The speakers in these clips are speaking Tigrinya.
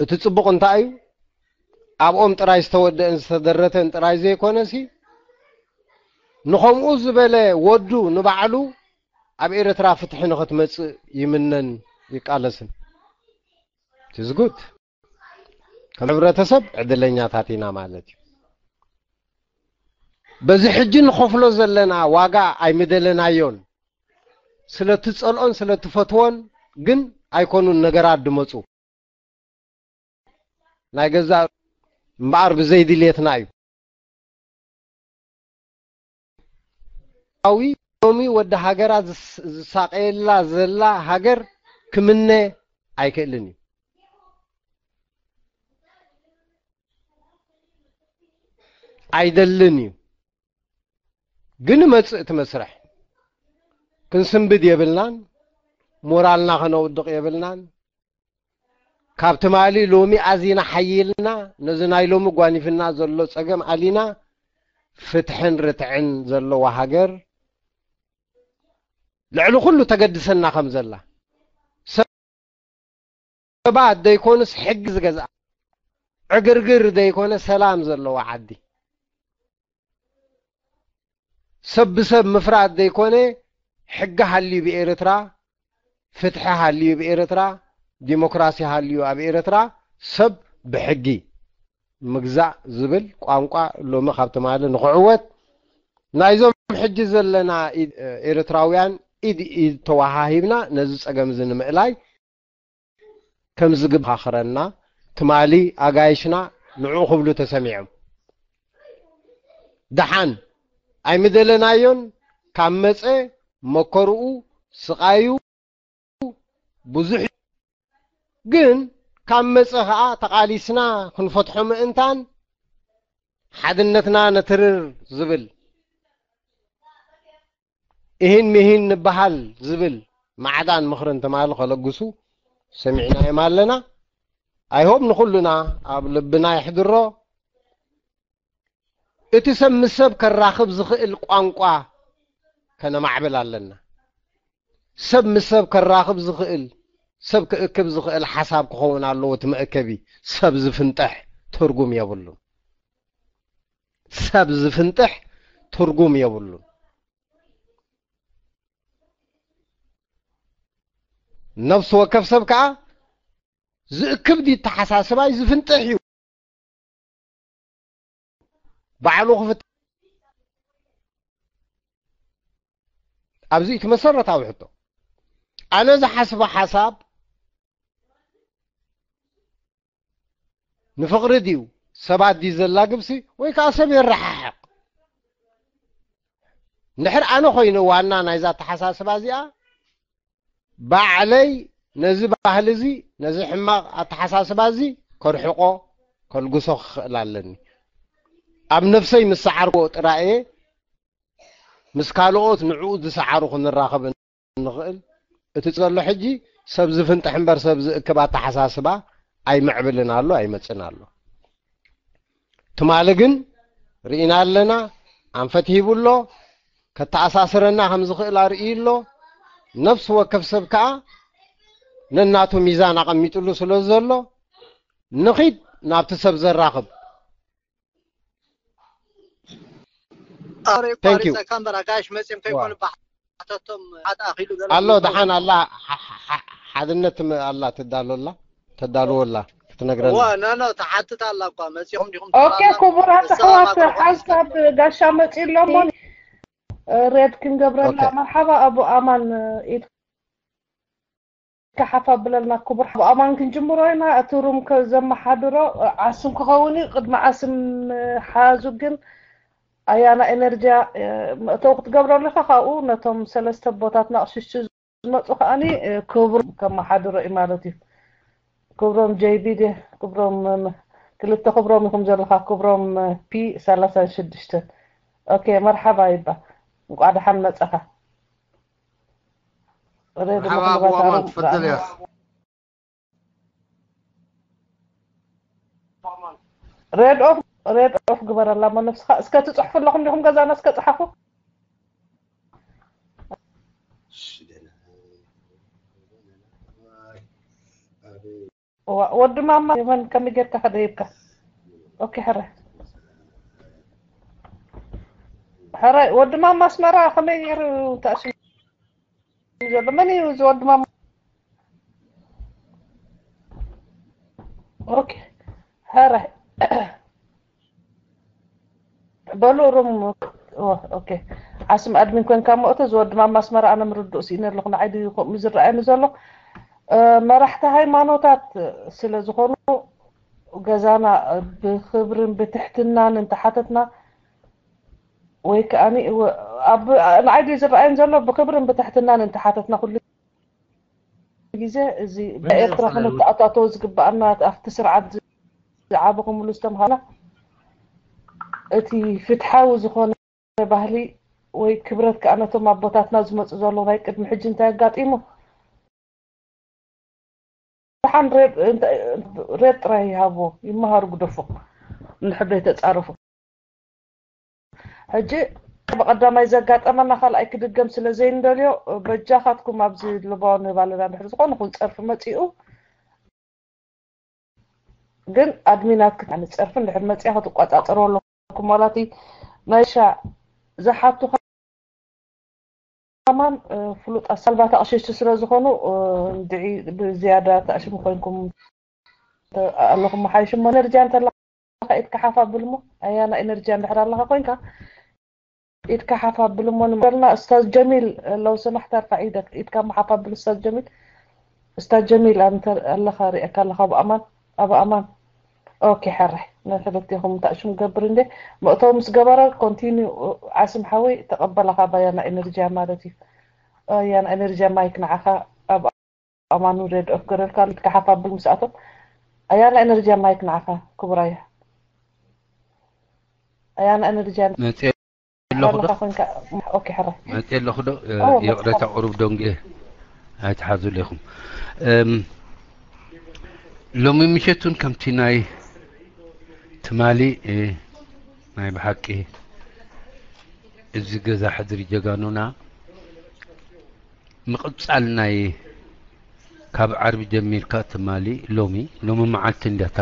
እቲ ጽቡቕ እንታይ እዩ? ኣብኦም ጥራይ ዝተወደአን ዝተደረተን ጥራይ ዘይኮነሲ፣ ንኸምኡ ዝበለ ወዱ ንባዕሉ ኣብ ኤርትራ ፍትሒ ንኽትመጽእ ይምነን ይቃለስን። It is good። ከም ሕብረተሰብ ዕድለኛታት ኢና ማለት እዩ። በዚ ሕጂ ንኸፍሎ ዘለና ዋጋ ኣይምደለናዮን። ስለ ትጸልኦን ስለ ትፈትዎን ግን ኣይኮኑን ነገራት ድመጹ። ናይ ገዛእ እምበኣር ብዘይ ድልየትና እዩ። ኣዊ ሎሚ ወዲ ሃገራ ዝስ-፣ ዝሳቀየላ ዘላ ሃገር ክምነ ኣይክእልን እዩ። ኣይደልን እዩ። ግን መጽእ እቲ መስርሕ። ክንስንብድ የብልናን፣ ሞራልና ከነውድቕ የብልናን። ካብ ትማሊ ሎሚ ኣዚና ሓይልና፣ ነዚ ናይ ሎሚ ጓኒፍና ዘሎ ጸገም ኣሊና፣ ፍትሕን ርትዕን ዘለዎ ሃገር ልዕሊ ኩሉ ተገድሰና ከም ዘላ፣ ሰባት ደይኮኑስ ሕጊ ዝገዝኣ፣ ዕግርግር ደይኮነ ሰላም ዘለዎ ዓዲ፣ ሰብ ብሰብ ምፍራድ ደይኮነ፣ ሕጊ ሃልዩ ብኤርትራ፣ ፍትሒ ሃልዩ ብኤርትራ፣ ዲሞክራሲ ሃልዩ ኣብ ኤርትራ፣ ሰብ ብሕጊ ምግዛእ ዝብል ቋንቋ ሎሚ ካብ ትማሊ ንኽዕወት፣ ናይዞም ሕጂ ዘለና ኢድ-፣ ኤርትራውያን ኢድ ኢድ ተወሃሂብና ነዚ ጸገም እዚ ንምእላይ ከም ዝግባእ ክረና፣ ትማሊ ኣጋይሽና ንዕኡ ክብሉ ተሰሚዖም። ደሓን ኣይምደለናዮን፣ ካብ መጸ መከርኡ፣ ስቓዩ ብዙሕ እዩ። ግን ካብ መጸ ኸኣ ተቓሊስና ክንፈትሖ ምእንታን ሓድነትና ነትርር ዝብል፣ እሂን ምሂን ንበሃል ዝብል ማዕዳን ምኽርን ትማሊ ከለግሱ ሰሚዕናዮም ኣለና። I hope ንኹልና ኣብ ልብና የሕድሮ። እቲ ሰብ ምስ ሰብ ከራኽብ ዝኽእል ቋንቋ ከነማዕብል ኣለና። ሰብ ምስ ሰብ ከራኽብ ዝኽእል፣ ሰብ ክእክብ ዝኽእል ሓሳብ ክኸውን ኣለዎ እቲ መእከቢ። ሰብ ዝፍንጥሕ ትርጉም የብሉን። ሰብ ዝፍንጥሕ ትርጉም የብሉን። ነፍሲ ወከፍ ሰብ ከኣ ዝእክብ ድዩ ተሓሳስባይ ዝፍንጥሕ እዩ። ባዕሉ ክፍት-፣ ኣብዚ እቲ መሰረታዊ ሕቶ። ኣነ ዝሓስቦ ሓሳብ ንፍቕሪ ድዩ ሰባት ድዩ ዘላግብሲ ወይ ከዓ ሰብ የረሓሕቕ? እንድሕር ኣነ ኮይኑ ዋና ናይዛ ኣተሓሳስባ እዚኣ፣ ባዕለይ ነዚ ባህሊ እዚ፣ ነዚ ሕማቕ ኣተሓሳስባ እዚ ከርሕቆ፣ ከልግሶ ክኽእል ኣለኒ። ኣብ ነፍሰይ ምስ ሰዓርኩዎ ጥራይ እየ ምስ ካልኦት ንዕኡ ዝሰዓሩ ክንራኸብ እንኽእል። እቲ ዘሎ ሕጂ ሰብ ዝፍንጥሕ እምበር ሰብ ዝእክብ ኣተሓሳስባ ኣይምዕብልን ኣሎ፣ ኣይመጽእን ኣሎ። ትማሊ ግን ርኢና ኣለና፣ ኣንፈት ሂቡ ኣሎ፣ ከተኣሳስረና ከም ዝኽእል ኣርእዩ ኣሎ። ነፍሲ ወከፍ ሰብ ከኣ ነናቱ ሚዛን ኣቐሚጥሉ ስለ ዘሎ፣ ንኺድ ናብቲ ሰብ ዘራኽብ። ኣረ፣ Thank you። ቋሪፀካ እምበር ኣጋይሽ መፅዮም ከይኮኑ ዋ። ባሕተቶም ሓታ ኣኺሉ ገለ ኣሎ፣ ዝብሎ። ደሓን ኣላ፣ ሓ-፣ ሓ-፣ ሓ-፣ ሓድነት ትም-፣ ኣላ፣ ትዳሎ ኣላ፣ ተዳልዎ ኣላ፣ ክትነግረና። ዋ፣ ኖ፣ ኖ፣ ትሓትት ኣላ እኳ፣ መፂኹም ዲኹም ኦኬ፣ ትብላ ኣላ። ክቡራት ንሳ ኣሕዋት፣ ማክሮፎን ሓንሳብ ትከፍት። ጋሻ መፂ ኣሎ እሞ፣ ሬድ ክንገብረላ። ኦኬ። መርሓባ ኣቡ ኣማን፣ ኢድ ሓፍ ኣብለልና ክቡር ሓው ኣማን፣ ክንጅምሮ ኢና። እቲ ሩም ከ-፣ ዘመሓድሮ ዓስም ክኸውን እዩ። ቅድሚ ዓስም ሓዙ ግን ኣያና ኤነርጂያ፣ እ፣ መእተዊ ክትገብረሉ ኢኻ። ካብኡ ነቶም ሰለስተ ቦታትና ቅሽሽ ዝመጹ ከኣኒ፣ እ፣ ክብሮም ከመሓድሮ እዩ ማለት እዩ። ክብሮም ጄይ ቢ ድየ? ክብሮም፣ እ፣ ክልተ ክብሮም ኢኹም ዘለኻ። ክብሮም፣ እ፣ ፒ ሰላሳን ሽዱሽተን። ኦኬ፣ መርሓባ ይባ። እንቋዕ ደሓን መጻኻ። ሬድ መርሓባ ኣቡ መኽልባት ኣማን፣ ኣሮን ትፈደል እያ። ሬድ ኦፍ፣ ሬድ ኦፍ ግበረላ እሞ ነብስኻ። እስከ ትጽሕፉ ኣለኹም ዲኹም ገዛና? እስከ ጽሓፉ። ወዲ ማማ የመን ከመይ ጌርካ ከደይብካ? ኦኬ፣ ሕረ ሕረ ወዲ ማማ ኣስመራ ከመይ ገይሩ ተኣሽሙ ዘሎ? መን እዩ እዚ ወዲ ማማ? ኦኬ፣ ሕረ በሉ ሩም። ኦኬ፣ ዓስም ኣድሚን ኮንካ እሞ እቲ ዝወዲ ማማ ኣስመራ ኣነ ምርድኡ ስኢነ ኣለኹ። ንዓይ ድዩ ከምኡ ዝረኣየኒ ዘሎ? መራሕቲ ሃይማኖታት ስለ ዝኾኑ ገዛና ብኽብርን ብትሕትናን እንተሓተትና ወይ ከኣኒ ንዓይ ድዩ ዝረኣየኒ ዘሎ? ብኽብርን ብትሕትናን እንተሓተትና ኩሉ ግዜ እዚ ብኤርትራ ክነተኣታተው ዝግባኣና ኣብቲ ስርዓት ዝዓበኹምሉ ዝተምሃና እቲ ፍትሓዊ ዝኾነ ባህሊ ወይ ክብረት ከኣ ነቶም ኣቦታትና ዝመፁ ዘለዉ ናይ ቅድሚ ሕጂ እንታይ ኣጋጢሙ ደሓን ሬድ ጥራይ ይሃብዎ ይመሃሩ ግደፎ እንድሕር ዘይተፃረፉ ሕጂ ብቐዳማይ ዘጋጠመና ካልኣይ ክድገም ስለ ዘይንደልዮ በጃኻትኩም ኣብዚ ልባው ንባለና ድሕሪ ዝኾነ ኹን ፀርፊ መፂኡ ግን ኣድሚናት ክትፀርፊ እንድሕር መፂኣ ክትቆፃፀርዎ ኣለኩም ዋላቲ ናይ ሻ ዝሓቱ ከማን ፍሉጣት ሳልባት ኣቕሽሽቲ ስለ ዝኾኑ እንድዒ ብዝያዳ ተኣሽሙ ኮይንኩም ኣለኹም ሓይሽ እሞ ኤነርጂ እንተለካ ኢድካ ሓፍ ኣብልሞ ኣያና ኤነርጂ እንድሕር ኣለኻ ኮይንካ ኢድካ ሓፍ ኣብልሞ ንበልና እስታዝ ጀሚል ለው ስማሕ ተርፋዕ ኢደክ ኢድካ ሓፍ ኣብል እስታዝ ጀሚል እስታዝ ጀሚል ኣንተ ኣለኻ ሪእካ ኣለኻ ብኣማን ኣብ ኣማን ኦኬ ሕራይ ናይ ክልቴኹም ተኣሽሙ ገብር እንዴ መእተው ምስ ገበረ ኮንቲኒ ዓስም ሓወይ ተቐበላኻ ባያና ኤነርጂያ ማለት እዩ ኣያና ኤነርጂያ ማይክ ንዓኻ ኣብ ኣማኑ ሬድ ኦፍ ገረልካ ልትካ ሓፍ ኣብል ምስኣቶም ኣያና ኤነርጂያ ማይክ ንዓኻ ክቡራያ ኣያና ኤነርጂያ መፅየ ኣለኹ ዶ ኣለኻ ኮንካ ኦኬ ሕራይ መፅየ ኣለኹ ዶ ኦ፣ ይቕረታ ቁሩብ ደንጉየ ኣይትሓዙ ኢኹም ሎሚ ምሸት እውን ከምቲ ናይ ትማሊ ናይ ብሓቂ እዚ ገዛ ሕድሪ ጀጋኑና ምቕጻል ናይ ካብ ዓርቢ ጀሚርካ ትማሊ ሎሚ ሎሚ መዓልቲ እንዳታ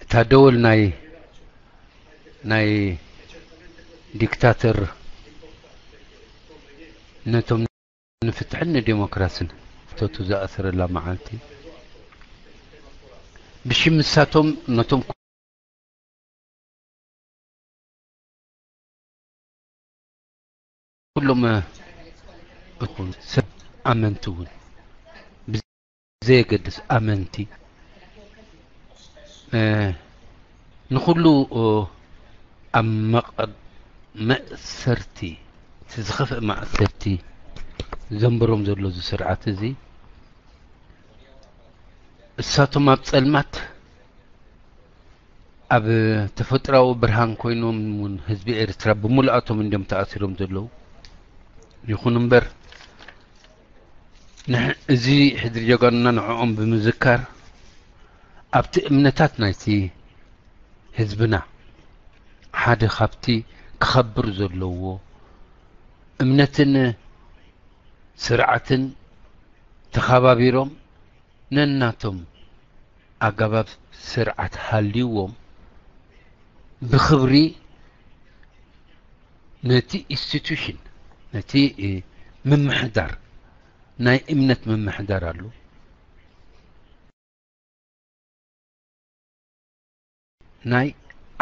እታ ደወል ናይ ናይ ዲክታተር ነቶም ንፍትሕን ንዴሞክራስን ፍተቱ ዝኣሰረላ መዓልቲ ብሽም ንሳቶም ነቶም ኩሎም እኹን ሰብ ኣመንቲ እውን ብዘየገድስ ኣመንቲ ንኹሉ ኣብ መእሰርቲ እቲ ዝኸፍእ ማእሰርቲ ዘንበሮም ዘሎ እዚ ስርዓት እዚ እሳቶም ኣብ ጸልማት ኣብ ተፈጥራዊ ብርሃን ኮይኖም እውን ህዝቢ ኤርትራ ብምልኣቶም እንዲም ተኣሲሮም ዘለዉ ይኹን እምበር እዚ ሕድሪ ጀጋኑና ንዕኦም ብምዝካር ኣብቲ እምነታት ናይቲ ህዝብና ሓደ ካብቲ ክኸብር ዘለዎ እምነትን ስርዓትን ተኸባቢሮም ነናቶም ኣገባብ ስርዓት ሃልይዎም ብኽብሪ ነቲ ኢንስቲቱሽን ነቲ ምምሕዳር ናይ እምነት ምምሕዳር ኣሉ ናይ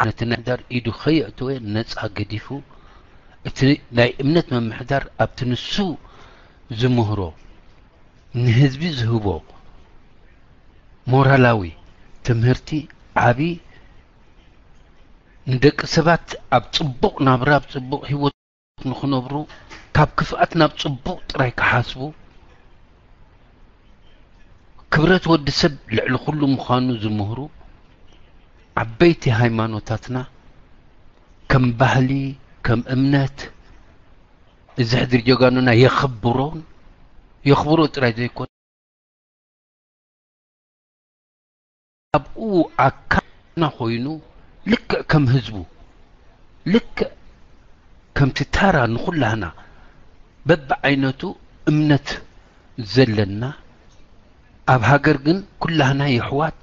ነቲ ናይ ምሕዳር ኢዱ ከየእተወ ነፃ ገዲፉ እቲ ናይ እምነት ምምሕዳር ኣብቲ ንሱ ዝምህሮ ንህዝቢ ዝህቦ ሞራላዊ ትምህርቲ ዓቢ ንደቂ ሰባት ኣብ ጽቡቕ ናብራ ኣብ ጽቡቕ ህይወት ንኽነብሩ ካብ ክፍኣት ናብ ጽቡቕ ጥራይ ክሓስቡ ክብረት ወዲ ሰብ ልዕሊ ኩሉ ምዃኑ ዝምህሩ ዓበይቲ ሃይማኖታትና ከም ባህሊ ከም እምነት እዚ ሕድሪ ጀጋኑና የኽብሮን የኽብሮ ጥራይ ዘይኮነ ኣብኡ ኣካልና ኮይኑ ልክዕ ከም ህዝቡ ልክዕ ከምቲ ታራ ንኹላህና በብዓይነቱ እምነት ዘለና ኣብ ሃገር ግን ኩላህና የሕዋት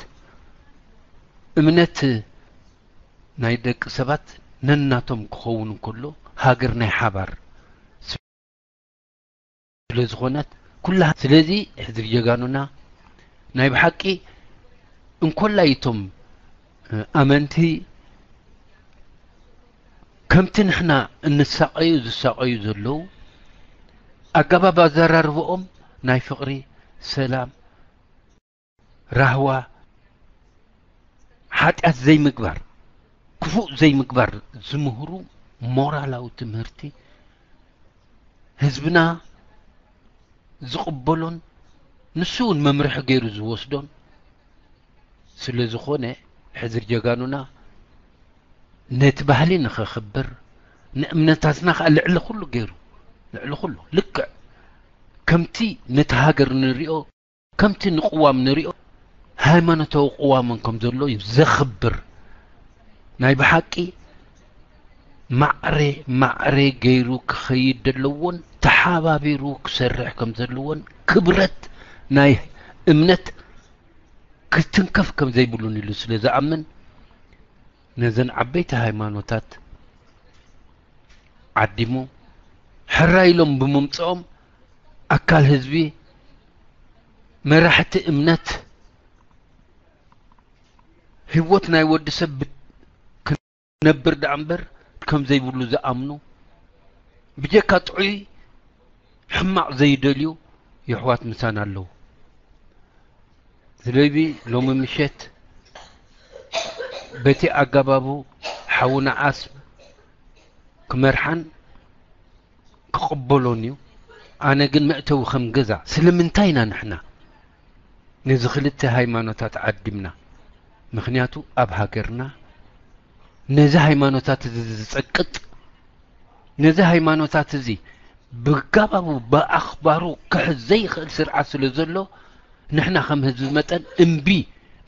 እምነት ናይ ደቂ ሰባት ነናቶም ክኸውን እንከሎ ሃገር ናይ ሓባር ስለ ዝኾነት ኩላ ስለዚ ሕዝቢ ጀጋኑና ናይ ብሓቂ እንኮላይ እቶም ኣመንቲ ከምቲ ንሕና እንሳቐዩ ዝሳቐዩ ዘለዉ ኣገባብ ኣዘራርባኦም ናይ ፍቕሪ፣ ሰላም፣ ራህዋ፣ ሓጢኣት ዘይምግባር፣ ክፉእ ዘይምግባር ዝምህሩ ሞራላዊ ትምህርቲ ህዝብና ዝቕበሎን ንሱ እውን መምርሒ ገይሩ ዝወስዶን ስለ ዝኾነ ሕድሪ ጀጋኑና ነቲ ባህሊ ንኸኽብር ንእምነታትና ከዓ ልዕሊ ኩሉ ገይሩ ልዕሊ ኩሉ ልክዕ ከምቲ ነቲ ሃገር ንሪኦ ከምቲ ንቅዋም ንሪኦ ሃይማኖታዊ ቅዋምን ከም ዘሎ እዩ ዘኽብር ናይ ብሓቂ ማዕረ ማዕረ ገይሩ ክኸይድ ዘለዎን ተሓባቢሩ ክሰርሕ ከም ዘለዎን ክብረት ናይ እምነት ክትንከፍ ከም ዘይብሉን ኢሉ ስለ ዝኣምን ነዘን ዓበይቲ ሃይማኖታት ዓዲሙ ሕራይ ኢሎም ብምምፅኦም ኣካል ህዝቢ መራሕቲ እምነት ህይወት ናይ ወዲ ሰብ ክነብር ደኣ እምበር ከም ዘይብሉ ዝኣምኑ ብጀካ ጥዑይ ሕማቕ ዘይደልዩ የሕዋት ምሳና ኣለዉ። ስለዚ ሎሚ ምሸት በቲ ኣገባቡ ሓውና ዓስብ ክመርሓን ክቕበሎን እዩ። ኣነ ግን መእተዊ ከም ገዛ ስለምንታይ ኢና ንሕና ነዚ ክልተ ሃይማኖታት ዓዲምና? ምኽንያቱ ኣብ ሃገርና ነዚ ሃይማኖታት እዚ ዝጸቅጥ ነዚ ሃይማኖታት እዚ ብጋባቡ ብኣኽባሩ ክሕዝ ዘይኽእል ስርዓት ስለ ዘሎ ንሕና ከም ህዝቢ መጠን እምቢ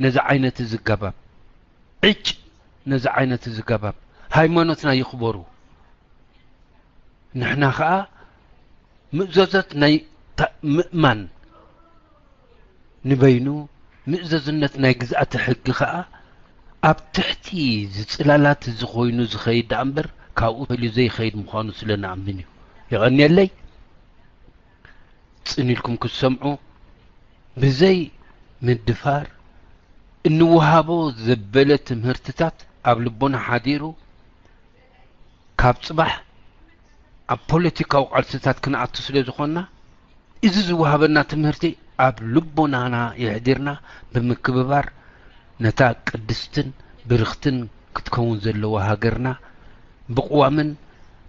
ነዚ ዓይነት እዚ ጋባብ ዕጭ ነዚ ዓይነት እዚ ጋባብ ሃይማኖትና ይኽበሩ ንሕና ኸኣ ምእዘዞት ናይ ምእማን ንበይኑ ምእዘዝነት ናይ ግዝኣተ ሕጊ ኸኣ ኣብ ትሕቲ ዝጽላላት እዚ ኾይኑ ዝኸይድ ደኣ እምበር ካብኡ ፈልዩ ዘይኸይድ ምዃኑ ስለ ንኣምን እዩ። የቐንየለይ ጽን ኢልኩም ክትሰምዑ ብዘይ ምድፋር እንወሃቦ ዘበለ ትምህርትታት ኣብ ልቦና ሓዲሩ ካብ ጽባሕ ኣብ ፖለቲካዊ ቃልስታት ክንኣቱ ስለ ዝኾንና፣ እዚ ዝወሃበና ትምህርቲ ኣብ ልቦናና የሕዲርና ብምክብባር ነታ ቅድስትን ብርኽትን ክትከውን ዘለዋ ሃገርና ብቕዋምን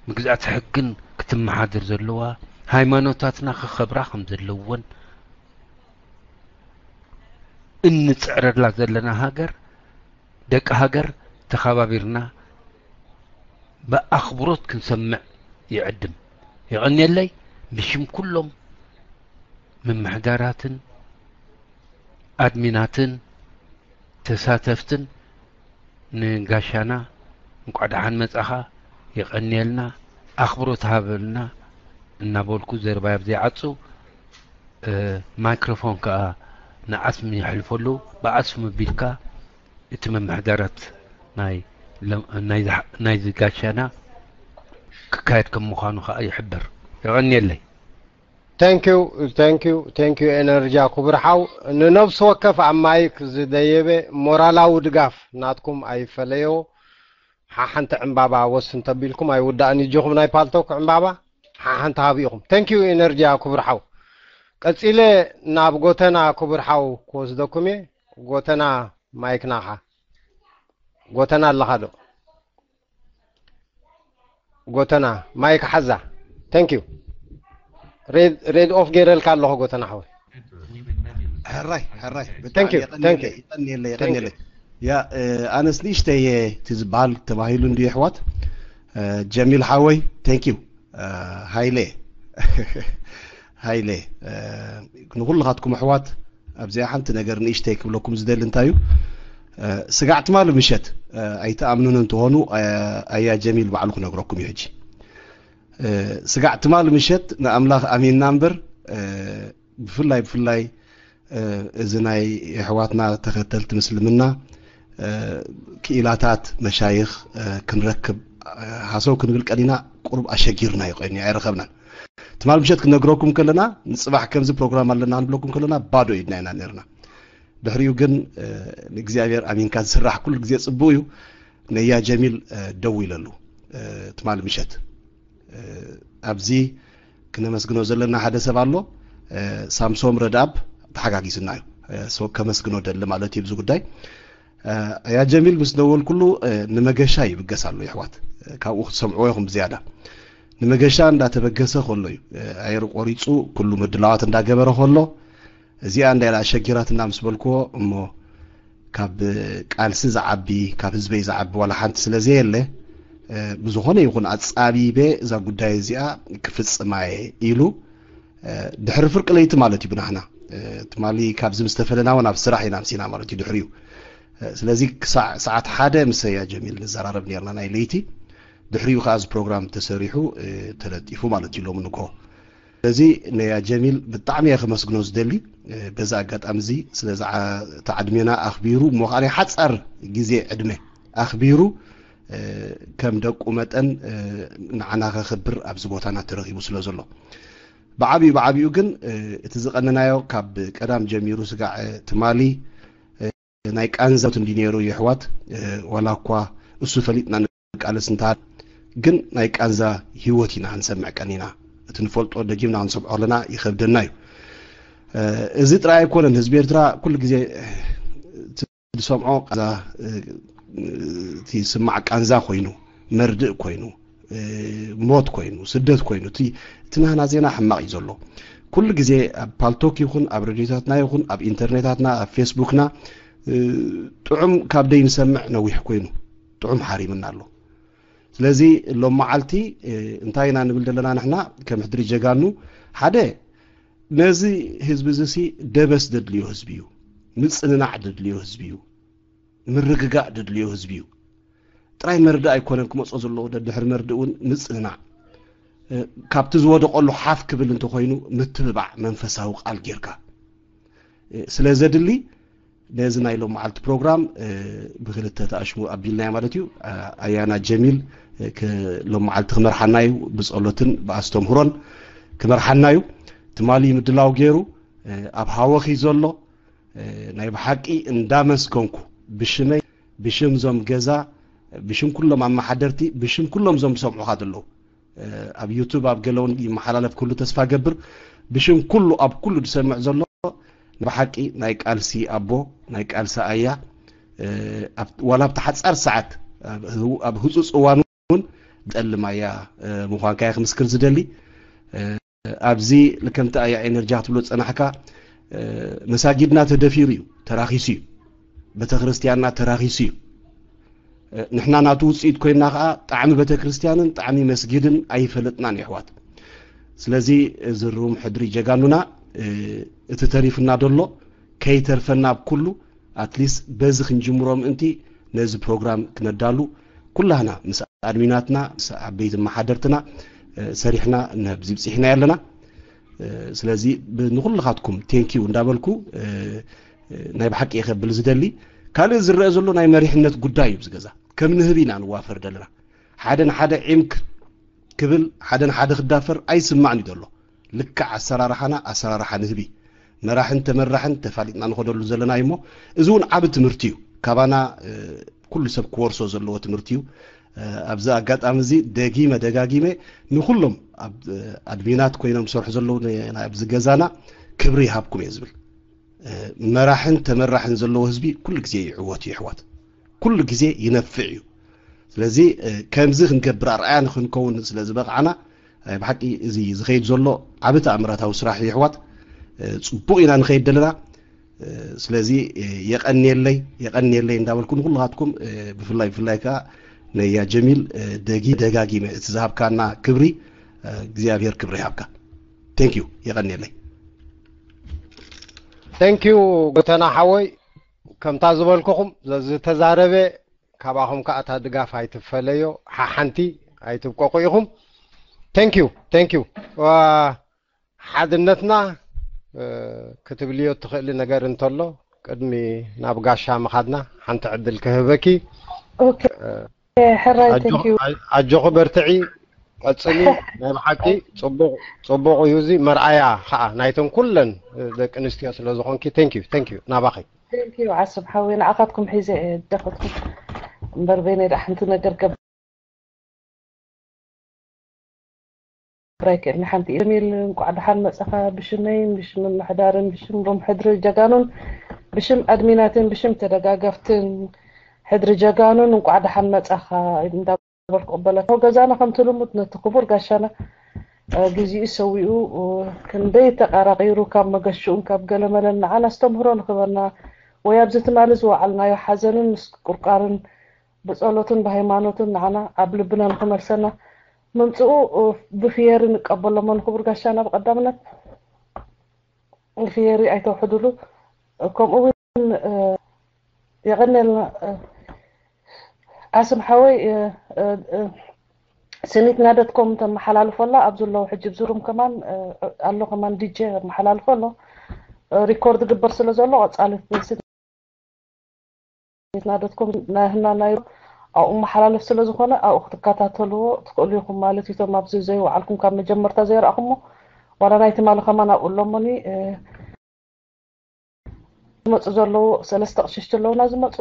ምግዛእቲ ሕግን ክትመሓደር ዘለዋ ሃይማኖታትና ክኸብራ ከም ዘለወን እንጽዕረላ ዘለና ሃገር ደቂ ሃገር ተኸባቢርና ብኣኽብሮት ክንሰምዕ ይዕድም። የቐንየለይ ብሽም ኩሎም ምምሕዳራትን ኣድሚናትን ተሳተፍትን ንጋሻና እንቋዕ ደሓን መጻኻ የቐንየልና ኣኽብሮት ሃበልና እናበልኩ ዘረባይ ኣብ ዘይዓጹ ማይክሮፎን ከኣ ንዓስሚ የሕልፈሉ ብዓስሚ ቢልካ እቲ ምምሕዳራት ናይ ናይዚ ጋሻና ክካየድ ከም ምዃኑ ከኣ ይሕብር። የቐንየለይ። Thank you, thank you, thank you ኤነርጂ ክቡር ሓው። ንነብሲ ወከፍ ኣብ ማይክ ዝደየበ ሞራላዊ ድጋፍ ናትኩም ኣይፈለዮ። ሓሓንቲ ዕምባባ ወስ እንተቢልኩም ኣይውዳእን እጆኹም ናይ ፓልቶክ ዕምባባ ሓሓንቲ ሃቢኹም። Thank you ኤነርጂ ክቡር ሓው። ቀጺለ ናብ ጎተና ክቡር ሓው ክወስደኩም እየ። ጎተና ማይክ ናኻ። ጎተና ኣለኻ ዶ? ጎተና ማይክ ሓዛ። Thank you. ሬድ ኦፍ ገይረልካ ኣለኹ ጎተና ሓወይ። ሕራይ ሕራይ ብጣዕሚ የቀንየለይ የቀንየለይ። ያ ኣነስ ንእሽተይ እቲ ዝበሃል ተባሂሉ እንዲ ኣሕዋት ጀሚል ሓወይ thank you ሃይለ ሃይለ ንኩልኻትኩም ኣሕዋት ኣብዚኣ ሓንቲ ነገር ንእሽተይ ክብለኩም ዝደሊ እንታይ እዩ ስጋዕ ትማሊ ምሸት ኣይትኣምኑን እንትኾኑ ኣያ ጀሚል ባዕሉ ክነግረኩም እዩ ሕጂ ስጋዕ ትማሊ ምሸት ንኣምላኽ ኣሚንና እምበር ብፍላይ ብፍላይ እዚ ናይ የሕዋትና ተኸተልቲ ምስልምና ክኢላታት መሻይኽ ክንረክብ ሃሰው ክንብል ቀኒና፣ ቁሩብ ኣሸጊርና ይቆይኒ ኣይረኸብናን። ትማል ምሸት ክነግረኩም ከለና፣ ንጽባሕ ከምዚ ፕሮግራም ኣለና ክንብለኩም ከለና ባዶ ኢድና ኢና ነርና። ድሕሪኡ ግን ንእግዚኣብሔር ኣሚንካ ዝስራሕ ኩሉ ግዜ ጽቡቅ እዩ። ነያ ጀሚል ደው ኢለሉ ትማል ምሸት ኣብዚ ክነመስግኖ ዘለና ሓደ ሰብ ኣሎ። ሳምሶም ረድኣብ ተሓጋጊዝና እዩ። ከመስግኖ ደሊ ማለት እዩ ብዚ ጉዳይ። ያ ጀሚል ምስ ደወልኩሉ ንመገሻ ይብገስ ኣሎ። ይሕዋት፣ ካብኡ ክትሰምዕዎ ኢኹም ብዝያዳ። ንመገሻ እንዳተበገሰ ከሎ እዩ፣ ኣይሪ ቆሪፁ ኩሉ ምድላዋት እንዳገበረ ከሎ፣ እዚኣ እንዳ ኢላ ኣሸጊራትና ምስ በልክዎ፣ እሞ ካብ ቃልሲ ዝዓቢ፣ ካብ ህዝበይ ዝዓቢ ዋላ ሓንቲ ስለ ዘየለ፣ ብዝኾነ ይኹን ኣጻቢበ እዛ ጉዳይ እዚኣ ክፍጽማየ ኢሉ፣ ድሕሪ ፍርቂ ለይቲ ማለት እዩ ብናህና፣ ትማሊ ካብዚ ምስ ተፈለና እውን ኣብ ስራሕ ኢና ምሲና ማለት እዩ ድሕሪኡ። ስለዚ ክሳዕ ሰዓት ሓደ ምስ ሰያ ጀሚል ንዘራረብ ነርና ናይ ለይቲ። ድሕሪኡ ከኣ እዚ ፕሮግራም ተሰሪሑ ተለጢፉ ማለት እዩ ሎሚ ንግሆ። ስለዚ ነያ ጀሚል ብጣዕሚ እየ ከመስግኖ ዝደሊ። በዚ ኣጋጣሚ እዚ ስለ ተዓድሜና ኣኽቢሩ እሞ ከዓ ናይ ሓፃር ግዜ ዕድመ ኣኽቢሩ ከም ደቁ መጠን ንዓና ከኽብር ኣብዚ ቦታና ተረኺቡ ስለ ዘሎ፣ ብዓብዩ ብዓብዩ ግን እቲ ዝቐነናዮ ካብ ቀዳም ጀሚሩ ስጋዕ ትማሊ ናይ ቃንዛ ህይወት እንዲ ነይሩ የሕዋት፣ ዋላ እኳ እሱ ፈሊጥና ንቃለስ እንተሃ ግን ናይ ቃንዛ ህይወት ኢና ክንሰምዕ ቀኒና። እቲ ንፈልጦ ደጊምና ክንሰምዖ ከለና ይኸብደና እዩ። እዚ ጥራይ ኣይኮነን። ህዝቢ ኤርትራ ኩሉ ግዜ ዝሰምዖ ቃንዛ፣ እቲ ዝስማዕ ቃንዛ ኮይኑ፣ መርድእ ኮይኑ፣ ሞት ኮይኑ፣ ስደት ኮይኑ፣ እቲ እቲ ናህና ዜና ሕማቕ እዩ ዘሎ። ኩሉ ግዜ ኣብ ፓልቶክ ይኹን ኣብ ሬድዮታትና ይኹን ኣብ ኢንተርኔታትና ኣብ ፌስቡክና ጥዑም ካብ ደይ ንሰምዕ ነዊሕ ኮይኑ ጥዑም ሓሪምና ኣሎ። ስለዚ ሎም መዓልቲ እንታይ ኢና ንብል ዘለና ንሕና ከም ሕድሪ ጀጋኑ? ሓደ ነዚ ህዝቢ እዚ ሲ ደበስ ደድልዮ ህዝቢ እዩ፣ ምጽንናዕ ደድልዮ ህዝቢ እዩ፣ ምርግጋእ ደድልዮ ህዝቢ እዩ። ጥራይ መርድእ ኣይኮነን ክመጾ ዘለዎ፣ ደድሕሪ መርድእ እውን ምጽንናዕ፣ ካብቲ ዝወደቐሉ ሓፍ ክብል እንተኾይኑ ምትብባዕ መንፈሳዊ ቃል ጌርካ። ስለ ዘድሊ ነዚ ናይ ሎም መዓልቲ ፕሮግራም ብክልተ ተኣሽሙ ኣቢልናዮ ማለት እዩ። ኣያና ጀሚል ሎም መዓልቲ ክመርሓና እዩ፣ ብጸሎትን ብኣስተምህሮን ክመርሓና እዩ። ትማሊ ምድላው ገይሩ ኣብ ሃወኺ ዘሎ ናይ ብሓቂ እንዳመስገንኩ፣ ብሽመይ፣ ብሽም ዞም ገዛ፣ ብሽም ኩሎም ኣመሓደርቲ፣ ብሽም ኩሎም ዞም ዝሰምዑኻ ዘለዉ፣ ኣብ ዩቱብ ኣብ ገለ እውን ይመሓላለፍ ኩሉ ተስፋ ገብር፣ ብሽም ኩሉ ኣብ ኩሉ ዝሰምዕ ዘሎ ንብሓቂ ናይ ቃልሲ ኣቦ፣ ናይ ቃልሲ ኣያ፣ ዋላ ኣብቲ ሓጻር ሰዓት ኣብ ህጹጽ እዋን እውን ጠልም ኣያ ምዃንካ እየ ክምስክር ዝደሊ። ኣብዚ ከምቲ ኣያ ኤነርጂ ክትብሎ ዝጸናሕካ፣ መሳጊድና ተደፊሩ እዩ፣ ተራኺሱ እዩ፣ ቤተክርስትያንና ተራኺሱ እዩ። ንሕና ናቱ ውፅኢት ኮይንና ከዓ ጣዕሚ ቤተክርስትያንን ጣዕሚ መስጊድን ኣይፈለጥናን የሕዋት። ስለዚ እዚ ሩም ሕድሪ ጀጋኑና እቲ ተሪፍና ደሎ ከይተርፈና ኣብ ኩሉ ኣትሊስት በዚ ክንጅምሮ ምእንቲ ነዚ ፕሮግራም ክነዳሉ ኩላህና ምስ ኣድሚናትና ምስ ዓበይቲ መሓደርትና ሰሪሕና ነብዚ ብፂሕና ኣለና። ስለዚ ንኩልኻትኩም ቴንኪዩ እንዳበልኩ ናይ ብሓቂ እየ ከብል ዝደሊ። ካልእ ዝረአ ዘሎ ናይ መሪሕነት ጉዳይ እዩ። ኣብዚ ገዛ ከም ንህቢ ኢና ንዋፈር ዘለና። ሓደ ንሓደ ዒምክ ክብል ሓደ ንሓደ ክዳፈር ኣይስማዕን እዩ ዘሎ። ልክዕ ኣሰራርሓና ኣሰራርሓ ንህቢ፣ መራሕን ተመራሕን ተፋሊጥና ንኸደሉ ዘለና እዩ። እሞ እዚ እውን ዓቢ ትምህርቲ እዩ፣ ካባና ኩሉ ሰብ ክወርሶ ዘለዎ ትምህርቲ እዩ። ኣብዚ ኣጋጣሚ እዚ ደጊመ ደጋጊመ ንኩሎም ኣብ ኣድሚናት ኮይኖም ዝሰርሑ ዘለዉ ኣብዚ ገዛና ክብሪ ይሃብኩም እየ ዝብል። መራሕን ተመራሕን ዘለዎ ህዝቢ ኩሉ ግዜ ይዕወት እዩ፣ ይሕዋት፣ ኩሉ ግዜ ይነፍዕ እዩ። ስለዚ ከምዚ ክንገብር ኣርኣያ ንክንከውን ስለ ዝበቕዓና፣ ብሓቂ እዚ ዝኸይድ ዘሎ ዓቢ ተኣምራታዊ ስራሕ እዩ፣ ይሕዋት። ጽቡቕ ኢና ንኸይድ ዘለና። ስለዚ የቐንየለይ፣ የቐንየለይ እንዳበልኩ ንኩልኻትኩም፣ ብፍላይ ብፍላይ ከኣ ነያ ጀሚል ደጊ ደጋጊመ እቲ ዝሃብካና ክብሪ እግዚኣብሔር ክብሪ ይሃብካ። ቴንክ ዩ፣ የቐንየለይ። ቴንክ ዩ ጎተና ሓወይ፣ ከምታ ዝበልኩኹም ዝተዛረበ ካባኹም ከዓ እታ ድጋፍ ኣይትፈለዮ፣ ሓሓንቲ ኣይትብቀቁ ኢኹም። ቴንክ ዩ፣ ቴንክ ዩ። ሓድነትና ክትብልዮ እትኽእሊ ነገር እንተሎ ቅድሚ ናብ ጋሻ ምኻድና ሓንቲ ዕድል ክህበኪ። ኦኬ፣ ሕራይ፣ thank you። ኣጆኺ፣ በርትዒ፣ ቀጽሊ። ናይ ብሓቂ ጽቡቕ ጽቡቕ እዩ። እዚ መርኣያ ኸኣ ናይተን ኩለን ደቂ ኣንስትዮ ስለ ዝኾንኪ፣ thank you፣ thank you። ናባኺ። Thank you ዓስብ ሓወይ፣ ንዓኻትኩም ሒዘ እየ ደኸትኩም እምበር በይነይ ደኣ ሓንቲ ነገር ገብ ራይ ከእኒ ሓንቲ ኢሚል። እንቋዕ ደሓን መጻኻ፣ ብሽመይን ብሽም ምምሕዳርን ብሽም ሮም ሕድሪ ጀጋኑን ብሽም ኣድሚናትን ብሽም ተደጋገፍትን ሕድሪ ጀጋኑን እንቋዕ ደሓን መጻኻ እንዳበልኩ ቅበለካ። ገዛና ከምቲ ልሙድ ነቲ ክቡር ጋሻና፣ እ፣ ግዜኡ ሰዊኡ፣ እ፣ ክንደይ ተቃራቂሩ ካብ መገሽኡን ካብ ገለመለን ንዓና ኣስተምህሮ ንክበና ወይ ኣብዚ ትማሊ ዝወዓልናዮ ሓዘንን ምስቁርቃርን ብጸሎትን ብሃይማኖትን ንዓና ኣብ ልብና ንክመልሰና ምምጽኡ፣ እ፣ ብፍየሪ ንቀበሎ እሞ ንክቡር ጋሻና ብቀዳምነት ፍየሪ ኣይተውሕድሉ። ከምኡ እውን፣ እ፣ የቐንየልና፣ እ፣ ዓስም ሓወይ፣ እ፣ እ፣ እ፣ ስኒትና ዶት ኮም ተመሓላልፎ ኣላ ኣብ ዘለዉ ሕጂ ብዝሩም ከማን፣ እ፣ ኣሎ ከማን ዲጄ መሓላልፎ ኣሎ። እ፣ ሪኮርድ ግበር ስለ ዘሎ ቀጻሊ ስኒትና ዶት ኮም ናይ ህና ናይ ኣብኡ መሓላለፍ ስለ ዝኾነ ኣብኡ ክትከታተልዎ ትኽእሉ ኢኹም ማለት እዩ። እቶም ኣብዚ ዘይወዓልኩም ካብ መጀመርታ ዘይረኣኹሞ ዋላ ናይ ትማሊ ከማን ኣብኡ ኣሎሞኒ፣ እ፣ ዝመጹ ዘለዉ ሰለስተ ቅሽሽቲ ኣለዉና ዝመጹ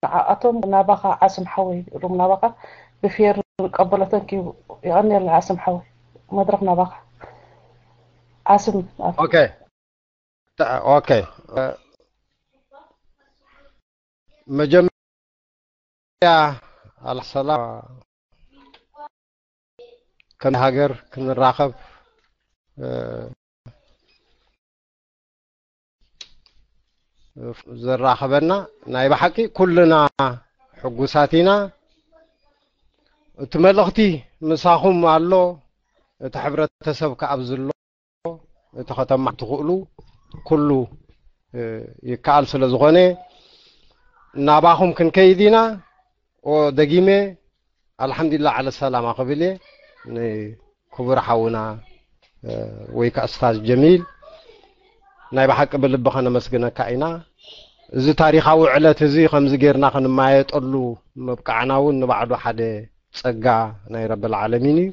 ንዓኣቶም ናባኻ ዓስም ሓወይ ሩም ናባኻ ብፌር ንቀበሎ። Thank you። የቐንየልና ዓስም ሓወይ፣ መድረኽ ናባኻ ዓስም። ኦኬ ኦኬ። መጀመርያ ኣልሰላም ከም ሃገር ክንራኸብ፣ እ፣ ዘራኸበና ናይ ብሓቂ ኩልና ሕጉሳት ኢና። እቲ መልእኽቲ ምሳኹም ኣሎ፣ እቲ ሕብረተሰብ ከኣ ኣብዚ ኣሎ፣ እቲ ከተማ ትኽእሉ ኩሉ፣ እ፣ ይከኣል ስለ ዝኾነ ናባኹም ክንከይድ ኢና። ኦ፣ ደጊመ ኣልሓምዱሊላህ ዓለ ሰላማ ክብል እየ ንክቡር ሓውና፣ እ፣ ወይ ከኣ እስታዝ ጀሚል። ናይ ብሓቂ ብልቢ ከነመስግነካ ኢና። እዚ ታሪኻዊ ዕለት እዚ ከምዚ ጌርና ክንማየጠሉ ምብቃዕና እውን ንባዕሉ ሓደ ጸጋ ናይ ረብል ዓለሚን እዩ።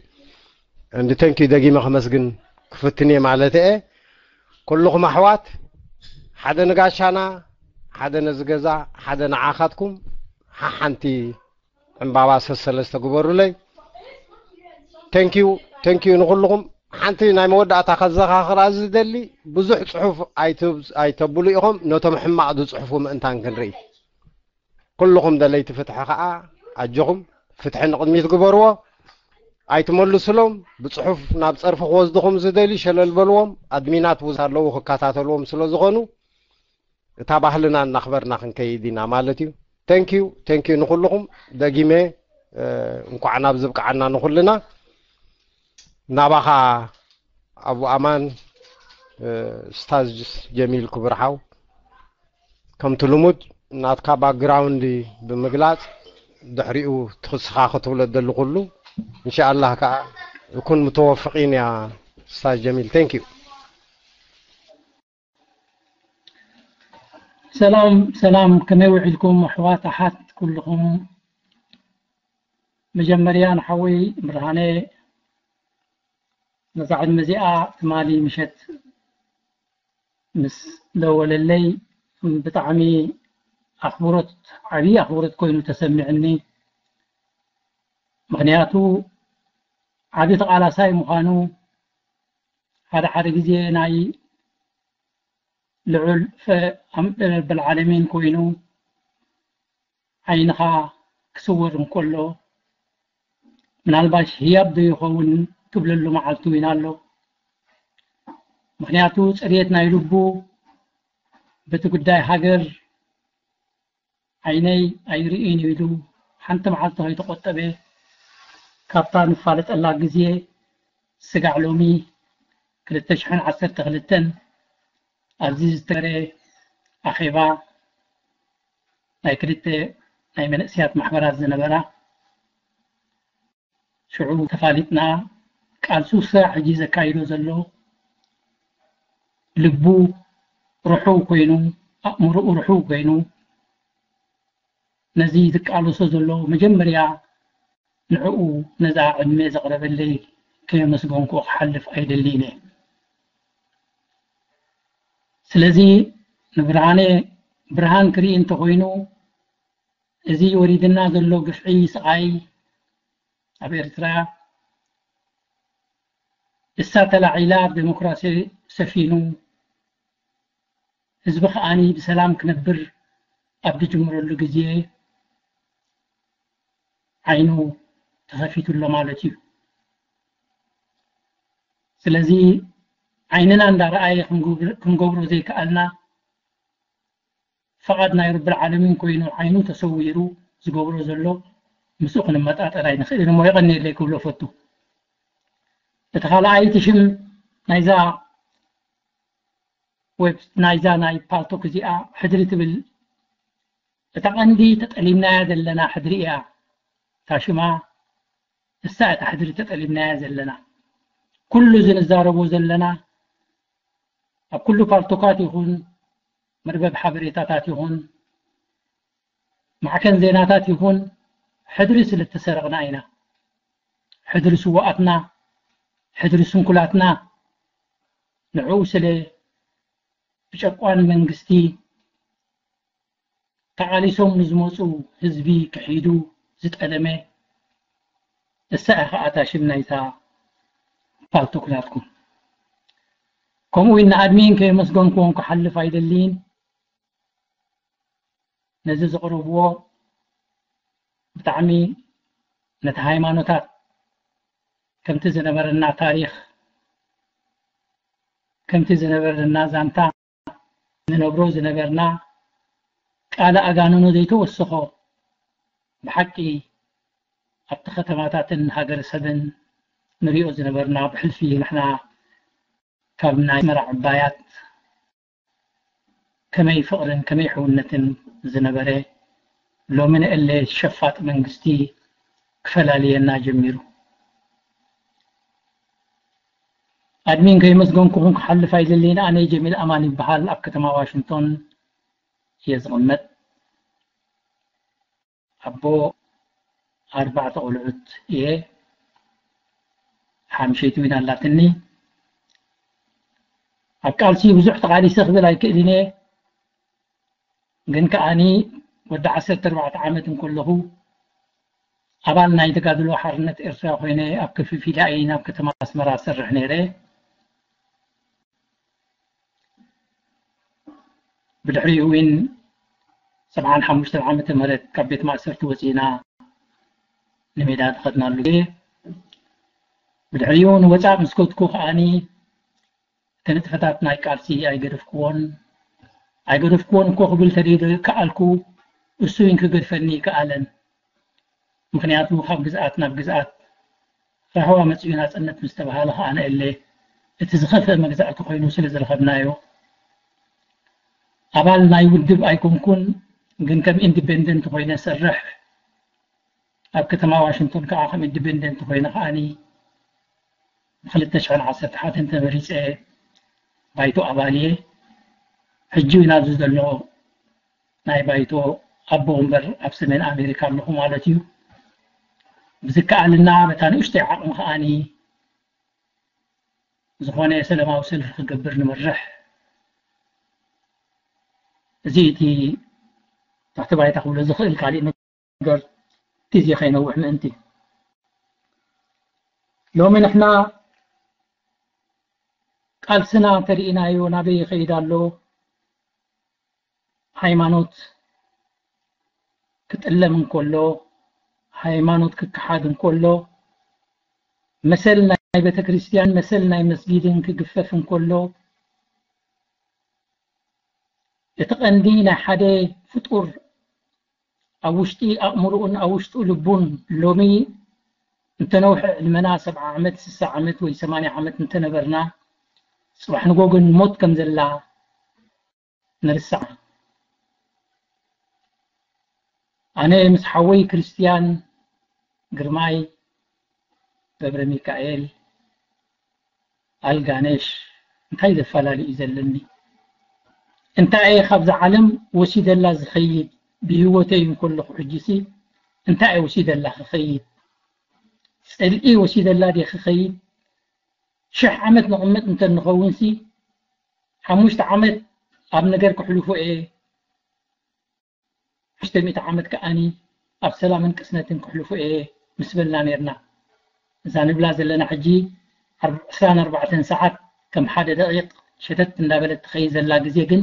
And thank you ደጊመ ከመስግን ክፍትን እየ ማለት እየ። ኩልኹም ኣሕዋት፣ ሓደ ንጋሻና፣ ሓደ ነዚ ገዛ፣ ሓደ ንዓኻትኩም፣ ሓሓንቲ ዕምባባ ሰሰለስተ ግበሩለይ። Thank you፣ thank you ንኹልኹም። ሓንቲ ናይ መወዳእታ ከዘኻኽራ ዝደሊ፣ ብዙሕ ጽሑፍ ኣይት-፣ ኣይተብሉ ኢኹም፣ ነቶም ሕማቕ ዝጽሕፉ ምእንታን ክንርኢ። ኩልኹም ደለይቲ ፍትሒ ኸኣ ኣጆኹም፣ ፍትሒ ንቕድሚት ግበርዎ። ኣይትመልሱሎም። ብጽሑፍ ናብ ጸርፊ ክወስድኹም ዝደልዩ ሸለል በልዎም። ኣድሚናት ውዝ ኣለዉ ክከታተልዎም ስለ ዝኾኑ፣ እታ ባህልና እናኽበርና ክንከይድ ኢና ማለት እዩ። Thank you፣ thank you ንኹልኹም። ደጊመ፣ እ፣ እንኳዕ ናብ ዝብቅዓና ንኹልና። ናባኻ ኣቡ ኣማን፣ እ፣ ስታዝ ጀሚል ክቡር ሓው፣ ከምቲ ልሙድ ናትካ ባክግራውንድ ብምግላጽ ድሕሪኡ ትኽስኻ ክትብሎ ደሊ ኩሉ። እንሻኣላህ ከኣ እኩን ምተወፍቒን እያ ስታዝ ጀሚል። Thank you። ሰላም ሰላም፣ ከመይ ውዒልኩም ኣሕዋት ኣሓት ኩልኹም? መጀመርያ ንሓወይ ብርሃነ ነዛ ዕድመ እዚኣ ትማሊ ምሸት ምስ ደወለለይ ብጣዕሚ ኣኽብሮት፣ ዓብዪ ኣኽብሮት ኮይኑ ተሰሚዕኒ። ምኽንያቱ ዓቢ ተቓላሳይ ምዃኑ ሓደ ሓደ ግዜ ናይ ልዑል ፈ-፣ ኣም-፣ ረብል ዓለሚን ኮይኑ ዓይንኻ ክስወር እንከሎ ምናልባሽ ህያብ ዶ ይኸውን ትብለሉ መዓልቲ እውን ኣሎ። ምኽንያቱ ጽሬት ናይ ልቡ በቲ ጉዳይ ሃገር ዓይነይ ኣይርእን ኢሉ ሓንቲ መዓልቲ ከይተቖጠበ ካብታ ንፋለጠላ ግዜ ስጋዕ ሎሚ ክልተ ሽሕን ዓሰርተ ክልተን ኣብዚ ዝተረ ኣኼባ ናይ ክልተ ናይ መንእሰያት ማሕበራት ዝነበራ ሽዑ ተፋሊጥና ቃልሱ ስራሕ ሕጂ ዘካይዶ ዘሎ ልቡ ርሑው ኮይኑ፣ ኣእምሮኡ ርሑው ኮይኑ፣ ነዚ ዝቃለሶ ዘሎ መጀመርያ ንዕኡ ነዛ ዕድመ ዘቕረበለይ ከየመስገንኩ ክሓልፍ ኣይደልይን እየ። ስለዚ ንብርሃነ ብርሃን ክርኢ እንተኾይኑ፣ እዚ ወሪድና ዘሎ ግፍዒ፣ ስቓይ ኣብ ኤርትራ እሳ ተላዒላ፣ ዴሞክራሲ ሰፊኑ፣ ህዝቢ ከኣኒ ብሰላም ክነብር ኣብ ዝጅምረሉ ግዜ ዓይኑ ተኸፊቱ ኣሎ ማለት እዩ። ስለዚ ዓይንና እንዳረኣየ ክንገብር-፣ ክንገብሮ ዘይከኣልና፣ ፈቓድ ናይ ረብል ዓለሚን ኮይኑ ዓይኑ ተሰዊሩ ዝገብሮ ዘሎ ምስኡ ክንመጣጠር ኣይንኽእልን እሞ የቐንየለይ ክብሎ ፈቱ። እቲ ካልኣይቲ ሽም ናይዛ ዌብ ናይዛ ናይ ፓልቶክ እዚኣ ሕድሪ ትብል እታ ቀንዲ ተጠሊምናያ ዘለና ሕድሪ እያ። እታ ሽማ እሳ እታ ሕድሪ ተጠሊምናያ ዘለና። ኩሉ እዚ ንዛረቦ ዘለና ኣብ ኩሉ ፓልቶካት ይኹን መርበብ ሓበሬታታት ይኹን ማዕከን ዜናታት ይኹን ሕድሪ ስለ እተሰረቕና ኢና። ሕድሪ ስውኣትና፣ ሕድሪ ስንኩላትና፣ ንዕኡ ስለ ብጨቋን መንግስቲ ተቓሊሶም ንዝመፁ ህዝቢ ክሒዱ ዝጠለመ እሳ እያ ኸኣ እታ ሽም ናይታ ፓልቶክ ናትኩም። ከምኡ ኢልና ኣድሚን ከየመስገንኩዎም ክሓልፍ ኣይደልይን። ነዚ ዘቕረብዎ ብጣዕሚ ነቲ ሃይማኖታት ከምቲ ዝነበረና ታሪኽ፣ ከምቲ ዝነበረና ዛንታ፣ ንነብሮ ዝነበርና ቃለ ኣጋንኖ ዘይተወሰኾ ብሓቂ ኣብቲ ከተማታትን ሃገረሰብን ንሪኦ ዝነበርና ብሕልፊ ንሕና ካብ ናይ ኣስመራ ዕባያት ከመይ ፍቕርን ከመይ ሕውነትን ዝነበረ ሎሚ ንእለ ሸፋጥ መንግስቲ ክፈላልየና ጀሚሩ። ኣድሚን ከይመስገንኩኹም ክሓልፍ ኣይደልን። ኣነ ጀሚል ኣማን ይበሃል። ኣብ ከተማ ዋሽንግቶን እየ ዝቕመጥ። ኣቦ ኣርባዕተ ቆልዑት እየ። ሓምሸይቲ እውን ኣላትኒ። ኣብ ቃልሲ ብዙሕ ተቓሊሰ ክብል ኣይክእልን እየ። ግን ከኣኒ ወዲ ዓሰርተ ኣርባዕተ ዓመት እንከለኹ ኣባል ናይ ተጋድሎ ሓርነት ኤርትራ ኮይነ ኣብ ክፍፊላ እየ ናብ ከተማ ኣስመራ ዝሰርሕ ነይረ። ብድሕሪኡ እውን ሰብዓን ሓሙሽተን ዓመተ ምህረት ካብ ቤት ማእሰርቲ ወፂእና ንሜዳ ተኸድናሉ ግዜ፣ ብድሕሪኡ ንወፃእ ምስ ከድኩ ከኣኒ እቲ ንጥፈታት ናይ ቃልሲ ኣይገደፍክዎን። ኣይገደፍክዎን እኮ ክብል ተደይ ከኣልኩ፣ እሱ እውን ክገድፈኒ ይከኣለን። ምኽንያቱ ካብ ግዝኣት ናብ ግዝኣት ራህዋ መፅኡ ናፅነት ምስ ተባሃለ ከኣ ንእለ እቲ ዝኸፍአ መግዛእቲ ኮይኑ ስለ ዝረኸብናዮ። ኣባል ናይ ውድብ ኣይኮንኩን፣ ግን ከም ኢንዲፔንደንት ኮይነ ሰርሕ። ኣብ ከተማ ዋሽንግቶን ከኣ ከም ኢንዲፔንደንት ኮይነ ከኣኒ ብክልተ ሽሕን ዓሰርተ ሓደን ተመሪፀ ባይቶ ኣባል እየ። ሕጂ እውን ኣብዚ ዘሎ ናይ ባይቶ ኣቦ ወንበር ኣብ ሰሜን ኣሜሪካ ኣለኹ ማለት እዩ። ብዝከኣልና በታ ንእሽተይ ዓቕሚ ከኣኒ ዝኾነ ሰላማዊ ሰልፊ ክገብር ንምርሕ። እዚ እቲ ታሕቲ ባይታ ክብሎ ዝኽእል ካሊእ ነገር ግዜ ከይነውሕ ምእንቲ። ሎሚ ንሕና ቃልስና ተሪኢናዮ ናበይ ይኸይድ ኣሎ? ሃይማኖት ክጥለም እንከሎ፣ ሃይማኖት ክከሓድ እንከሎ፣ መሰል ናይ ቤተክርስትያን፣ መሰል ናይ መስጊድን ክግፈፍ እንከሎ፣ እቲ ቀንዲ ናይ ሓደ ፍጡር ኣብ ውሽጢ ኣእምሮኡን ኣብ ውሽጡ ልቡን ሎሚ እንተነውሐ ዕድመና ሰብዓ ዓመት፣ ስሳ ዓመት ወይ ሰማንያ ዓመት እንተነበርና፣ ጽባሕ ንጎ ግን ሞት ከም ዘላ ንርስዓ። ኣነ ምስ ሓወይ ክርስትያን ግርማይ ገብረ ሚካኤል ኣልጋነሽ እንታይ ዘፈላለዩ እዩ ዘለኒ? እንታይ እየ ካብዛ ዓለም ወሲደላ ዝኸይድ? ብህይወተይ እንከለኹ ሕጂሲ እንታይ እየ ወሲደላ ክኸይድ? ጽልኢ ወሲደላ ድየ ክኸይድ? ሽሕ ዓመት ንቕመጥ እንተ ንኸውንሲ፣ ሓሙሽተ ዓመት ኣብ ነገር ክሕልፎ እየ፣ ሽተ ሚእቲ ዓመት ከኣኒ ኣብ ሰላምን ቅስነትን ክሕልፎ እየ ምስ በልና ነርና። እዛ ንብላ ዘለና ሕጂ ዓርብ-፣ ዕስራን ኣርባዕተን ሰዓት ከም ሓደ ደቂቕ ሸተት እንዳበለት ትኸይድ ዘላ ግዜ ግን፣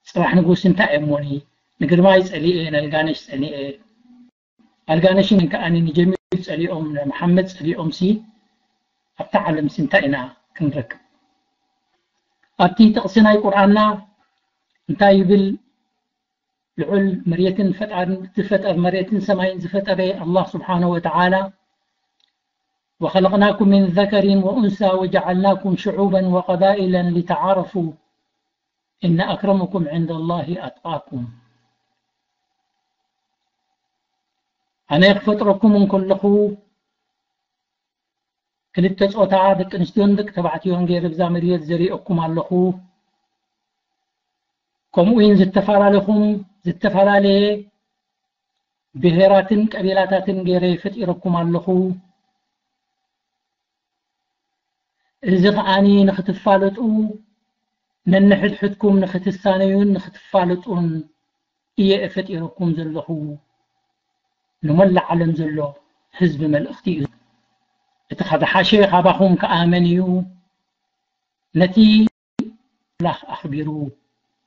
ጽባሕ ንጉስ እንታይ እየ እሞኒ? ንግርማይ ጸሊኤ፣ ነልጋነሽ ጸሊኤ፣ ኣልጋነሽን ከኣኒ ንጀሚል ጸሊኦም፣ ንመሓመድ ጸሊኦም ሲ ኣብታ ዓለም ሲ እንታይ ኢና ክንረክብ? ኣብቲ ጥቕሲ ናይ ቁርኣንና እንታይ ይብል? ልዑል መሬትን ፈጣርን ዝፈጠር፣ መሬትን ሰማይን ዝፈጠረ ኣላህ ስብሓነሁ ወተዓላ፣ وخلقناكم من ذكر وأنثى وجعلناكم شعوبا وقبائل لتعارفوا إن أكرمكم عند الله أتقاكم። ኣነ ክፈጥረኩም እንከለኹ ክልተ ጾታ፣ ደቂ ኣንስትዮን ደቂ ተባዕትዮን ገይረ ብዛ መሬት ዘሪኦኩም ኣለኹ። ከምኡ እውን ዝተፈላለኹም፣ ዝተፈላለየ ብሄራትን ቀቢላታትን ገይረ ፈጢረኩም ኣለኹ። እዚ ከኣኒ ንኽትፋለጡ፣ ነንሕድሕድኩም ንኽትሳነዩን ንኽትፋለጡን እየ እፈጢረኩም ዘለኹ። ንመላእ ዓለም ዘሎ ህዝቢ መልእኽቲ እዩ። እቲ ዝሓሸ ካባኹም ከኣ መን እዩ? ነቲ ኣምላኽ ኣኽቢሩ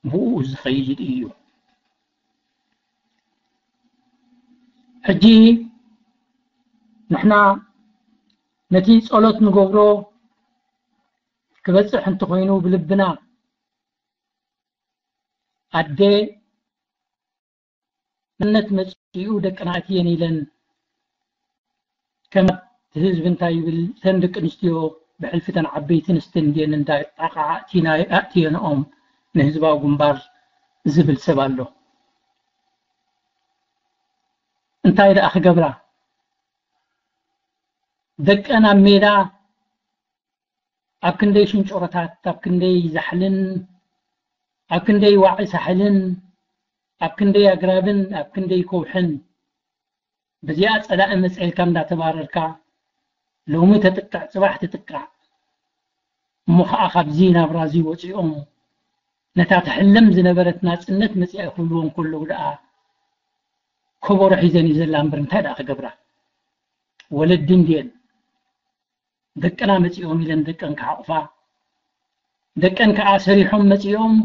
ብኡ ዝኸይድ እዩ። ሕጂ ንሕና ነቲ ጸሎት ንገብሮ ክበጽሕ እንተኾይኑ ብልብና ኣደ መንነት መጺኡ ደቅና ኣትየን ኢለን ከም ህዝቢ እንታይ ይብል? እተን ደቂ ኣንስትዮ ብሕልፊ እተን ዓበይቲ ኣንስቲ እንድየን እንዳጣቕዓ ኣእቲና-፣ ኣእትየንኦም ንህዝባዊ ግንባር ዝብል ሰብ ኣሎ። እንታይ ደኣ ክገብራ? ደቀን ኣብ ሜዳ ኣብ ክንደይ ሽንጮሮታት፣ ኣብ ክንደይ ዛሕልን፣ ኣብ ክንደይ ዋዒ ሳሕልን፣ ኣብ ክንደይ ኣግራብን፣ ኣብ ክንደይ ከውሕን፣ በዚኣ ጸላኢ መጸልካ እንዳተባረርካ፣ ሎሚ ተጥቃዕ፣ ጽባሕ ትጥቃዕ። እሞ ኸኣ ካብዚ ናብራ እዚ ወጺኦም፣ ነታ ትሕለም ዝነበረት ናጽነት መጺኣ ክብልዎ እንከለዉ ደኣ፣ ከበሮ ሒዘን እዩ ዘላ እምበር እንታይ ደኣ ክገብራ? ወለዲ እንድየን። ደቅና መጺኦም ኢለን ደቀን ክሓቑፋ፣ ደቀን ከኣ ሰሪሖም መጺኦም፣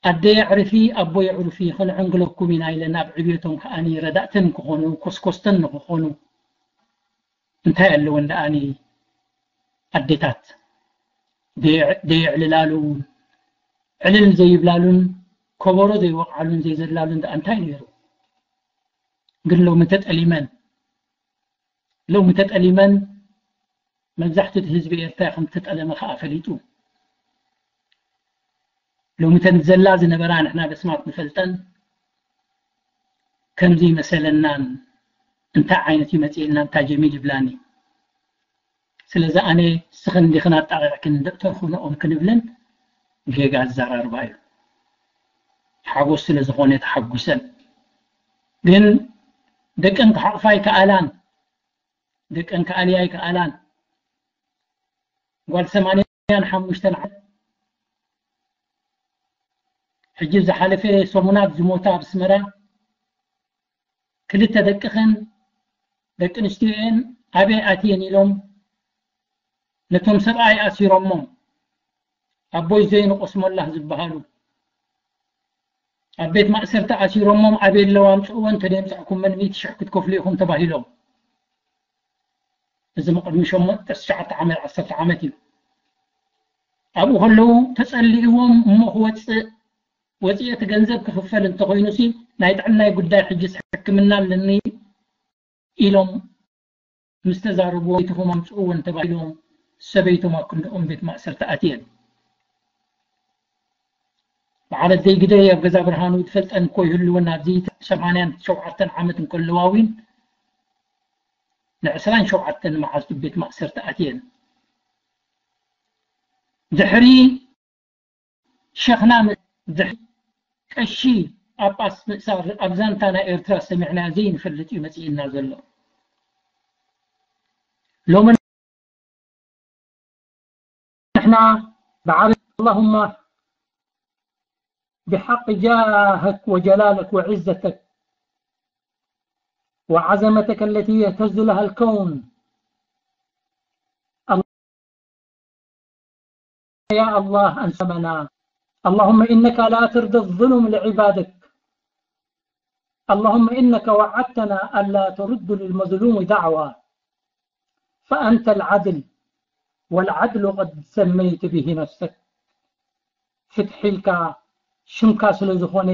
ኣደይ ኣዕርፊ፣ ኣቦይ ኣዕርፊ፣ ከነዕንግለኩም ኢና ኢለን ኣብ ዕብየቶም ከኣኒ ረዳእተን ክኾኑ፣ ኮስኮስተን ንክኾኑ፣ እንታይ ኣለወን ደኣኒ ኣዴታት? ደየ-፣ ደየዕልላሉ፣ ዕልል ዘይብላሉን፣ ከበሮ ዘይወቕዓሉን ዘይዘላሉን ደኣ እንታይ ነይሩ? ግን ሎሚ ተጠሊመን፣ ሎሚ ተጠሊመን፣ መብዛሕትኡ እቲ ህዝቢ ኤርትራ ከም ተጠለመ ከኣ ፈሊጡ። ሎሚ ተን ዘላ ዝነበራ ንሕና በስማት ንፈልጠን ከምዚ መሰለናን እንታይ ዓይነት እዩ መጺእና እንታይ ጀሚል ይብላኒ። ስለዚ ኣነ ስኽን ዲኽን ኣጣቂዕክን ደእተርኹ ንኦም ክንብለን ጌጋ ኣዘራርባ እዩ። ሓጎስ ስለ ዝኾነ ተሓጉሰን። ግን ደቀን ክሓቑፋ ኣይከኣላን። ደቀን ክኣልያ ኣይከኣላን። ጓል ሰማንያን ሓሙሽተን ዓመት፣ ሕጂ ዝሓለፈ ሰሙናት ዝሞታ ኣብ ኣስመራ ክልተ ደቅኽን ደቂ ኣንስትዮኤን ኣበይ ኣትየን ኢሎም ነቶም ሰብኣይ ኣሲሮሞም፣ ኣቦይ ዘይኑ ቆስሞላህ ዝበሃሉ ኣብ ቤት ማእሰርቲ ኣሲሮሞም፣ ኣበይ ኣለዋ ኣምጽእወን፣ እንተደምጻእኩመን ሚእቲ ሽሕ ክትከፍሉ ኢኹም ተባሂሎም። እዚ መቕድሚ ሸሞንተ፣ ትሽዓተ ዓመት፣ ዓሰርተ ዓመት እዩ። ኣብኡ ከለዉ ተጸሊእዎም እሞ ክወጽእ፣ ወጺኤ እቲ ገንዘብ ክኽፈል እንተኾይኑሲ ናይ ጥዕናይ ጉዳይ ሕጅስ ሕክምና ኣለኒ ኢሎም ምስ ተዛረብዎ፣ ቤትኹም ኣምጽእወን ተባሂሎም ሰበይቶም ኣብ ክንድኦም ቤት ማእሰርቲ ኣትየን። በዓል ኣደይ ግደይ ኣብ ገዛ ብርሃኑ ትፈልጠን እኮ ይህልወን ኣብዚ ሰማንያን ሸውዓተን ዓመት እንከለዋ እውን ንዕስራን ሸውዓተን መዓልቲ ቤት ማእሰርቲ ኣትየን። ድሕሪ ሸኽና ም-፣ ድሕሪ ቀሺ ጳጳስ ምእሳር ኣብ ዛንታ ናይ ኤርትራ ሰሚዕና ዘይንፈልጥ እዩ መጺእና ዘሎ። ሎሚ ንሕና ብዓቢ اللهم بحق جاهك وجلالك وعزتك وعظمتك التي يهتز لها الكون. يا الله أنسمنا. اللهم إنك لا ترضى الظلم لعبادك. اللهم إنك وعدتنا ألا ترد للمظلوم دعوة. فأنت العدل، والعدل قد سميت به نفسك. ፍትሒ ኢልካ ሽምካ ስለ ዝኾነ፣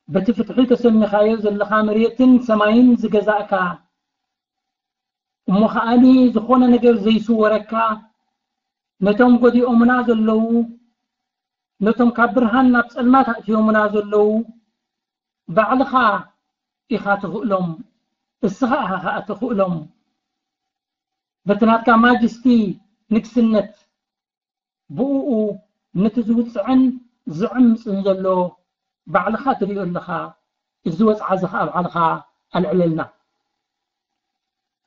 በቲ ፍትሒ ተሰሚኻዮ ዘለኻ መሬትን ሰማይን ዝገዛእካ፣ እሞ ከኣኒ ዝኾነ ነገር ዘይስወረካ፣ ነቶም ጎዲኦምና ዘለዉ፣ ነቶም ካብ ብርሃን ናብ ጸልማት ኣእትዮምና ዘለዉ፣ ባዕልኻ ኢኻ ትኽእሎም፣ እስኻ ኢኻ ኸኣ ትኽእሎም። በቲ ናትካ ማጅስቲ ንግስነት፣ ብእኡ ነቲ ዝውጽዕን ዝዕምጽን ዘሎ ባዕልኻ ትሪኦ ኣለኻ። እዚ ወጽዓ እዚ ኸኣ ባዕልኻ ኣልዕለልና።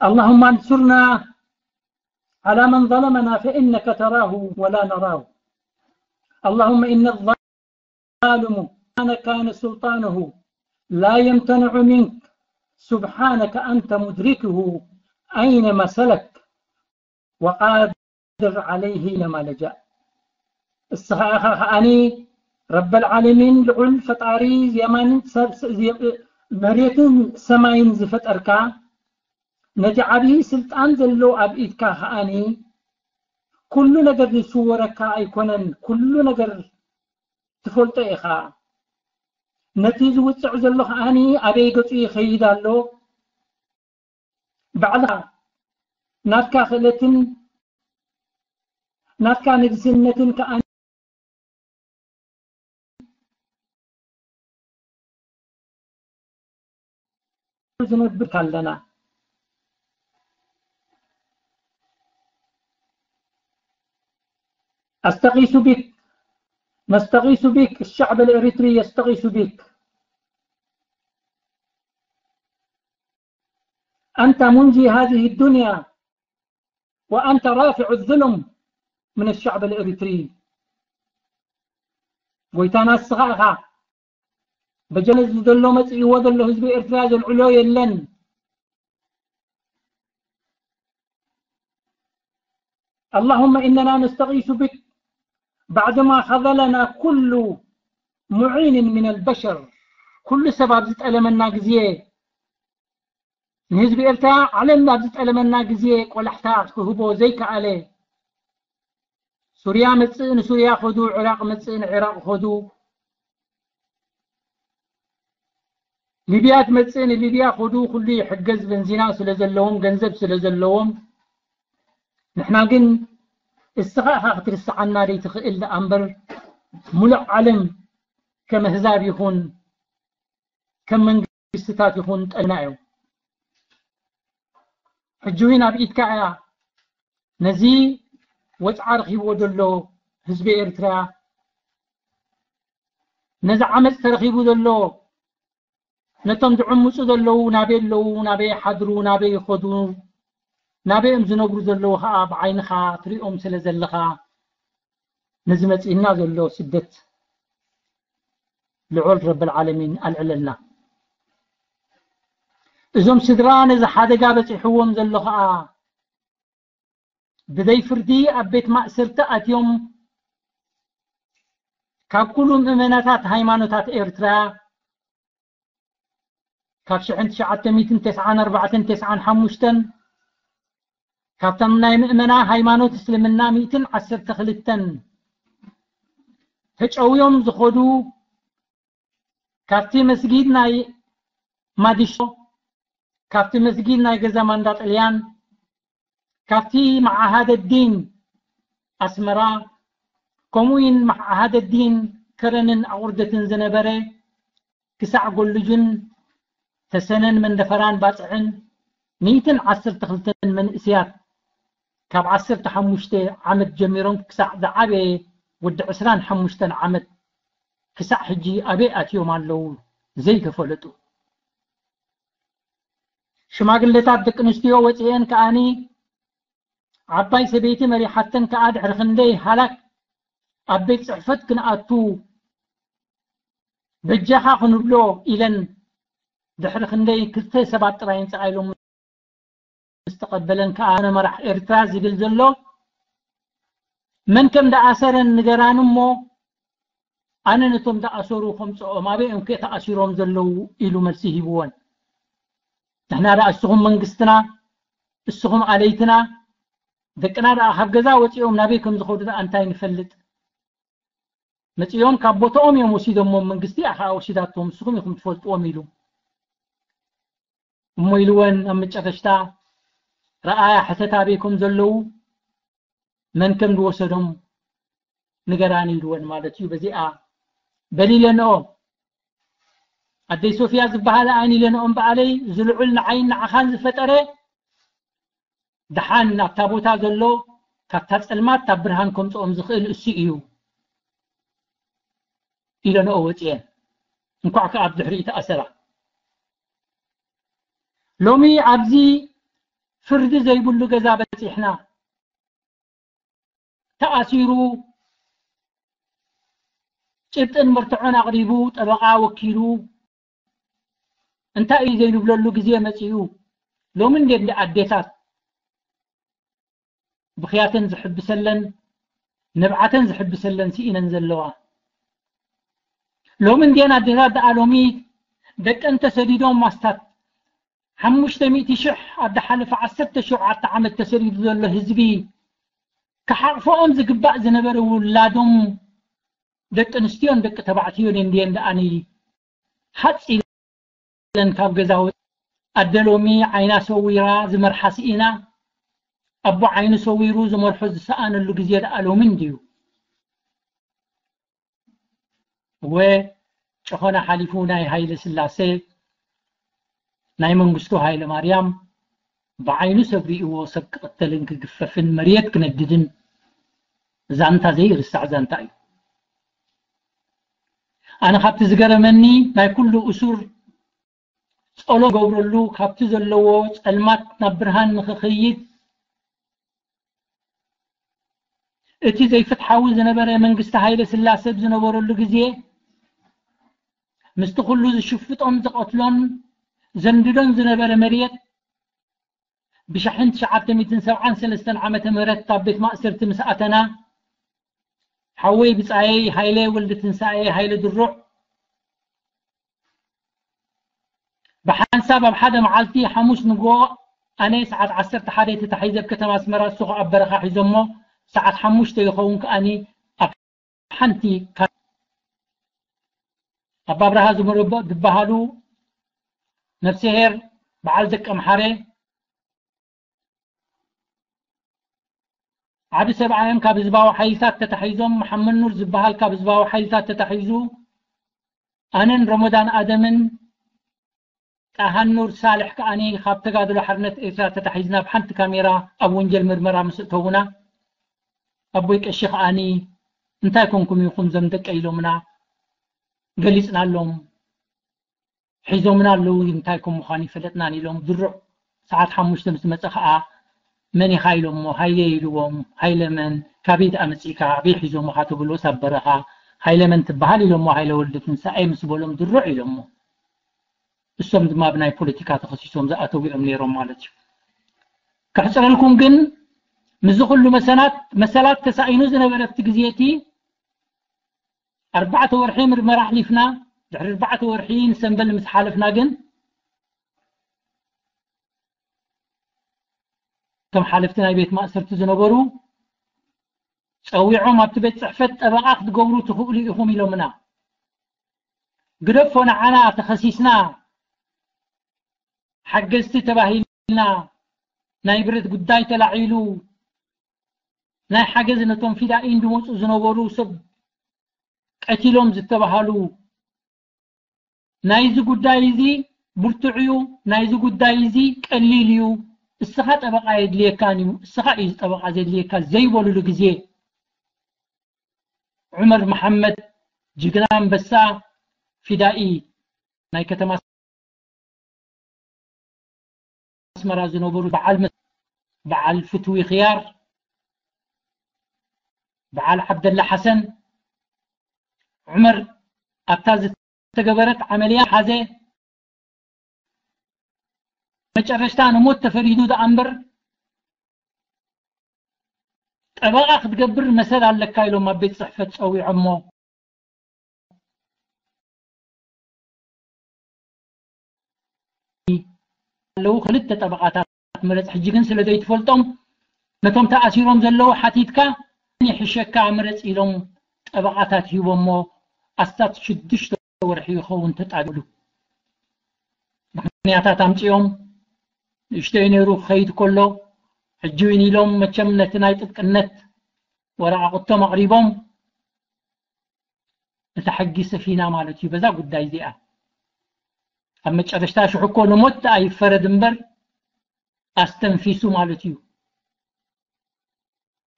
اللهم انصرنا على من ظلمنا فإنك تراه ولا نراه. اللهم إن الظالم أين كان سلطانه لا يمتنع منك، سبحانك أنت مدركه أينما سلك وقادر عليه أينما لجأ. እስኻ ኢኻ ከኣኒ ረበል ዓለሚን ልዑል ፈጣሪ የማንን ሰብ-፣ ስ-፣ የ-፣ መሬትን ሰማይን ዝፈጠርካ፣ ነቲ ዓብዪ ስልጣን ዘሎ ኣብ ኢድካ ከኣኒ ኩሉ ነገር ዝስወረካ ኣይኮነን፣ ኩሉ ነገር ትፈልጦ ኢኻ። ነቲ ዝውጽዕ ዘሎ ከኣኒ ኣበይ ገጹ ይኸይድ ኣሎ፣ ባዕልኻ ናትካ ክእለትን ናትካ ንግስነትን ከኣ ዝነብር ኣለና። أستغيث بك، نستغيث بك، الشعب الإريتري يستغيث بك. أنت منجي هذه الدنيا وأنت رافع الظلم من الشعب الإريتري. ጎይታና ንስኻ ኢኻ። በጀነ ዘሎ መጽእዎ ዘሎ ህዝቢ ኤርትራ ዘልዕሎ የለን። اللهم إننا نستغيث بك بعدما خذلنا كل معين من البشر. ኩሉ ሰብ ኣብ ዝጠለመና ግዜ፣ ንህዝቢ ኤርትራ ዓለም ኣብ ዝጠለመና ግዜ ቆላሕታ ክህቦ ዘይከኣለ፣ ሱርያ መጽእ ንሱርያ ኸዱ፣ ዕራቕ መጽእ ንዕራቕ ኸዱ፣ ሊብያ ትመጽእ ንሊብያ ኸዱ፣ ኩሉ ይሕገዝ፣ በንዚና ስለ ዘለዎም፣ ገንዘብ ስለ ዘለዎም። ንሕና ግን እስኻ ኢኻ ክትርስዓና ዘይትኽእል ደኣ እምበር፣ ሙሉእ ዓለም ከም ኣህዛብ ይኹን ከም መንግስትታት ይኹን ጠልና እዮም። ሕጂ እውን ኣብ ኢድካ እያ። ነዚ ወጽዓ ረኺብዎ ዘሎ ህዝቢ ኤርትራ፣ ነዚ ዓመጽ ተረኺቡ ዘሎ፣ ነቶም ዝዕምጹ ዘለዉ ናበይ ኣለዉ፣ ናበይ ይሓድሩ፣ ናበይ ይኸዱ፣ ናበይ እዮም ዝነብሩ ዘለዉ ኸኣ ብዓይንኻ ትሪኦም ስለ ዘለኻ፣ ነዚ መጺእና ዘሎ ስደት ልዑል ረብል ዓለሚን ኣልዕለልና። እዞም ስድራ ነዚ ሓደጋ በጺሕዎም ዘሎ ኸኣ፣ ብዘይ ፍርዲ ኣብ ቤት ማእሰርቲ ኣትዮም፣ ካብ ኩሉ ምእመናታት ሃይማኖታት ኤርትራ፣ ካብ ሽሕን ትሽዓተ ሚእትን ተስዓን ኣርባዕተን ተስዓን ሓሙሽተን፣ ካብቶም ናይ ምእመና ሃይማኖት እስልምና ሚእትን ዓሰርተ ክልተን ተጨውዮም ዝኸዱ፣ ካብቲ መስጊድ ናይ ማዲሾ፣ ካብቲ መስጊድ ናይ ገዛ ማንዳ ጥልያን፣ ካብቲ መዓሃደ ዲን ኣስመራ፣ ከምኡ እውን መዓሃደ ዲን ከረንን ኣቑርደትን ዝነበረ፣ ክሳዕ ጎልጁን ተሰነን መንደፈራን ባጽዕን ሚእትን ዓሰርተ ክልተን መንእስያት ካብ ዓሰርተ ሓሙሽተ ዓመት ጀሚሮም ክሳዕ ዝዓበየ ወዲ ዕስራን ሓሙሽተን ዓመት ክሳዕ ሕጂ ኣበይ ኣትዮም ኣለዉ ዘይተፈለጡ። ሽማግለታት ደቂ ኣንስትዮ ወፂኤን ከኣኒ ዓባይ ሰበይቲ መሪሓተን ከኣ ድሕሪ ክንደይ ሃላክ ኣብ ቤት ፅሕፈት ክንኣቱ በጃኻ ክንብሎ ኢለን ድሕሪ ክንደይ ክልተ ሰባት ጥራይ እንፀኣ ኢሎም ዝተቐበለን ከኣ መራሕ ኤርትራ ዝብል ዘሎ መን ከም ደኣሰረን ንገራኒ እሞ ኣነ ነቶም ደኣሰሩ ከምፅኦም ኣበይ እዮም ከ ተኣሲሮም ዘለዉ ኢሉ መልሲ ሂብወን። ንሕና ደኣ እስኹም መንግስትና እስኹም ኣለይትና ደቅና ደኣ ካብ ገዛ ወፂኦም ናበይ ከም ዝኸዱ ደኣ እንታይ ንፈልጥ? መፂኦም ካብ ቦታኦም እዮም ወሲዶሞም መንግስቲ እያ ከዓ ወሲዳቶም ንስኹም ኢኹም ትፈልጥዎም ኢሉ እሞ ኢልወን ኣብ መጨረሽታ ረኣያ ሕተት ኣበይ ከም ዘለዉ መን ከም ዝወሰዶም ንገራኒ ኢልወን ማለት እዩ። በዚኣ በል ኢለንኦ ኣደይ ሶፊያ ዝበሃላ ኣን ኢለንኦም በኣለይ ዝልዑል ንዓይን ንዓኻን ዝፈጠረ ደሓን ኣብታ ቦታ ዘሎ ካብታ ጸልማት ካብ ብርሃን ከምጽኦም ዝኽእል እሱ እዩ ኢለንኦ ወጽኤን። እንኳዕ ከኣ ኣብ ድሕሪኡ ተኣሰራ። ሎሚ ኣብዚ ፍርዲ ዘይብሉ ገዛ በጺሕና። ተኣሲሩ ጭብጥን መርትዖን ኣቕሪቡ ጠበቓ ወኪሉ እንታይ እዩ ዘይንብለሉ ግዜ መጺኡ። ሎሚ እንዴ እንደ ኣዴታት ብኽያተን ዝሕብሰለን ንብዓተን ዝሕብሰለን ስኢነን ዘለዋ። ሎሚ እንዴን ኣዴታት ደኣ ሎሚ ደቀን ተሰዲዶም ማስታት ሓሙሽተ ሚእቲ ሽሕ ኣብ ዝሓለፈ ዓሰርተ ሸውዓተ ዓመት ተሰዲዱ ዘሎ ህዝቢ ክሓቕፈኦም ዝግባእ ዝነበረ ውላዶም ደቂ ኣንስትዮን ደቂ ተባዕትዮን እንድየን ደኣኒ ሃፅ ኢለን ካብ ገዛ ወ ኣደ ሎሚ ዓይና ሰዊራ ዝመርሓ ስኢና ኣቦ ዓይኑ ሰዊሩ ዝመርሖ ዝሰኣነሉ ግዜ ደኣ ሎሚ እንድዩ። እወ ጭኾነ ሓሊፉ ናይ ሃይለ ስላሴ ናይ መንግስቱ ሃይለ ማርያም ብዓይኑ ሰብ ርእይዎ ሰብ ክቕተልን ክግፈፍን መርየት ክነድድን ዛንታ ዘይርሳዕ ዛንታ እዩ። ኣነ ካብቲ ዝገረመኒ ናይ ኩሉ እሱር ጸሎ ገብረሉ ካብቲ ዘለዎ ጸልማት ናብ ብርሃን ንኽኸይድ እቲ ዘይፍትሓዊ ዝነበረ መንግስቲ ሃይለ ስላሰ ዝነበረሉ ግዜ ምስቲ ኩሉ ዝሽፍጦም ዝቐትሎን ዘንድዶን ዝነበረ መሬት ብሽሕን ትሽዓተ ሚእትን ሰብዓን ሰለስተን ዓመተ ምህረት ካብ ቤት ማእሰርቲ ምስ ኣተና ሓወይ ብጻየይ ሃይለ ወልደ ትንሳኤ ሃይለ ድሩዕ ብሓንሳብ ኣብ ሓደ መዓልቲ ሓሙስ ንግሆ ኣነ ሰዓት ዓሰርተ ሓደ ተታሒዘ ኣብ ከተማ ኣስመራ እሱ ኣብ በረኻ ሒዞሞ ሰዓት ሓሙሽተ ይኸውን ከኣኒ ኣብ ሓንቲ ካብ ኣባ ኣብርሃ ዝምርቦ ዝበሃሉ ነፍስሄር በዓል ደቀምሓረ ዓቢ ሰብኣዮም ካብ ህዝባዊ ሓይልታት ተታሒዞም መሓመድ ኑር ዝበሃል ካብ ህዝባዊ ሓይልታት ተታሒዙ ኣነን ረመዳን ኣደምን ጣሃን ኑር ሳልሕ ከኣኒ ካብ ተጋድሎ ሓርነት ኤርትራ ተታሒዝና ብሓንቲ ካሜራ ኣብ ወንጀል ምርመራ ምስ እተውና ኣቦይ ቀሺ ከኣኒ እንታይ ኮንኩም ኢኹም ዘም ደቀ ኢሎምና ገሊጽናሎም ሒዞምና ኣለዉ እንታይ ከም ምዃኑ ይፈለጥናን ኢሎም ድሩዕ ሰዓት ሓሙሽተ ምስ መጸ ከኣ መን ኢኻ ኢሎሞ ሃይለ ኢልዎም ሃይለ መን ካበይ ደኣ መጺእካ ኣበይ ሒዞምኻ ተብልዎስ ኣብ በረኻ ሃይለ መን ትበሃል ኢሎሞ ሃይለ ወልደ ትንሳኤ ምስ በሎም ድሩዕ ኢሎሞ እሶም ድማ ብናይ ፖለቲካ ተኸሲሶም ዝኣተው እዮም ነይሮም ማለት እዩ። ከሕፅረልኩም ግን ምስዚ ኩሉ መሰናት መሰላት ተሳኢኑ ዝነበረ ኣብቲ ግዜ እቲ ኣርባዕተ ወርሒ ምርመራ ኣሕሊፍና ድሕሪ ኣርባዕተ ወርሒ ንሰንበል ምስ ሓለፍና ግን ከም ሓለፍቲ ናይ ቤት ማእሰርቲ ዝነበሩ ፀዊዖም ኣብቲ ቤት ፅሕፈት ጠበቓ ክትገብሩ ትኽእሉ ኢኹም ኢሎምና። ግደፎ ንዓና ተኸሲስና ሓገዝቲ ተባሂልና ናይ ብረት ጉዳይ ተላዒሉ ናይ ሓገዝ ነቶም ፊዳኢን ዝመፁ ዝነበሩ ሰብ ቀቲሎም ዝተባሃሉ ናይዚ ጉዳይ እዚ ብርቱዕ እዩ፣ ናይዚ ጉዳይ እዚ ቀሊል እዩ፣ እስኻ ጠበቓ የድልየካን እዩ፣ እስኻ እዩ ጠበቓ ዘድልየካ ዘይበሉሉ ግዜ፣ ዑመር መሓመድ፣ ጅግና ኣንበሳ፣ ፊዳኢ ናይ ከተማ ኣስመራ ዝነበሩ በዓል መ-፣ በዓል ፍትዊ ኽያር፣ በዓል ዓብደላ ሓሰን፣ ዑመር ኣብታ ዝተገበረት ዓመልያ ሓዘ፣ መጨረሽታ ንሞት ተፈሪዱ ደኣ እምበር፣ ጠበቓ ክትገብር መሰል ኣለካ ኢሎም ኣብ ቤት ጽሕፈት ጸዊዖሞ። ኣለዉ ክልተ ጠበቓታት ምረጽ። ሕጂ ግን ስለ ዘይትፈልጦም፣ ነቶም ተኣሲሮም ዘለዉ ሓቲትካ፣ ይሕሸካ ምረጽ ኢሎም ጠበቓታት ሂቦሞ። ኣስታት ሽዱሽተ ወርሒ ይኸውን ተጣቢሉ። ምኽንያታት ኣምጺኦም፣ ንእሽተይ ነይሩ ክኸይድ ከሎ፣ ሕጂ እውን ኢሎም መቸም ነቲ ናይ ጥብቅነት ወረቓቕቶም ኣቕሪቦም፣ እታ ሕጊ ሰፊና ማለት እዩ በዛ ጉዳይ እዚኣ። ኣብ መጨረሽታ ሽሕ እኮ ንሞት ደኣ ይፈረድ እምበር ኣስተንፊሱ ማለት እዩ።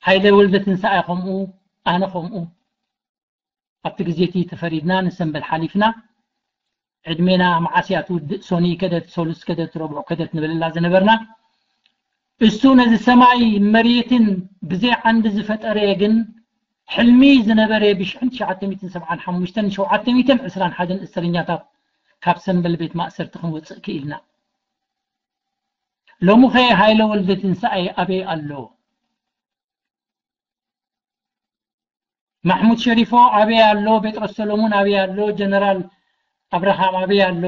ሃይለ ወልደ ትንሳኤ ከምኡ፣ ኣነ ከምኡ። ኣብቲ ግዜ እቲ ተፈሪድና ንሰንበል ሓሊፍና። ዕድሜና መዓስ እያ ትውድእ? ሶኒ ከደት፣ ሰሉስ ከደት፣ ረቡዕ ከደት ንብለላ ዝነበርና። እሱ ነዚ ሰማይ መሬትን ብዘይ ዓንዲ ዝፈጠረ ግን ሕልሚ ዝነበረ ብሽሕን ትሽዓተ ሚእትን ሰብዓን ሓሙሽተን ሸውዓተ ሚእትን ዕስራን ሓደን እስረኛታት ካብ ሰንበል ቤት ማእሰርቲ ክንወፅእ ክኢልና። ሎሚ ኸ ሃይለ ወልደ ትንሳኤ ኣበይ ኣሎ? ማሕሙድ ሸሪፎ ኣበይ ኣሎ? ጴጥሮስ ሰሎሞን ኣበይ ኣሎ? ጀነራል ኣብርሃም ኣበይ ኣሎ?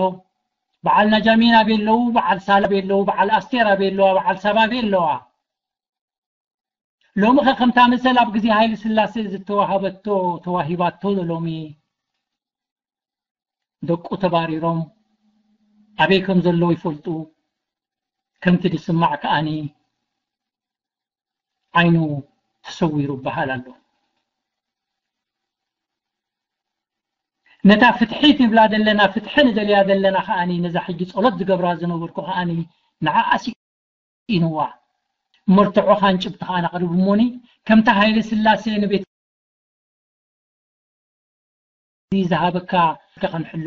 በዓል ናጃሚን ኣበይ ኣለዉ? በዓል ሳላ ኣበይ ኣለዉ? በዓል ኣስቴር ኣበይ ኣለዋ? በዓል ሳባ ኣበይ ኣለዋ? ሎሚ ኸ ከምታ መሰል ኣብ ግዜ ሃይለ ስላሴ ዝተዋሃበቶ ተዋሂባቶ ሎሚ ደቁ ተባሪሮም ኣበይ ከም ዘለዉ ይፈልጡ። ከምቲ ዝስማዕ ከኣኒ ዓይኑ ተሰዊሩ በሃል ኣሎ። ነታ ፍትሒ ትብላ ዘለና፣ ፍትሒ ንደልያ ዘለና ከኣኒ፣ ነዛ ሕጂ ጸሎት ዝገብራ ዝነበርኩ ከኣኒ ንዓኣ ስኢንዋ። መርትዖኻን ጭብጥኻን ኣቕርብ እሞኒ፣ ከምታ ሃይለ ስላሴ ንቤት ዝሃበካ ከኸንሕሉ፣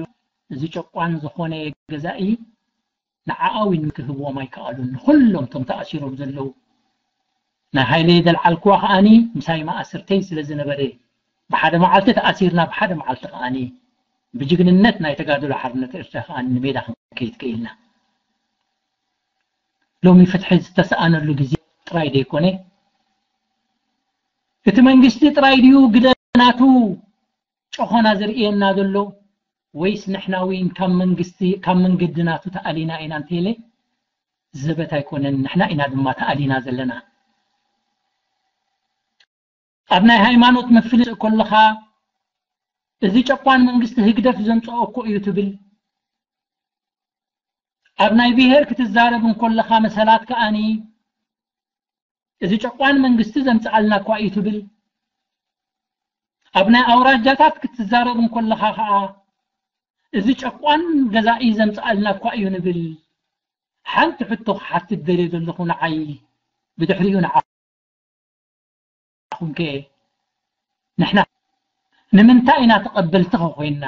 እዚ ጨቋን ዝኾነ ገዛኢ ንዓኣ እውን ክህብዎም ኣይከኣሉን። ንኹሎም እቶም ተኣሲሮም ዘለዉ ናይ ሃይለ ዘልዓልክዋ ከኣኒ ምሳይ ማእስርተይ ስለ ዝነበረ፣ ብሓደ መዓልቲ ተኣሲርና፣ ብሓደ መዓልቲ ከኣኒ ብጅግንነት ናይ ተጋድሎ ሓርነት ኤርትራ ከኣኒ ንሜዳ ክንከይድ ክኢልና። ሎሚ ፍትሒ ዝተሰኣነሉ ግዜ ጥራይ ደይኮነ፣ እቲ መንግስቲ ጥራይ ድዩ ግደ ናቱ ጨኾና ዘርእየና ዘሎ? ወይስ ንሕና እውን ካብ መንግስቲ፣ ካብ መንገዲ ናቱ ተኣሊና ኢና? እንተኢለ ዘበት ኣይኮነን፣ ንሕና ኢና ድማ ተኣሊና ዘለና። ኣብ ናይ ሃይማኖት ምፍልጥ ከለኻ፣ እዚ ጨቋን መንግስቲ ህግደፍ ዘምጽኦ እኮ እዩ ትብል። ኣብ ናይ ብሄር ክትዛረብ እንከለኻ መሰላት ከኣኒ፣ እዚ ጨቋን መንግስቲ ዘምጽኣልና እኳ እዩ ትብል። ኣብ ናይ ኣውራጃታት ክትዛረብ እንከለኻ ከኣ፣ እዚ ጨቋን ገዛኢ ዘምጽኣልና እኳ እዩ ንብል። ሓንቲ ሕቶ ክሓትት ደልየ ዘለኹ ንዓይ፣ ብድሕሪኡ ንዓኹም ከ፣ ንሕና ንምንታይ ኢና ተቐበልቲ ከ ኮይንና?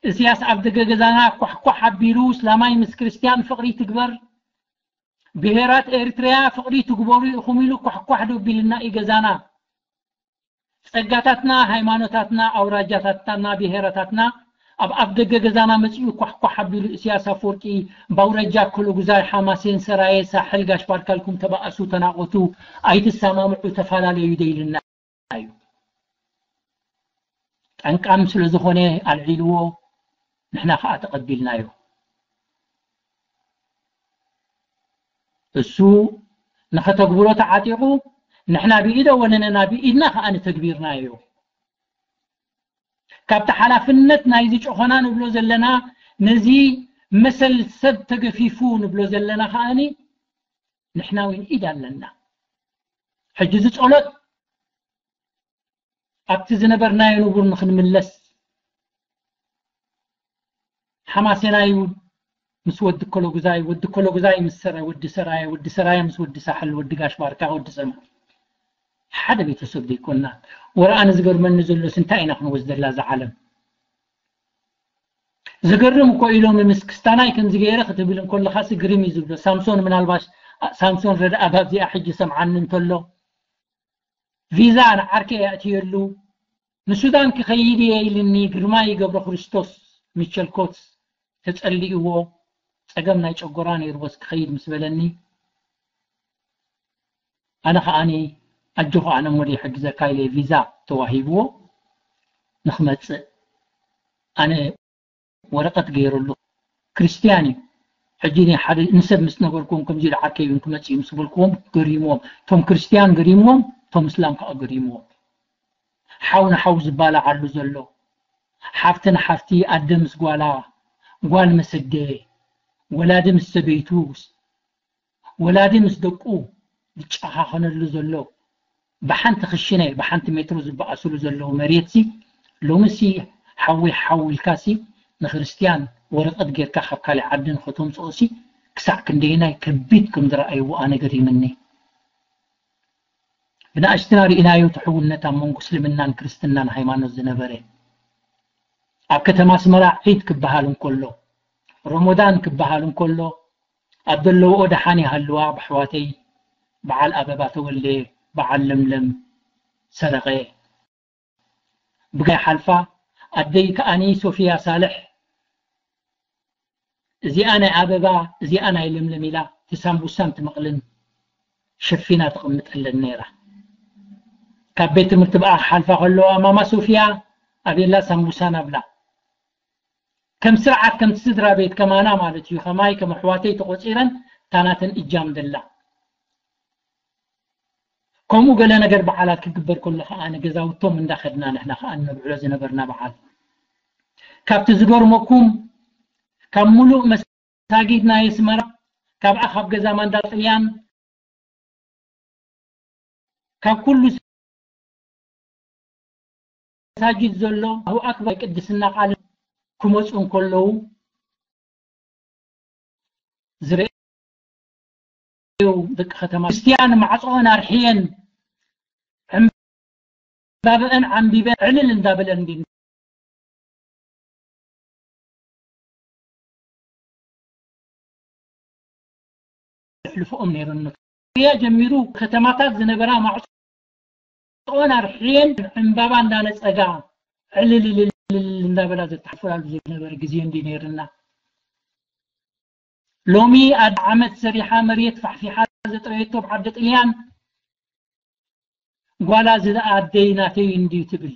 እስያስ ኣብ ደገ ገዛና ኳሕኳሕ ኣቢሉ፣ እስላማይ ምስ ክርስትያን ፍቕሪ ትግበር፣ ብሄራት ኤርትርያ ፍቕሪ ትግበሩ ኢኹም ኢሉ ኳሕኳሕ ደቢልና እዩ ገዛና። ጸጋታትና፣ ሃይማኖታትና፣ ኣውራጃታትና፣ ብሄራታትና ኣብ ኣፍ ደገ ገዛና መጺኡ ኳሕኳሕ ኣቢሉ፣ እስያስ ኣፈወርቂ፣ ባውረጃ፣ ኮሎጉዛይ፣ ሓማሴን፣ ሰራየ፣ ሳሕል፣ ጋሽ ባርካልኩም ተባኣሱ፣ ተናቖቱ፣ ኣይትሰማምዑ፣ ተፈላለዩ ደይልና እዩ። ጠንቃም ስለ ዝኾነ ኣልዒልዎ፣ ንሕና ኸኣ ተቐቢልናዮ። እሱ ንኸተግብሮ ተዓጢቑ፣ ንሕና ብኢደ ወነነና ብኢድና ኸኣ ንተግቢርናዮ። ካብቲ ሓላፍነት ናይዚ ጨኾና ንብሎ ዘለና፣ ነዚ መሰል ሰብ ተገፊፉ ንብሎ ዘለና ኸኣኒ፣ ንሕና እውን ኢድ ኣለና። ሕጂ እዚ ጸሎት ኣብቲ ዝነበርናዮ ንቡር ንኽንምለስ፣ ሓማሴናይ እውን ምስ ወዲ ኮሎጉዛይ፣ ወዲ ኮሎጉዛይ ምስ ሰራይ፣ ወዲ ሰራየ፣ ወዲ ሰራየ ምስ ወዲ ሳሕል፣ ወዲ ጋሽ ባርካ፣ ወዲ ሰማ ሓደ ቤተሰብ ዘይኮና። ወረ ኣነ ዝገርመኒ ዘሎስ እንታይ ኢና ክንወስደላ እዛ ዓለም? ዘገርም እኮ ኢሎም ምስ ክስታናይ ከምዚ ገይረ ክትብል እንከለኻሲ ግርም እዩ ዝብሎ። ሳምሶን ምናልባሽ ሳምሶን ረድኣብ ኣብዚኣ ሕጂ ሰምዓኒ እንተሎ ቪዛ ንዓርከይ ኣእትየሉ ንሱዳን ክኸይድ እየ ኢልኒ ግርማይ ገብረ ክርስቶስ ሚቸል ኮትስ ተጸሊእዎ ጸገም ናይ ጨጎራ ነይርዎስ ክኸይድ ምስ በለኒ ኣነ ከዓኒ ኣጆኹ ኣነ እሞ ይሕግዘካ ኢለ ቪዛ ተዋሂብዎ ንክመጽእ ኣነ ወረቀት ገይረሉ ክርስትያን እዩ። ሕጂ እኔ ሓደ ንሰብ ምስ ነገርኩም ከምዚ ኢሉ ዓርከይ እውን ክመጽእ እዩ ምስ በልኩዎም ገሪምዎም፣ እቶም ክርስትያን ገሪምዎም፣ እቶም እስላም ከዓ ገሪምዎም። ሓው ንሓው ዝባላዓሉ ዘሎ ሓፍቲ ንሓፍቲ ኣደ ምስ ጓላ ጓል ምስ ኣደ ወላዲ ምስ ሰበይቱ ወላዲ ምስ ደቁ ዝጨኻኸነሉ ዘሎ ብሓንቲ ክሽነ ብሓንቲ ሜትሮ ዝበኣስሉ ዘለዉ መሬትሲ ሎምሲ ሓዊ ሓው ኢልካሲ ንክርስትያን ወረቐት ጌርካ ካብ ካልእ ዓዲ ንኸተምፅኦሲ ክሳዕ ክንደየናይ ከቢድ ከም ዝረኣይዎ ኣነ ገሪምኒ። ብንኣሽትና ርኢናዮ እቲ ሕውነት ኣብ መንጎ እስልምናን ክርስትናን ሃይማኖት ዝነበረ ኣብ ከተማ ኣስመራ ዒድ ክበሃል እንከሎ ሮሞዳን ክበሃል እንከሎ ኣብ ዘለውኦ ደሓን ይሃልዋ ብኣሕዋተይ በዓል ኣበባ ተወልደ በዓል ለምለም ሰረቐ ብጋይ ሓልፋ ኣደይ ከኣኒ ሶፊያ ሳልሕ እዚኣ ናይ ኣበባ እዚኣ ናይ ለምለም ኢላ እቲ ሳምቡሳን ትመቕልን ሸፊና ተቐምጠለን ነይራ። ካብ ቤት ትምህርቲ ብኣ ክሓልፋ ከለዋ ማማ ሶፊያ ኣቤላ ሳምቡሳን ኣብላ ከም ስርዓት ከምቲ ስድራ ቤት ከማና ማለት እዩ ከማይ ከም ኣሕዋተይ ተቆፂረን ታናተን እጃም ደላ ከምኡ ገለ ነገር በዓላት ክግበር ከሎ ከዓ ንገዛውቶም እንዳኸድና ንሕና ከዓ እነብዕሎ ዝነበርና በዓል ካብቲ ዝገርመኩም ካብ ሙሉእ መሳጊድ ናይ ኣስመራ ካብኣ ካብ ገዛ ማንዳ ጥልያን ካብ ኩሉ መሳጅድ ዘሎ ኣቡ ኣክበር ቅድስና ቃል ክመፁ እንከለዉ ዝረአዩ ደቂ ከተማ ክርስትያን ማዕፅኦን ኣርሕየን ዕምባብአን ዓንቢበን ዕልል እንዳበለን እንዲ ዘሕልፍኦም ነይረን። ያ ጀሚሩ ከተማታት ዝነበራ ማዕጾን ኣርሕየን ዕምባባ እንዳነጸጋ ዕልልልልል እንዳበላ ዘተሓፈላሉ ዝነበረ ግዜ እንዲ ነይርና። ሎሚ ኣደ ዓመት ሰሪሓ መሬት ፋሕፊሓ ዘጥረየቶ ብዓዲ ጥልያን ጓላ ዝኣ ኣደይ ናተይ እንድዩ ትብል።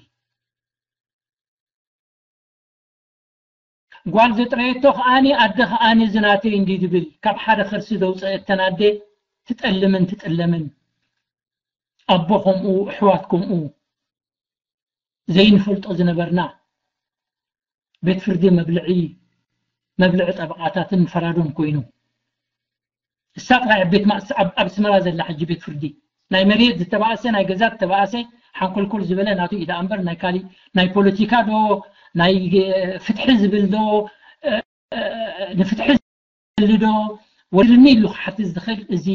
ጓል ዘጥረየቶ ከኣኒ ኣደ ከኣኒ ዝናተይ እንዲ ዝብል ካብ ሓደ ከርሲ ዘውፀአተን ኣደ ትጠልምን ትጥለምን ኣቦ ከምኡ ኣሕዋት ከምኡ ዘይንፈልጦ ዝነበርና ቤት ፍርዲ መብልዒ መብልዒ ጠበቓታትን ፈራዶን ኮይኑ እሳ ጥራይ ኣብ ቤት ማእስ ኣብ ኣብ ኣስመራ ዘላ ሕጂ ቤት ፍርዲ ናይ መሬት ዝተባእሰ ናይ ገዛ ዝተባእሰ ሓንኮልኮል ዝበለ ናቱ ኢዳ እምበር ናይ ካሊእ ናይ ፖለቲካ ዶ ናይ ፍትሒ ዝብል ዶ ንፍትሒ ዝብል ዶ ወድልኒ ኢሉ ክሓትት ዝኽእል እዚ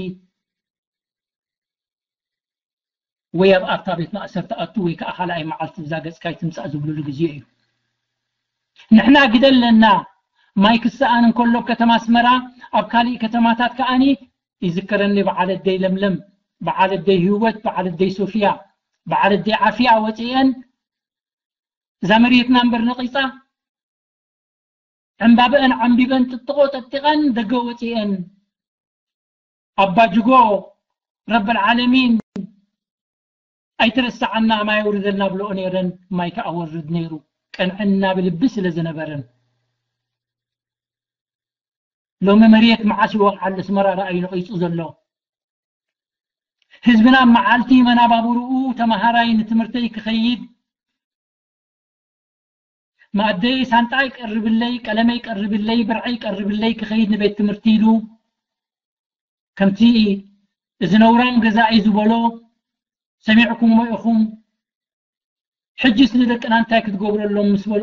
ወይ ኣብ ኣብታ ቤት ማእሰርቲ ኣቱ ወይ ከዓ ካልኣይ መዓልቲ ብዛ ገፅካ ይትምፃእ ዝብሉሉ ግዜ እዩ። ንሕና ግደ ኣለና ማይ ክሰኣን እንከሎ ከተማ ኣስመራ ኣብ ካሊእ ከተማታት ከዓኒ ይዝከረኒ በዓል ኣደይ ለምለም በዓል ኣደይ ህይወት በዓል ኣደይ ሶፊያ በዓል ኣደይ ዓፍያ ወፂአን እዛ መሬትና እምበር ነቒፃ ዕምባበአን ዓምቢበን ጥጥቖ ጠጢቐን ደገ ወፂአን ኣባ ጅጎ ረበል ዓለሚን ኣይትረስዓና ማይ ኣውርደልና ብልኦ ነይረን ማይ ከዓ ወርድ ነይሩ ቀንዐና ብልቢ ስለ ዝነበረን ሎሚ መሬት መዓስ ይወቕዓሉ ኣስመራ ረኣዩ ነቒፁ ዘሎ ህዝብና መዓልቲ መናባብርኡ ተመሃራይ ንትምህርተይ ክኸይድ ማእደይ ሳንጣይ ቀርብለይ ቀለመይ ቀርብለይ ብርዐይ ቀርብለይ ክኸይድ ንቤት ትምህርቲ ኢሉ ከምቲ እዚ ነውራም ገዛኢ ዝበሎ ሰሚዕኩሞ ኢኹም ሕጅስ ንደቅና እንታይ ክትገብረሎም ምስ በሉ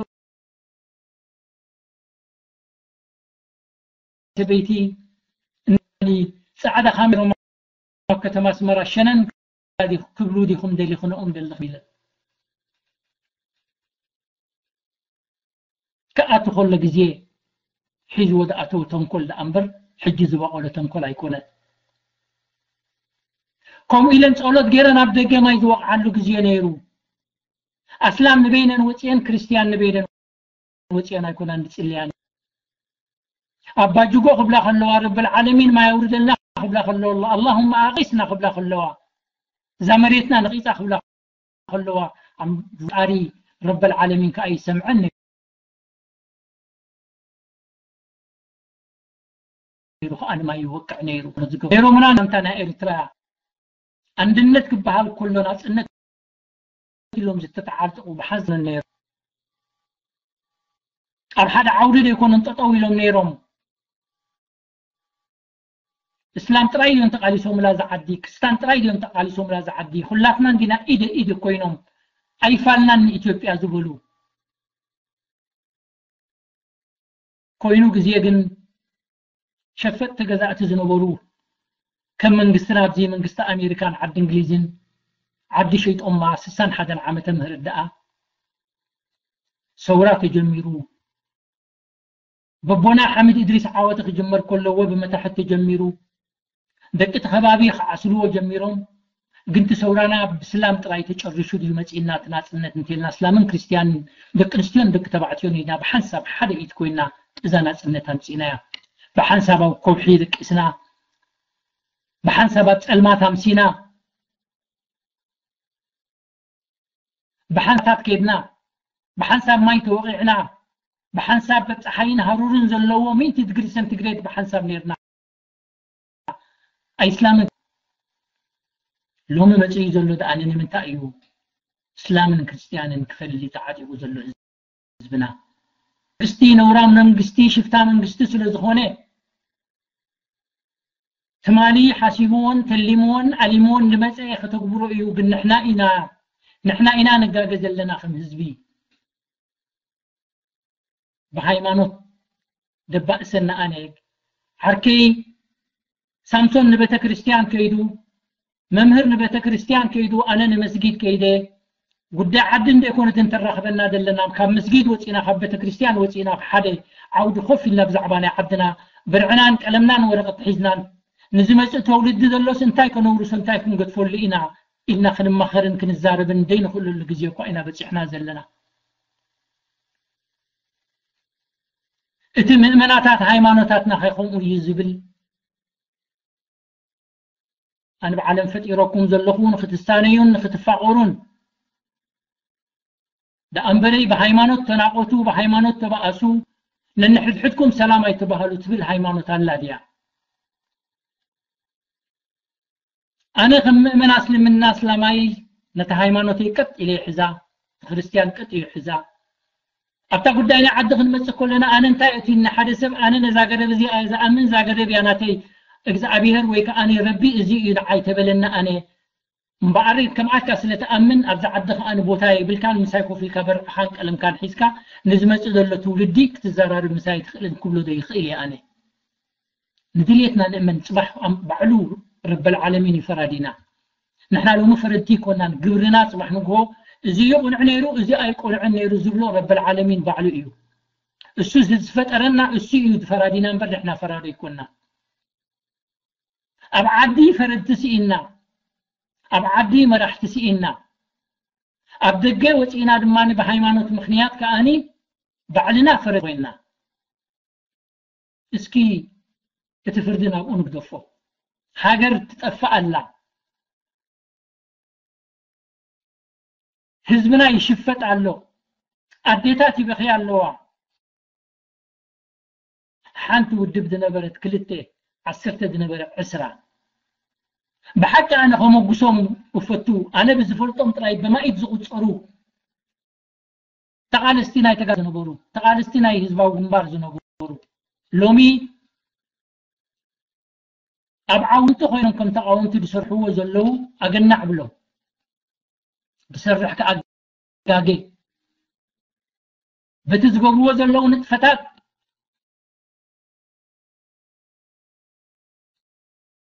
ሰበይቲ ጻዕዳ ካሜሮም ኣብ ከተማ ኣስመራ ሸነን ክብሉ ዲኹም ደሊኹንኦም ደለኹም ኢለ ክኣቱ ከሎ ግዜ ሒዝዎ ዝኣተው ተንኮል ደኣ እምበር ሕጂ ዝበቐሎ ተንኮል ኣይኮነን። ከምኡ ኢለን ጸሎት ገይረን ኣብ ደገ ማይ ዝወቕዓሉ ግዜ ነይሩ። ኣስላም ንበይነን ወፅየን ክርስትያን ንበይነን ወፅየን ኣይኮናን ዝፅልያን። ኣባ ጅጎ ክብላ ከለዋ ረብል ዓለሚን ማይ ኣውርደልና ክብላ ከለዋ ኣላሁማ ኣቂስና ክብላ ከለዋ እዛ መሬትና ነቂፃ ክብላ ከለዋ ኣም- ፈጣሪ ረብል ዓለሚን ከዓ ይሰምዐን ነይሩ ከዓ ንማይ ይወቅዕ ነይሩ። ነይሮምና ናምታ ናይ ኤርትራ ኣንድነት ክበሃል ከሎ ናፅነት ኢሎም ዝተተዓልጠቑ ብሓዘን ነይሩ ኣብ ሓደ ዓውዲ ዘይኮኑን ጠጠው ኢሎም ነይሮም። እስላም ጥራይ እዮም ተቃሊሶምላ ዝዓዲ፣ ክስታን ጥራይ እዮም ተቃሊሶምላ ዝዓዲ። ኩላትና እንዲና ኢደ ኢድ ኮይኖም ኣይፋልናን ንኢትዮጵያ ዝበሉ። ኮይኑ ግዜ ግን ሸፈጥቲ ገዛእቲ ዝነበሩ ከም መንግስትና ኣብዚ መንግስቲ ኣሜሪካን ዓዲ እንግሊዝን ዓዲ ሸይጦማ ስሳን ሓደን ዓመተ ምህረት ደኣ ሰውራ ተጀሚሩ። በቦና ሓሚድ እድሪስ ዓወት ክጅመር ከለዎ ብመታሕት ተጀሚሩ ደቂ እቲ ከባቢ ክዓስልዎ ጀሚሮም። ግን እቲ ሰውራና ብስላም ጥራይ ተጨሪሹ ድዩ መፂእና እቲ ናፅነት እንተልና ስላምን ክርስትያንን ደቂ ኣንስትዮን ደቂ ተባዕትዮን ኢና ብሓንሳብ ሓደ ኢድ ኮይና እዛ ናፅነት ኣምፂእናያ። ብሓንሳብ ኣብ ከውሒ ደቂስና፣ ብሓንሳብ ኣብ ፀልማት ኣምሲና፣ ብሓንሳብ ከድና፣ ብሓንሳብ ማይ ተወቒዕና፣ ብሓንሳብ ፀሓይን ሃሩርን ዘለዎ ሚእቲ ዲግሪ ሰንቲግሬድ ብሓንሳብ ነርና። ኣይስላምን ሎሚ መፅኡ ዘሎ ደኣ ንምንታይ እዩ እስላምን ክርስትያንን ክፈልይ ተዓጢቑ ዘሎ ህዝብና? መንግስቲ ነውራም መንግስቲ ሽፍታ መንግስቲ ስለ ዝኾነ ትማሊ ሓሲብዎን ተሊምዎን ኣሊምዎን ዝመፀ ከተግብሮ እዩ። ግን ንሕና ኢና ንሕና ኢና ንጋገ ዘለና ከም ህዝቢ። ብሃይማኖት ደባእሰና ኣነ ዓርከይ ሳምሶን ንቤተ ክርስቲያን ከይዱ መምህር ንቤተ ክርስቲያን ከይዱ ኣነ ንመስጊድ ከይደ ጉዳይ ዓዲ እንደ ኮነት እንተራኽበና ዘለና ካብ መስጊድ ወፂና ካብ ቤተ ክርስቲያን ወፂና ሓደ ዓውዲ ኮፍ ኢልና ብዛዕባ ናይ ዓድና ብርዕናን ቀለምናን ወረቐት ሒዝናን ንዝመፅእ ተውልዲ ዘሎስ እንታይ ከነውርሶ እንታይ ክንገድፈሉ ኢና ኢልና ክንማኸርን ክንዛረብን ዘይንኽእለሉ ግዜ እኳ ኢና በፂሕና ዘለና። እቲ ምእመናታት ሃይማኖታትና ከይከምኡ እዩ ዝብል ኣነ ብዓለም ፈጢረኩም ዘለኹ ንክትሳነዩን ንክትፋቐሩን ደኣ እምበረይ ብሃይማኖት ተናቆቱ ብሃይማኖት ተባኣሱ ነንሕድሕድኩም ሰላም ኣይተባሃሉ ትብል ሃይማኖት ኣላ ድያ? ኣነ ከም ምእመን ኣስልምና ኣስላማይ ነቲ ሃይማኖተይ ቀጥ ኢለ ይሕዛ፣ እቲ ክርስትያን ቀጥ እዩ ይሕዛ። ኣብታ ጉዳይ ናይ ዓዲ ክንመጽእ ከለና ኣነ እንታይ እቲ ሓደ ሰብ ኣነ ነዛ ገደብ እዚኣ እያ ዝኣምን እዛ ገደብ እያ ናተይ እግዚኣብሔር ወይ ከዓ ኣነ ረቢ እዚ እዩ ንዓይ ተበለና ኣነ እምበኣር ከምኣካ ስለ ትኣምን ኣብዛ ዓዲ ከዓ ንቦታ የብልካን ምሳይ ኮፍ ኢልካ በርዕኻን ቀለምካን ሒዝካ ንዝመጽእ ዘሎ ትውልዲ ክትዘራርብ ምሳይ ትኽእልን ክብሎ ዶ ይኽእል እየ ኣነ ንድልየትና ንእመን ጽባሕ ባዕሉ ረበል ዓለሚን እዩ ፈራዲና ንሕና ሎሚ ፈረድቲ ይኮናን ግብርና ጽባሕ ንግሆ እዚ ይቁንዕ ነይሩ እዚ ኣይቆንዕን ነይሩ ዝብሎ ረበል ዓለሚን ባዕሉ እዩ እሱ ዝፈጠረና እሱ እዩ ፈራዲና እምበር ንሕና ፈራዶ ይኮና ኣብ ዓዲ ፈረድቲ ስኢና ኣብ ዓዲ መራሕቲ ስኢና ኣብ ደገ ወፂእና ድማ ብሃይማኖት ምክንያት ከዓኒ ባዕልና ፈረድ ኮይና እስኪ እቲ ፍርዲ ናብኡ ንግደፎ ሃገር ትጠፍእ ኣላ ህዝብና ይሽፈጥ ኣሎ ኣዴታት ይበኽያ ኣለዋ ሓንቲ ውድብ ዝነበረት ክልተ ዓሰርተ ዝነበረ ዕስራ ብሓቂ ኣነ ከመጉሶም እፈቱ ኣነ ብዝፈልጦም ጥራይ ብማኢት ዝቁፀሩ ተቓለስቲ ናይ ተጋ ዝነበሩ ተቓለስቲ ናይ ህዝባዊ ግንባር ዝነበሩ ሎሚ ኣብ ዓውንቲ ኮይኖም ከም ተቃወምቲ ዝሰርሕዎ ዘለዉ ኣገናዕ ብሎም ብሰርሕ ከኣ ጋጌ በቲ ዝገብርዎ ዘለዉ ንጥፈታት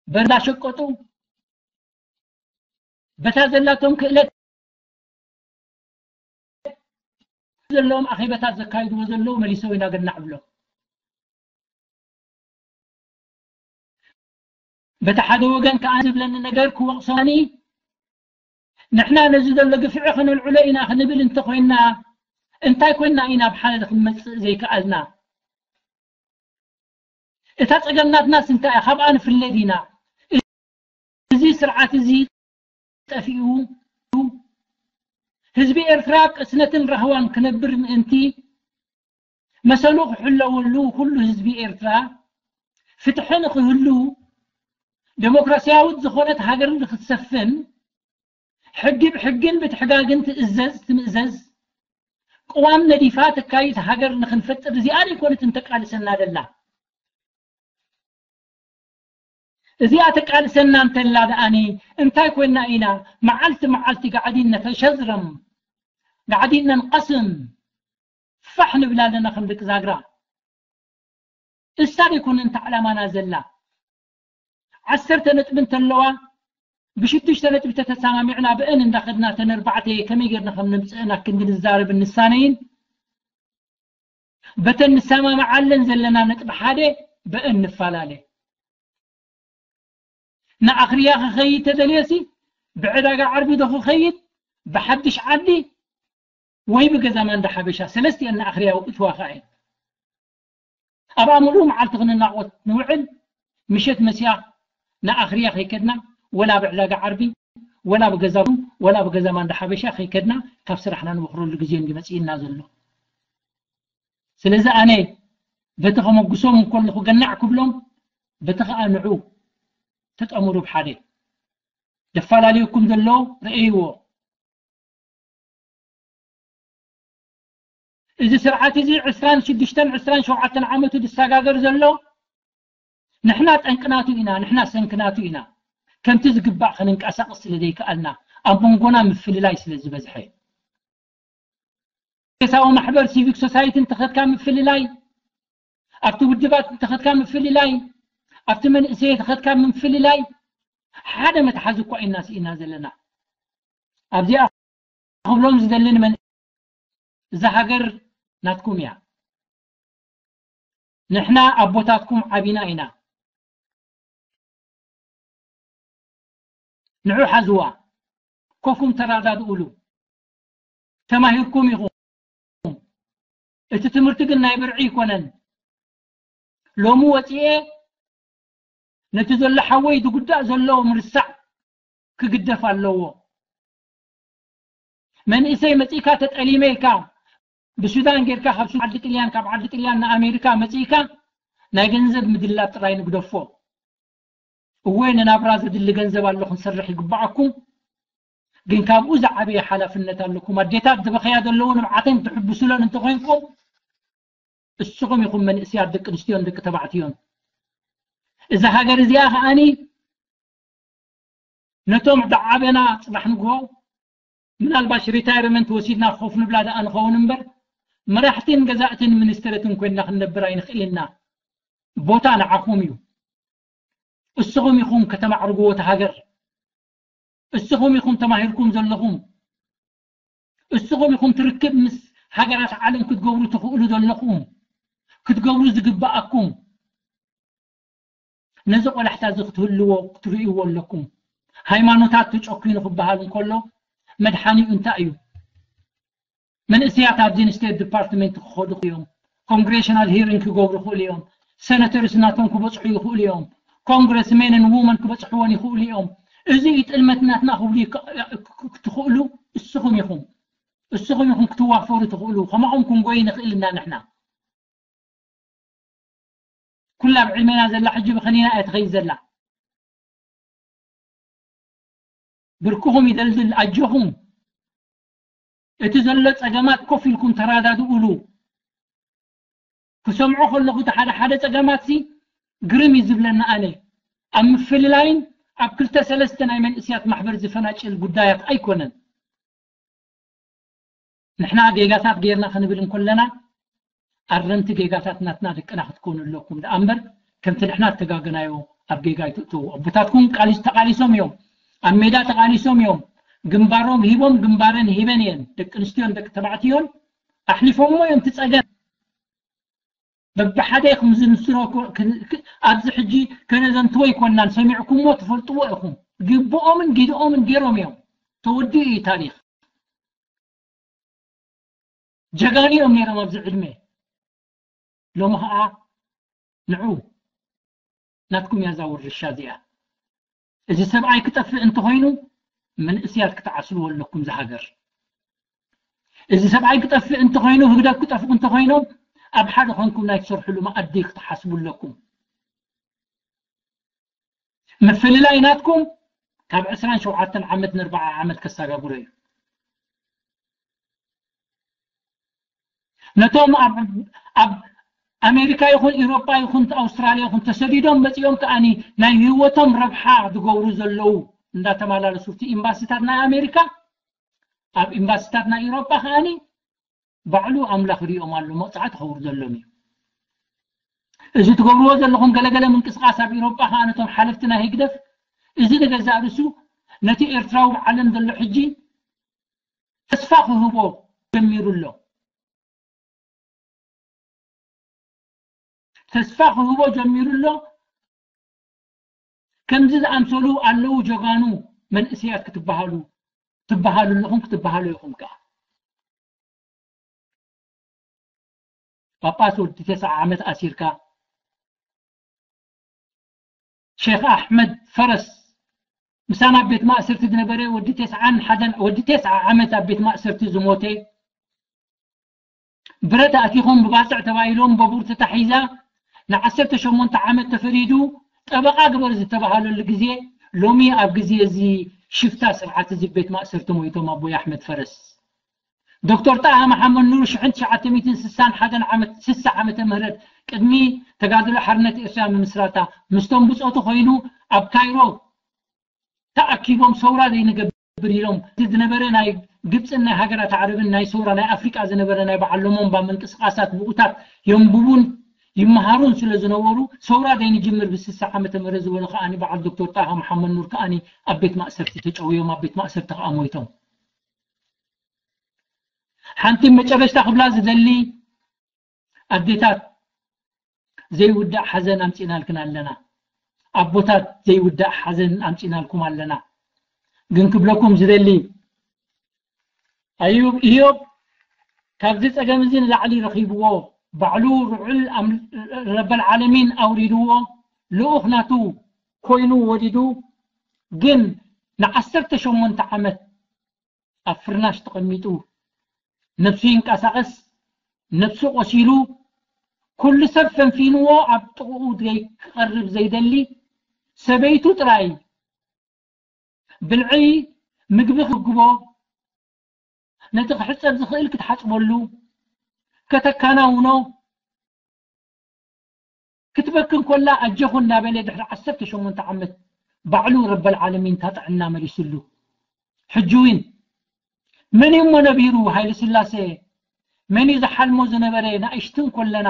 በርዳ ሸቀጡ በታ ዘላቶም ክእለት ዘለዎም ኣኼባታት ዘካይድዎ ዘለዉ መሊሰው ኢና ገናዕ ብሎ። በቲ ሓደ ወገን ከኣ ዝብለኒ ነገር ክወቕሶኒ ንሕና ነዚ ዘሎ ግፍዒ ከነልዕሎ ኢና ክንብል እንተኮይና እንታይ ኮይና ኢና ኣብ ሓደ ክንመጽእ ዘይከኣልና? እታ ጸገም ናትናስ እንታይ እያ? ካብኣ ንፍለ ዲና? እዚ ስርዓት እዚ ጠፊኡ ህዝቢ ኤርትራ ኣብ ቅስነትን ራህዋን ክነብር ምእንቲ መሰሉ ክሕለወሉ ኩሉ ህዝቢ ኤርትራ ፍትሒ ንክህሉ ደሞክራሲያዊት ዝኾነት ሃገር ንክትሰፍን ሕጊ ብሕግን ብትሕጋግን ትእዘዝ ትምእዘዝ ቅዋም ነዲፋ ትካይድ ሃገር ንክንፈጥር እዚኣ ዘይኮነት እንተቃልሰና ደላ። እዚኣ ተቃልሰና እንተላ ደኣኒ እንታይ ኮይና ኢና መዓልቲ መዓልቲ ጋዕዲን ነተሸዝረም ጋዕዲን ነንቀስም ፋሕ ንብል ኣለና ከም ደቂ ዛግራ። እሳ ደይኮነ እንተ ዕላማና ዘላ ዓሰርተ ነጥቢ እንተለዋ ብሽዱሽተ ነጥቢ ተተሰማሚዕና ብእን እንዳኸድና ተነርባዕተ ከመይ ጌርና ከም ንምፅእና ክንዲ ንዛረብ እንሳነይን በተን ንሰማማዓለን ዘለና ነጥቢ ሓደ በእን ንፈላለ። ንኣኽርያ ክኸይድ ተደልየሲ ብዕዳጋ ዓርቢ ዶ ክኸይድ ብሓድሽ ዓዲ ወይ ብገዛ ማንዳ ሓበሻ ሰለስቲአን ንኣኽርያ እትዋ ከኣ እየን። ኣብ ኣምሉ መዓልቲ ክንናቆት ንውዕል ምሸት መስያ ንኣኽርያ ከይከድና ወላ ብዕዳጋ ዓርቢ ወላ ብገዛ ቡን ወላ ብገዛ ማንዳ ሓበሻ ከይከድና ካብ ስራሕና ንወኽረሉ ግዜ እንዲ መጺእና ዘሎ። ስለዚ ኣነ በቲ ከመጉሶም እንከለኹ ገናዕ ክብሎም በቲ ከኣ ንዑ ተጠምሩ ብሓደ ደፈላለዩኩም ዘሎ ረእይዎ። እዚ ስርዓት እዚ ዕስራን ሽዱሽተን ዕስራን ሸውዓተን ዓመቱ ዝሰጋገር ዘሎ ንሕና ጠንቅናቱ ኢና፣ ንሕና ሰንክናቱ ኢና። ከምቲ ዝግባእ ክንንቀሳቐስ ስለ ዘይከኣልና ኣብ መንጎና ምፍልላይ ስለ ዝበዝሐ ቤታዊ ማሕበር ሲቪክ ሶሳይቲ እንተኸድካ ምፍልላይ ኣብቲ ውድባት እንተኸድካ ምፍልላይ ኣብቲ መንእሰይ ተኸድካ ምፍልላይ ሓደ መትሓዚ እኳ ኢና ስኢና ዘለና። ኣብዚኣ ክብሎም ዝደልን መን እዛ ሃገር ናትኩም እያ። ንሕና ኣቦታትኩም ዓቢና ኢና። ንዑ ሓዝዋ ኮፍኩም ተራዳድኡሉ። ተማሂርኩም ኢኹም። እቲ ትምህርቲ ግን ናይ ብርዒ ይኮነን። ሎሚ ወፂኤ ነቲ ዘሎ ሓወይ ዝጉዳእ ዘሎ ምርሳዕ ክግደፍ ኣለዎ። መንእሰይ መፂእካ ተጠሊመ ኢልካ ብሱዳን ጌርካ ካብ ዓዲ ጥልያን ካብ ዓዲ ጥልያን ንኣሜሪካ መፂእካ ናይ ገንዘብ ምድላብ ጥራይ ንግደፎ። እወ ንናብራ ዘድሊ ገንዘብ ኣሎ ክንሰርሕ ይግባኣኩም። ግን ካብኡ ዝዓበየ ሓላፍነት ኣለኩም። ኣዴታት ዝበኸያ ዘለዉ ንብዓተን ትሕብሱለን እንተኮይንኩም እስኹም ኢኹም መንእስያት ደቂ ኣንስትዮን ደቂ ተባዕትዮን። እዛ ሃገር እዚኣ ከዓኒ ነቶም ዝዓበና ፅባሕ ንግሆ ምናልባሽ ሪታይርመንት ወሲድና ኮፍ ንብላ ደኣ ንኸውን እምበር መራሕትን ገዛእትን ሚኒስትረትን ኮይንና ክንነብር ኣይንኽእል ኢና። ቦታ ንዓኹም እዩ። እስኹም ኢኹም ከተማዕርግዎ እቲ ሃገር። እስኹም ኢኹም ተማሂርኩም ዘለኹም። እስኹም ኢኹም ትርክብ ምስ ሃገራት ዓለም ክትገብሩ ትኽእሉ ዘለኹም ክትገብሩ ዝግባኣኩም። ነዚ ቆላሕታ እዚ ክትህልዎ ክትርእይዎ ኣለኩም። ሃይማኖታት ተጨኪኑ ክበሃል እንከሎ መድሓኒኡ እንታይ እዩ? መንእስያት ኣብዚን ስቴት ዲፓርትመንት ክኸዱ እዮም። ኮንግሬሽናል ሂሪንግ ክገብሩ ይኽእሉ እዮም። ሰነተርስ ናቶም ክበፅሑ ይኽእሉ እዮም። ኮንግረስ ሜንን ውመን ክበፅሕዎን ይኽእሉ እዮም። እዚ እዩ ጥልመት ናትና ክብሉ ይክ- ክትኽእሉ እስኹም ኢኹም እስኹም ኢኹም ክትዋፈሩ ትኽእሉ። ከማኹም ክንጎይ ንኽእል ኢና ንሕና። ኩላ ኣብ ዕድሜና ዘላ ሕጂ ብኸኒና እያ ትኸይድ ዘላ። ብርክኹም ይደልድል ኣጆኹም። እቲ ዘሎ ጸገማት ኮፍ ኢልኩም ተራዳድኡሉ። ክሰምዖ ከለኹ እቲ ሓደ ሓደ ጸገማት ሲ ግርም እዩ ዝብለና ኣነ። ኣብ ምፍልላይን ኣብ ክልተ ሰለስተ ናይ መንእስያት ማሕበር ዝፈናጭል ጉዳያት ኣይኮነን። ንሕና ጌጋታት ጌርና ክንብል እንከለና ኣረምቲ ጌጋታት ናትና ደቅና ክትኮኑ ኣለኩም ደኣ እምበር ከምቲ ንሕና እተጋገናዮ ኣብ ጌጋ ኣይትእትዉ። ኣቦታትኩም ቃሊስ ተቃሊሶም እዮም፣ ኣብ ሜዳ ተቃሊሶም እዮም። ግንባሮም ሂቦም ግንባረን ሂበን እየን፣ ደቂ ኣንስትዮን ደቂ ተባዕትዮን ኣሕሊፎሞ እዮም። ትጸገም በብሓደ ኢኹም ዝንስሮ ኮ- ክ- ክ- ኣብዚ ሕጂ ከነዘንትዎ ኣይኮናን፣ ሰሚዕኩሞ ትፈልጥዎ ኢኹም። ግብኦምን ጊድኦምን ገይሮም እዮም። ተወዲኡ እዩ ታሪኽ። ጀጋኑ እዮም ነይሮም ኣብዚ ዕድመ። ሎሚ ኸዓ ንዑ ናትኩም ያዛ ውርሻ እዚኣ። እዚ ሰብኣይ ክጠፍእ እንተኾይኑ መንእስያት ክትዓስልዎ ኣለኩም። ዝሃገር እዚ ሰብኣይ ክጠፍእ እንተኾይኑ፣ ህግደፍ ክጠፍኡ እንተኾይኖም፣ ኣብ ሓደ ኮንኩም ናይ ትሰርሕሉ መኣዲ ክትሓስቡ ኣለኩም። ምፍልላይ ናትኩም ካብ ዕስራን ሸውዓተን ዓመት ንኣርባዓ ዓመት ከሳጋግሮ እዩ። ነቶም ኣብ ኣብ ኣሜሪካ ይኹን ኢሮጳ ይኹን ኣውስትራልያ ይኹን ተሰዲዶም መጺኦም ከኣኒ ናይ ህይወቶም ረብሓ ዝገብሩ ዘለዉ እንዳተመላለሱ፣ እቲ ኤምባሲታት ናይ ኣሜሪካ ኣብ ኤምባሲታት ናይ ኢሮጳ ከኣኒ ባዕሉ ኣምላኽ ሪኦም ኣሎ፣ መቕጻዕቲ ከውርደሎም እዩ። እዚ ትገብርዎ ዘለኹም ገለገለ ምንቅስቃስ ኣብ ኢሮጳ ከኣ ነቶም ሓለፍቲ ናይ ህግደፍ፣ እዚ ንገዛእ ርእሱ ነቲ ኤርትራዊ ብዓለም ዘሎ ሕጂ ተስፋ ክህቦ ጀሚሩ ኣሎ። ተስፋ ክህቦ ጀሚሩ ኣሎ። ከምዚ ዝኣምሰሉ ኣለዉ ጀጋኑ መንእሰያት ክትበሃሉ ትበሃሉ ኣለኹም፣ ክትበሃሉ ኢኹም ከኣ። ጳጳስ ወዲ ተስዓ ዓመት ኣሲርካ፣ ሼኽ ኣሕመድ ፈረስ ምሳና ኣብ ቤት ማእሰርቲ ዝነበረ ወዲ ተስዓን ሓደን፣ ወዲ ተስዓ ዓመት ኣብ ቤት ማእሰርቲ ዝሞተ፣ ብረት ኣእቲኹም ብባጽዕ ተባሂሎም በቡር ተታሒዛ ንዓሰርተ ሸሞንተ ዓመት ተፈሪዱ፣ ጠበቓ ግበር ዝተባሃለሉ ግዜ፣ ሎሚ ኣብ ግዜ እዚ ሽፍታ ስርዓት እዚ ቤት ማእሰርቲ ሞይቶም ኣቦይ ኣሕመድ ፈረስ። ዶክተር ጣሃ መሓመድ ኑር ሽሕን ትሽዓተ ሚእትን ስሳን ሓደን ዓመት፣ ስሳ ዓመተ ምህረት ቅድሚ ተጋድሎ ሓርነት ኤርትራ ምምስራታ ምስቶም ብጾቱ ኮይኑ ኣብ ካይሮ ተኣኪቦም ሰውራ ዘይንገብር ኢሎም፣ እቲ ዝነበረ ናይ ግብጽን ናይ ሃገራት ዓረብን ናይ ሰውራ ናይ ኣፍሪቃ ዝነበረ ናይ በዓል ሎሞምባ ምንቅስቃሳት ብኡታት የንብቡን ይመሃሩን ስለ ዝነበሩ፣ ሰውራ ዘይንጅምር ብስሳ ዓመተ ምህረት ዝበሉ ከኣኒ በዓል ዶክተር ጣሃ መሓመድ ኑር ከኣኒ ኣብ ቤት ማእሰርቲ ተጨውዮም፣ ኣብ ቤት ማእሰርቲ ከኣ ሞይቶም። ሓንቲ መጨረሽታ ክብላ ዝደሊ፣ ኣዴታት ዘይውዳእ ሓዘን ኣምጺናልክን ኣለና። ኣቦታት ዘይውዳእ ሓዘን ኣምጺናልኩም ኣለና። ግን ክብለኩም ዝደሊ፣ ኣዩብ፣ ኢዮብ ካብዚ ጸገም እዚ ንላዕሊ ረኺብዎ፣ ባዕሉ ርዑል ኣም-፣ ረበል ዓለሚን ኣውሪድዎ፣ ልኡኽ ናቱ ኮይኑ ወሪዱ፣ ግን ንዓሰርተ ሸሞንተ ዓመት ኣብ ፍርናሽ ተቐሚጡ፣ ነብሱ ይንቀሳቐስ፣ ነብሱ ቆሲሉ፣ ኩሉ ሰብ ፈንፊንዎ ኣብ ጥቕኡ ዘይ-፣ ክቐርብ ዘይደሊ፣ ሰበይቱ ጥራይ ብልዒ ምግቢ ክግቦ፣ ነቲ ክሕጸብ ዝኽእል ክትሓጽበሉ፣ ከተካናውኖ፣ ክትበኪ እንኮላ ኣጀኹ እናበለ ድሕሪ ዓሰርተ ሸሞንተ ዓመት ባዕሉ ረበል ዓለሚን እታ ጥዕና መሊስሉ። ሕጂ እውን መን እዩ እሞ ነቢሩ ሃይለ ስላሴ? መን እዩ ዝሓልሞ ዝነበረ? ንኣሽቲ እንኮለና፣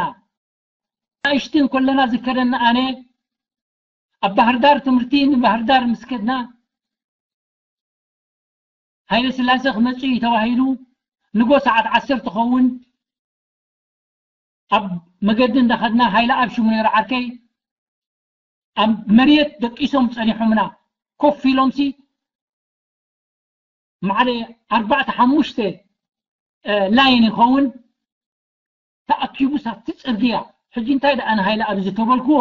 ንኣሽቲ እንኮለና ዝከደና ኣነ ኣብ ባህር ዳር ትምህርቲ ንባህር ዳር ምስ ከድና ሃይለ ስላሴ ክመጽእ እዩ ተባሂሉ ንጎ ሰዓት ዓሰርተ ክኸውን ኣብ መገዲ እንዳኸድና ሃይለ ኣብ ሽሙ ነይሩ ዓርከይ ኣብ መሬት ደቂሶም ጸኒሖምና ኮፍ ኢሎምሲ ማዕረ ኣርባዕተ ሓሙሽተ፣ እ፣ ላይን ይኸውን ተኣኪቡ ሳብቲ ጽርግያ። ሕጂ እንታይ ደኣ ንሃይለ ኣብዚ ተበልክዎ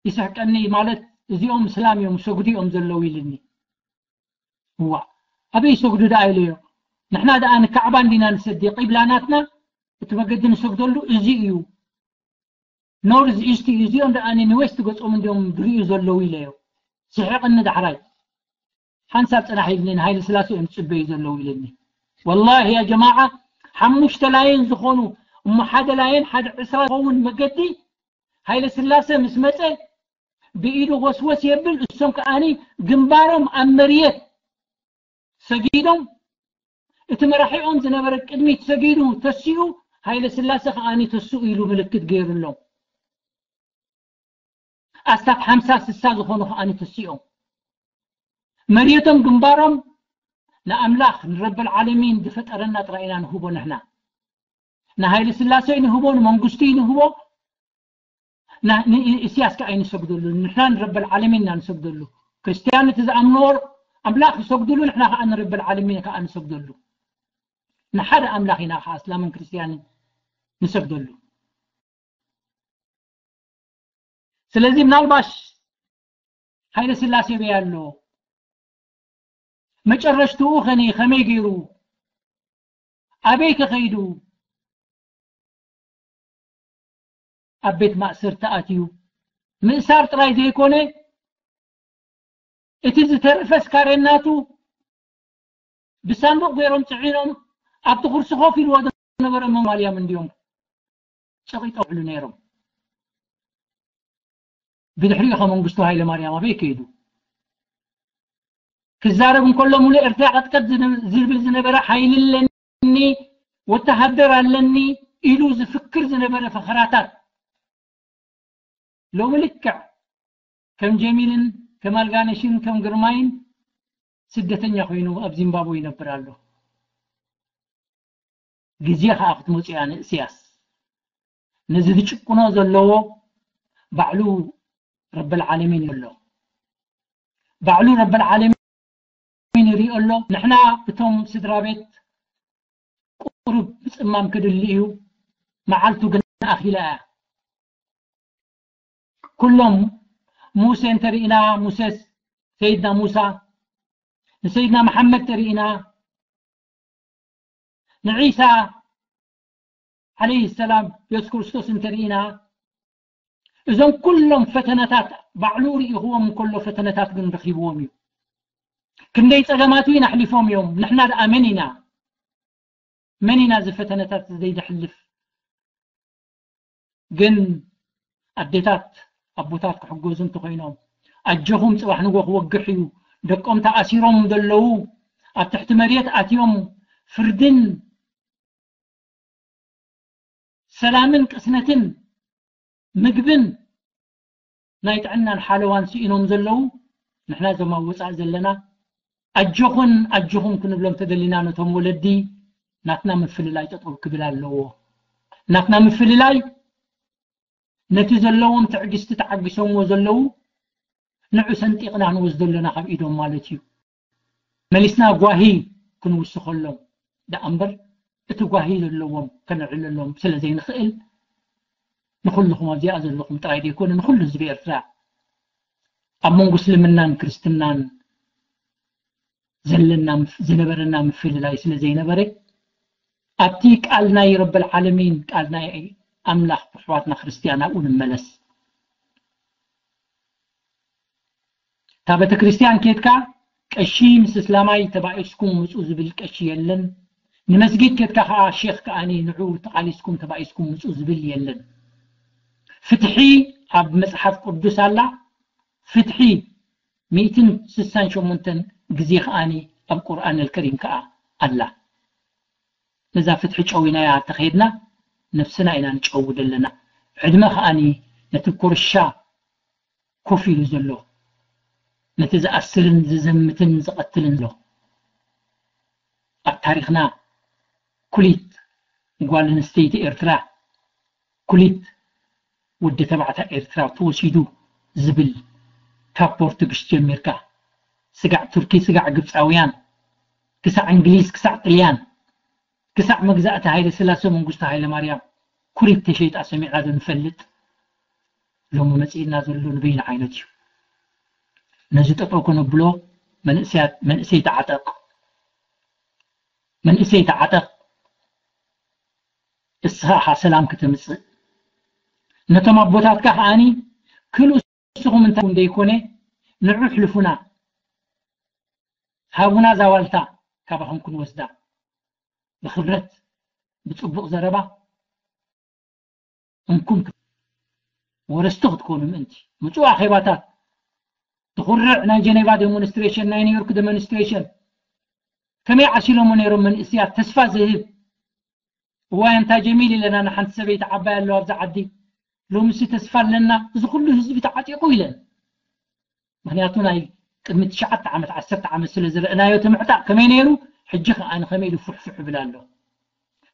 ይስሕቀኒ፣ ማለት እዚኦም እስላም እዮም፣ ሰጉዲ እዮም ዘለዉ ኢልኒ። እዋ፣ ኣበይ ይሰግዱ ደኣ ኢለዮ። ንሕና ደኣ ንካዕባ እንዲና ንሰዲ፣ ቂብላ ናትና እቲ መገዲ ንሰግደሉ እዚ እዩ። ኖርዝ ኢስት እዩ፣ እዚኦም ደኣ ንዌስት ገጾም እንዲዮም ዝርእዩ ዘለዉ ኢለዮ። ስሒቕኒ ዳሕራይ። ሓንሳብ ጽናሕ ኢልኒ፣ ንሃይለ ስላሴ እዮም ዝጽበዩ ዘለዉ ኢልኒ። ወላሂ ያ ጀማዓ፣ ሓሙሽተ ላይን ዝኾኑ፣ እሞ ሓደ ላይን ሓደ ዕስራ ዝኸውን መገዲ ሃይለ ስላሴ ምስ መጸ ብኢዱ ወስወስ የብል፣ እሶም ከኣኒ ግንባሮም ኣብ መርየት ሰጊዶም፣ እቲ መራሒኦም ዝነበረ ቅድሚት ሰጊዱ ተሲኡ፣ ሃይለ ስላሴ ከኣኒ ተስኡ ኢሉ ምልክት ገይሩሎም። ኣስታት ሓምሳ ስሳ ዝኾኑ ከኣ ተሲኦም መርየቶም ግንባሮም ንኣምላኽ ንረብል ዓለሚን ዝፈጠረና ጥራይ ኢና ንህቦ። ንሕና ንሃይለ ስላሴ ንህቦ፣ ንመንግስቱ ንህቦ፣ ንእስያስ ከኣ ኣይንሰግደሉ። ንሕና ንረብል ዓለሚን ኢና ንሰግደሉ። ክርስትያን እቲ ዝኣምንዎ ኣምላኽ ይሰግድሉ፣ ንሕና ከኣ ንረብል ዓለሚን ከኣ ንሰግደሉ። ንሓደ ኣምላኽ ኢና ከኣ እስላምን ክርስትያንን ንሰግደሉ። ስለዚ ምናልባሽ ሃይለ ስላሴ በይ ኣሎ፣ መጨረሽትኡ ኸኒ ከመይ ገይሩ፣ ኣበይ ከኸይዱ፣ ኣብ ቤት ማእሰርቲ ኣትዩ ምእሳር ጥራይ ዘይኮነ፣ እቲ ዝተረፈ ስካሬናቱ ብሳንዱቕ ገይሮም ጽዒኖም ኣብቲ ኩርሲ ኮፍ ኢልዎ ዝነበረ መማልያም እንዲዮም ጨቂጦ ውዕሉ ነይሮም። ብድሕሪኡ ከ መንግስቱ ሃይለ ማርያም ኣበይ ከይዱ? ክዛረብ እንከሎ ሙሉእ ኤርትራ ቀጥቀጥ ዝነ- ዝብል ዝነበረ ሓይሊ ኣለኒ፣ ወተሃደር ኣለኒ ኢሉ ዝፍክር ዝነበረ ፈኸራታት ሎሚ ልክዕ ከም ጀሚልን ከም ኣልጋነሽን ከም ግርማይን ስደተኛ ኮይኑ ኣብ ዚምባብወ ይነብር ኣሎ። ግዜ ከኣ ክትመጽእ እያ ንእስያስ። ነዚ ዝጭቁኖ ዘለዎ ባዕሉ ረብል ዓለሚን እዩ ኣሎ። ባዕሉ ረብል ዓለሚን ይሪኦ ኣሎ። ንሕና እቶም ስድራ ቤት ቁሩብ ምጽማም ክድሊ እዩ። መዓልቱ ግን ኣኺላ እያ። ኩሎም ሙሴ እንተሪእና፣ ሙሴስ ሰይድና ሙሳ፣ ንሰይድና መሓመድ ተሪእና፣ ንዒሳ ዓለይሂ ሰላም፣ የሱስ ክርስቶስ እንተሪእና፣ እዞም ኩሎም ፈተነታት ባዕሉ ርኢኽዎም እንከሎ ፈተነታት ግን ረኺብዎም እዩ። ክንደይ ጸገማት እውን ኣሕሊፎም እዮም። ንሕና ደኣ መን ኢና? መን ኢና እዚ ፈተነታት ዘይደሕልፍ? ግን ኣዴታት ኣቦታት ክሕገዙ እንተኾይኖም፣ ኣጆኹም ጽባሕ ንጎ ክወግሕ እዩ፣ ደቆም ተኣሲሮም ዘለዉ ኣብ ትሕቲ መሬት ኣትዮም ፍርድን ሰላምን ቅስነትን ምግብን ናይ ጥዕናን ሓለዋን ስኢኖም ዘለዉ፣ ንሕና እዞም ኣብ ወጻኢ ዘለና ኣጆኹን ኣጆኹም ክንብሎም ተደሊና ነቶም ወለዲ ናትና ምፍልላይ ጠጠው ክብል ኣለዎ። ናትና ምፍልላይ ነቲ ዘለዎም ትዕግስቲ ተዓጊሶምዎ ዘለዉ ንዑ ሰንጢቕና ንወስዶ ኣለና ካብ ኢዶም ማለት እዩ። መሊስና ጓሂ ክንውስኸሎም ደኣ እምበር እቲ ጓሂ ዘለዎም ከነዕልሎም ስለ ዘይንኽእል ንኹልኹም ኣብዚኣ ዘለኹም ጥራይ ዘይኮነ ንኹሉ ህዝቢ ኤርትራ ኣብ መንጎ እስልምናን ክርስትናን ዘለና ዝነበረና ምፍልላይ ስለ ዘይነበረ ኣብቲ ቃል ናይ ረብል ዓለሚን ቃል ናይ ኣምላኽ ኣሕዋትና ክርስትያን ኣብኡ ንመለስ። እታ ቤተክርስትያን ኬድካ ቀሺ ምስ እስላማይ ተባኢስኩም ምጹ ዝብል ቀሺ የለን። ንመስጊድ ኬድካ ከኣ ሼኽ ከኣኒ ንዑ ተቓሊስኩም ተባኢስኩም ምጹ ዝብል የለን። ፍትሒ ኣብ መጽሓፍ ቅዱስ ኣላ። ፍትሒ ሚእትን ስሳን ሸሞንተን ግዜ ከኣኒ ኣብ ቁርኣን ኣልከሪም ከኣ ኣላ። ነዛ ፍትሒ ጨዊናያ ተኸይድና ነብስና ኢና ንጨዊ ዘለና። ዕድመ ከኣኒ ነቲ ኮርሻ ኮፍ ኢሉ ዘሎ፣ ነቲ ዝኣስርን ዝዘምትን ዝቐትልን ዘሎ። ኣብ ታሪኽና ኩሊት ጓል ኣንስተይቲ ኤርትራ፣ ኩሊት ወዲ ተባዕታይ ኤርትራ ተወሲዱ ዝብል ካብ ፖርቱግስ ጀሚርካ ስጋዕ ቱርኪ፣ ስጋዕ ግብፃውያን፣ ክሳዕ እንግሊዝ፣ ክሳዕ ጥልያን፣ ክሳዕ መግዛእቲ ሃይለ ስላሴ መንግስቱ ሃይለ ማርያም ኩሪት ተሸይጣ ሰሚዕና ዶ ንፈልጥ? ሎሚ መጺእና ዘሎ ንበይኑ ዓይነት እዩ። ነዚ ጠጠው ከነብሎ መንእሰያት፣ መንእሰይ ተዓጠቕ፣ መንእሰይ ተዓጠቕ፣ እስኻ ኢኻ ሰላም ከተምጽእ። ነቶም ኣቦታትካ ከኣኒ ክሉ እስኹም እንታይ እንደይኮነ ንዑ ኣሕልፉና፣ ሃቡና ዛዋልታ ካባኹም ክንወስዳ። ብኽብረት፣ ብጽቡቕ ዘረባ፣ እንኩም ወረስቲ ክትኮኑ ምእንቲ ምጹእ ኣኼባታት፣ ትኹርዕ ናይ ጀኔቫ ዴሞንስትሬሽን፣ ናይ ኒውዮርክ ዴሞንስትሬሽን ከመይ ዓሲሎሞ ነይሮም መንእስያት፣ ተስፋ ዝህብ። እዋይ ኣንታ ጀሚል ኢለና ንሓንቲ ሰበይቲ ዓባይ ኣለዋ ኣብዚ ዓዲ፣ ሎምሲ ተስፋ ኣለና፣ እዚ ኩሉ ህዝቢ ተዓጢቑ ኢለን። ምኽንያቱ ናይ ቅድሚ ትሽዓተ ዓመት፣ ዓሰርተ ዓመት ስለ ዝረእናዮ እቲ ምዕጣቕ ከመይ ነይሩ፣ ሕጂ ከኣ ንኸመይ ኢሉ ፉሕፉሕ ይብል ኣሎ።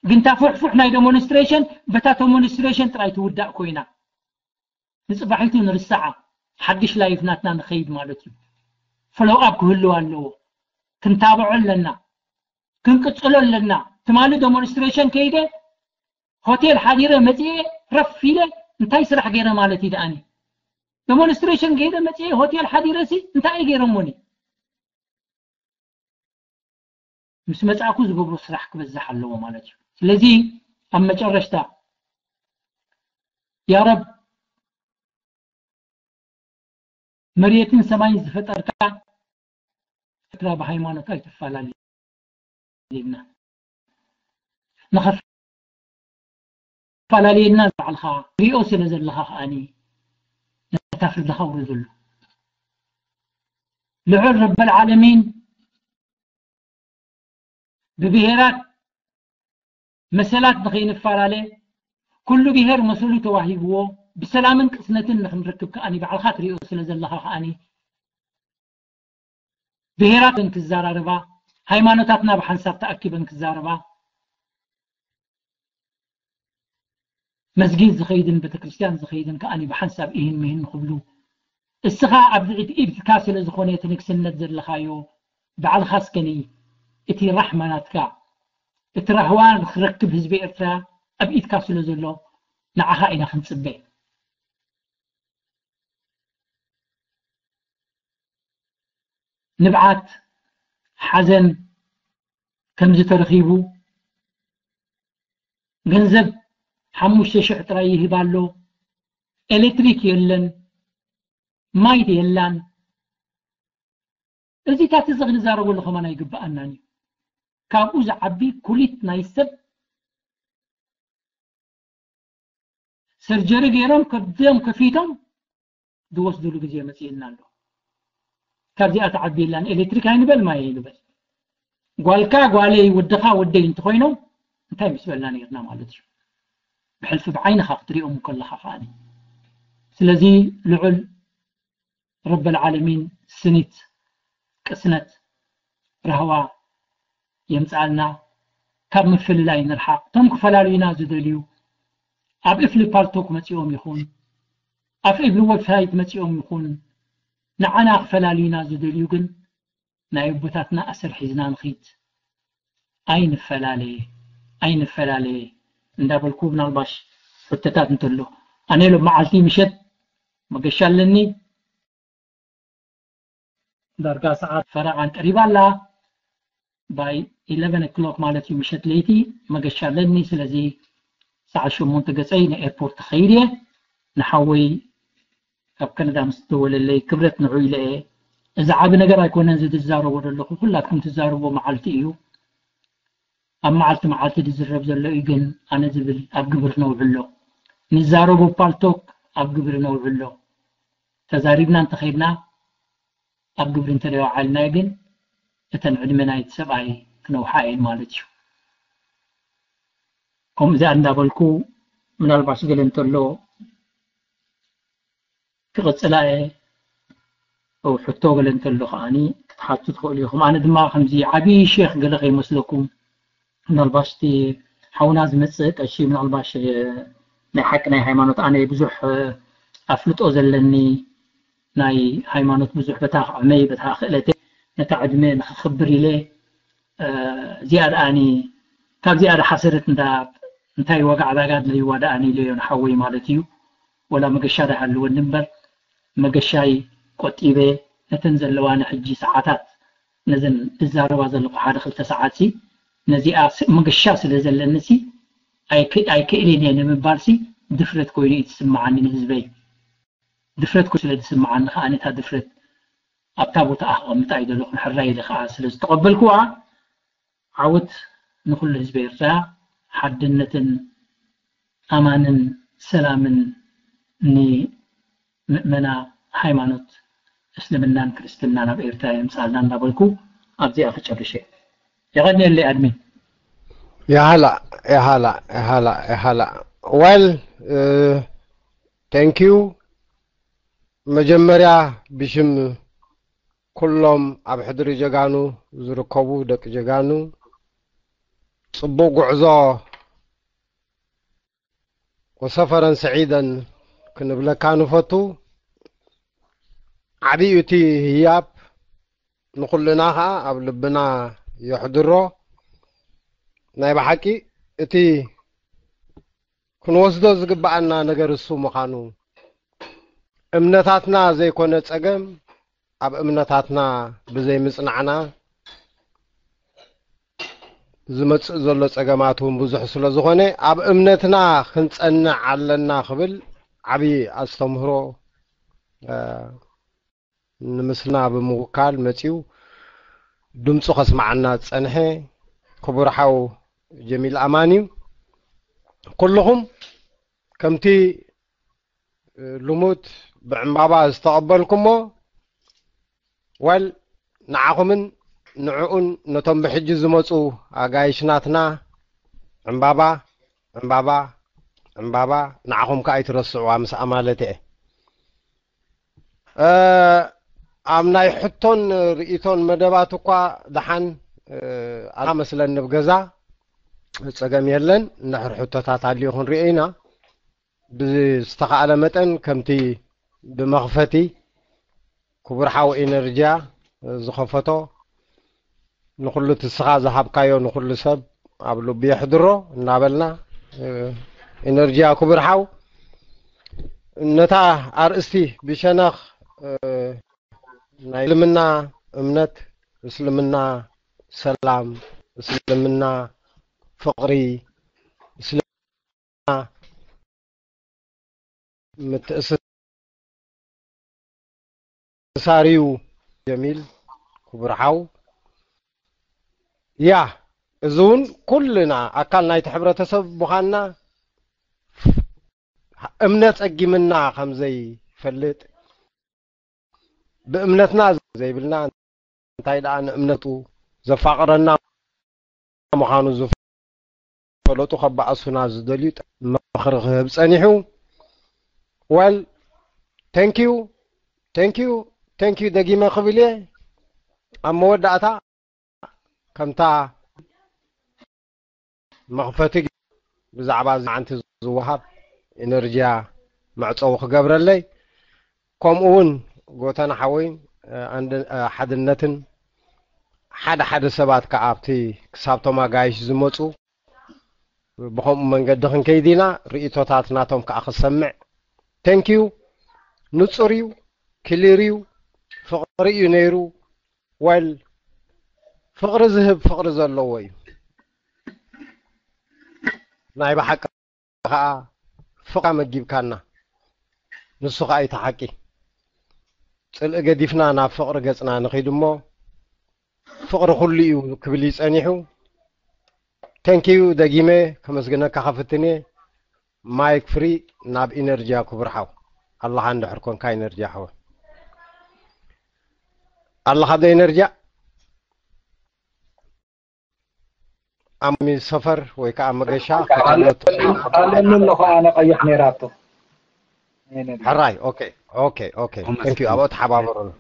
ግን እታ ፉሕፉሕ ናይ ዶሞንስትሬሽን በታ ዶሞንስትሬሽን ጥራይ ትውዳእ ኮይና፣ ንጽባሒቱ ንርስዓ፣ ሓድሽ ላይፍ ናትና ንኸይድ ማለት እዩ። ፎሎው ኣፕ ክህልው ኣለዎ። ክንታብዖ ኣለና፣ ክንቅጽሎ ኣለና። ትማሊ ዶሞንስትሬሽን ከይደ፣ ሆቴል ሓዲረ መጽኤ ረፍ ኢለ፣ እንታይ ስራሕ ገይረ ማለት እዩ ደኣኒ? ዶሞንስትሬሽን ከይደ መጽኤ ሆቴል ሓዲረ ሲ እንታይ ገይረሞኒ? ምስ መጻእኩ ዝገብሮ ስራሕ ክበዝሕ ኣለዎ ማለት እዩ። ስለዚ ኣብ መጨረሽታ፣ ያ ረብ፣ መሬትን ሰማይን ዝፈጠርካ፣ ኤርትራ ብሃይማኖት ኣይትፈላለየና። ንኸፈላለየና ባዕልኻ ሪኦ ስለ ዘለኻ ከኣኒ ነታ ፍርድኻ ውረደሉ። ልዑል ረበል ዓለሚን ብብሄራት መሰላት ንኸይንፈላለ፣ ኩሉ ብሄር መሰሉ ተዋሂብዎ ብሰላምን ቅስነትን ንኽንረክብ ከኣኒ ባዕልኻ ትሪኦ ስለ ዘለኻ ከኣኒ ብሄራትን ክዘራረባ፣ ሃይማኖታትና ብሓንሳብ ተኣኪበን ክዛረባ፣ መስጊድ ዝኸይድን ቤተክርስትያን ዝኸይድን ከኣኒ ብሓንሳብ ኢህን ሚህን ክብሉ፣ እስኻ ኣብ ኢድ ኢድካ ስለ ዝኾነ እቲ ንግስነት ዘለኻዮ፣ ባዕልኻ እስከኒ እቲ ራሕማ ናትካ፣ እቲ ራህዋ ንኽረክብ ህዝቢ ኤርትራ ኣብ ኢድካ ስለ ዘሎ፣ ንዓኻ ኢና ክንጽበ። ንብዓት፣ ሓዘን ከምዚ ተረኺቡ፣ ገንዘብ ሓሙሽተ ሽሕ ጥራይ ይህብ ኣሎ፣ ኤሌክትሪክ የለን፣ ማይ የላን። እዚታት እዚ ክንዛረበሉ ከማን ኣይግብኣናን እዩ። ካብኡ ዝዓቢ ኩሊት ናይ ሰብ ሰርጀሪ ገይሮም ከብዶም ከፊቶም ዝወስድሉ ግዜ መጽእና ኣሎ። ካብዚኣ ተዓቢ የላን፣ ኤሌክትሪክ ኣይንበል፣ ማይ ኣይንበል። ጓልካ ጓለይ፣ ወድኻ ወደይ እንተኾይኖም እንታይ ምስ በልና ነይርና ማለት እዩ። ብሕልፊ ብዓይንኻ ክትሪኦም ከለኻ ከኣኒ። ስለዚ ልዑል ረበል ዓለሚን ስኒት፣ ቅስነት፣ ራህዋ የምጽኣልና። ካብ ምፍልላይ ንርሓቕ። እቶም ክፈላልዩና ዝደልዩ ኣብ እፍሊ ፓልቶክ መጺኦም ይኹን ኣብ እፍሊ ዌብሳይት መጺኦም ይኹን ንዓና ክፈላልዩና ዝደልዩ ግን ናይ ኣቦታትና ኣሰር ሒዝና ንኺድ። ኣይንፈላለየ፣ ኣይንፈላለየ እንዳበልኩ ምናልባሽ ሕቶታት እንተሎ ኣነ ሎም መዓልቲ ምሸት መገሻ ኣለኒ። ዳርጋ ሰዓት ፈረቓን ቀሪባ ኣላ። By eleven o'clock ማለት እዩ ምሸት ለይቲ መገሻ ኣለኒ። ስለዚ ሰዓት ሸሞንተ ገጸይ ንኤርፖርት ክኸይድ እየ። ንሓወይ ካብ ካናዳ ምስ ደወለለይ ክብረት ንዑ ኢለ እየ። እዚ ዓቢ ነገር ኣይኮነን እዚ ዝዛረቦ ዘለኹ፣ ኩላትኩም ትዛረብዎ መዓልቲ እዩ። ኣብ መዓልቲ መዓልቲ ዝዝረብ ዘሎ እዩ፣ ግን ኣነ ዝብል ኣብ ግብር ነውዕሎ። ንዛረቦ ፓልቶክ ኣብ ግብሪ ነውዕሎ። ተዛሪብና እንተኸይድና ኣብ ግብሪ እንተደይወዓልና ግን እተን ዕድመ ናይቲ ሰብኣይ ክነውሓ እየን ማለት እዩ። ከምኡ እዚኣ እንዳበልኩ ምናልባሽ ገለ እንተሎ ክቕጽላ እየ። ሕቶ ገለ እንተሎ ከዓኒ ክትሓቱ ትኽእሉ ኢኹም። ኣነ ድማ ከምዚ ዓብዪ ሼኽ ገለ ከይመስለኩም፣ ምናልባሽ እቲ ሓውና ዝመጽእ ቀሺ ምናልባሽ ናይ ሓቂ ናይ ሃይማኖት ኣነ ብዙሕ ኣፍልጦ ዘለኒ ናይ ሃይማኖት ብዙሕ በታ ዕድመይ በታ ክእለተይ ነታ ዕድመ ንኽኽብር ኢለ እዚኣ ደኣኒ ካብዚኣ ዝሓሰረት እንዳ እንታይ ዋጋ ዕዳጋ ድልይዋ ደኣኒ ኢለዮ ንሓወይ ማለት እዩ። ወላ መገሻ ዳሃልወኒ እምበር መገሻይ ቆጢበ ነተን ዘለዋኒ ሕጂ ሰዓታት ነዘን ዝዛረባ ዘለኹ ሓደ ክልተ ሰዓት ሲ ነዚኣ መገሻ ስለ ዘለኒ ሲ ኣይክእልን እየ ንምባል ሲ ድፍረት ኮይኑ እዩ ዝስምዓኒ ንህዝበይ። ድፍረት ስለ ዝስምዓኒ ከዓ ነታ ድፍረት ኣብታ ቦታ ኣቐምጣ እዩ ዘለኹ ሕራይ ኢለ ከዓ ስለ ዝተቐበልኩዋ ዓወት ንኹሉ ህዝቢ ኤርትራ ሓድነትን ኣማንን ሰላምን ንምእመና ሃይማኖት እስልምናን ክርስትናን ኣብ ኤርትራ የምፅኣልና እንዳበልኩ ኣብዚኣ ክጨርሽ እየ። የቐንየለይ ኣድሚን። ያሃላ ያሃላ ያሃላ ያሃላ ዋል Thank you። መጀመርያ ብሽም ኩሎም ኣብ ሕድሪ ጀጋኑ ዝርከቡ ደቂ ጀጋኑ ጽቡቕ ጉዕዞ ወሰፈረን ስዒደን ክንብለካ ንፈቱ። ዓብዩ እቲ ህያብ ንኹልና ኸዓ ኣብ ልብና የሕድሮ። ናይ ብሓቂ እቲ ክንወስዶ ዝግብኣና ነገር እሱ ምዃኑ፣ እምነታትና ዘይኮነ ጸገም፣ ኣብ እምነታትና ብዘይምጽናዕና ዝመጽእ ዘሎ ጸገማት እውን ብዙሕ ስለ ዝኾነ፣ ኣብ እምነትና ክንጸንዕ ኣለና ክብል ዓብዪ ኣስተምህሮ፣ እ፣ ንምስልና ብምውካል መጺኡ ድምፁ ከስመዓና ዝጸንሐ ክቡር ሓው ጀሚል ኣማን እዩ። ኩልኹም ከምቲ ልሙድ ብዕምባባ ዝተቐበልኩሞ፣ ወል ንዓኹምን ንዕኡን ነቶም ብሕጂ ዝመፁ ኣጋይሽ ናትና ዕምባባ፣ ዕምባባ፣ ዕምባባ፣ ንዓኹም ከኣ ኣይትረስዕዋ ምስኣ ማለት እየ። እ፣ ኣብ ናይ ሕቶን ርእይቶን መደባት እኳ ደሓን፣ እ፣ ኣላ መስለኒ ኣብ ገዛ፣ ጸገም የለን። እንድሕር ሕቶታት ኣልዩ ክንሪኦ ኢና። ብዝተኻእለ መጠን ከምቲ ብመኽፈቲ ክቡር ሓው ኢነርጅያ ዝኸፈቶ፣ ንኹሉ እቲ እስኻ ዝሃብካዮ ንኹሉ ሰብ ኣብ ልቡ የሕድሮ እናበልና፣ እ፣ ኢነርጅያ ክቡር ሓው ነታ ኣርእስቲ ብሸነኽ፣ እ፣ ናይ እስልምና እምነት፣ እስልምና ሰላም፣ እስልምና ፍቕሪ፣ እስልምና ምትእስሳር እዩ። ጀሚል ክቡር ሓው፣ ያ፣ እዚ እውን ኩልና ኣካል ናይቲ ሕብረተሰብ ምዃንና፣ እምነት ጸጊምና ከም ዘይፈልጥ፣ ብእምነትና ዘይብልና፣ እንታይ ደኣ ንእምነቱ ዘፋቕረና ምዃኑ ዝፈለጡ ከባእሱና ዝደልዩ ምኽሪ ክህብ ጸኒሑ። ወል፣ thank you፣ thank you፣ thank you ደጊመ ክብል እየ። ኣብ መወዳእታ ከምታ መኽፈቲ ብዛዕባ እዚ መዓንቲ ዝወሃብ ኢነርጅያ መዕጸዊ ክገብረለይ፣ ከምኡ እውን ጎተና ሓወይ፣ እ፣ ኣንድ-፣ እ፣ ሓድነትን ሓደ ሓደ ሰባት ከኣ ኣብቲ ክሳብቶም ኣጋይሽ ዝመጹ ብኸምኡ መንገዲ ክንከይድ ኢና። ርእይቶታት ናቶም ከኣ ክሰምዕ። Thank you። ንጹር እዩ፣ ክሊር እዩ፣ ፍቕሪ እዩ ነይሩ። ወል፣ ፍቕሪ ዝህብ ፍቕሪ ዘለዎ እዩ። ናይ ብሓቂ ኸዓ ፍቕሪ መጊብካና። ንሱ ኸዓ እዩ እቲ ሓቂ። ጽልኢ ገዲፍና ናብ ፍቕሪ ገጽና ንኺድ እሞ፣ ፍቕሪ ኩሉ እዩ ክብል እዩ ጸኒሑ። Thank you ደጊመ ከመስግነካ ከፍትን እየ። ማይክ ፍሪ ናብ ኢነርጅያ ክቡር ሓው። ኣለኻ እንድሕር ኮንካ ኢነርጅያ ሓወ። ኣለኻ ዶ ኢነርጅያ? ኣሚ ሰፈር ወይ ከዓ መገሻ ኣለኒ ኣለኹ፣ ኣነ ቀይሕ ነይራቶ። ሕራይ፣ ኦኬ፣ ኦኬ፣ ኦኬ። Thank you፣ ኣብኡ ተሓባበሩና።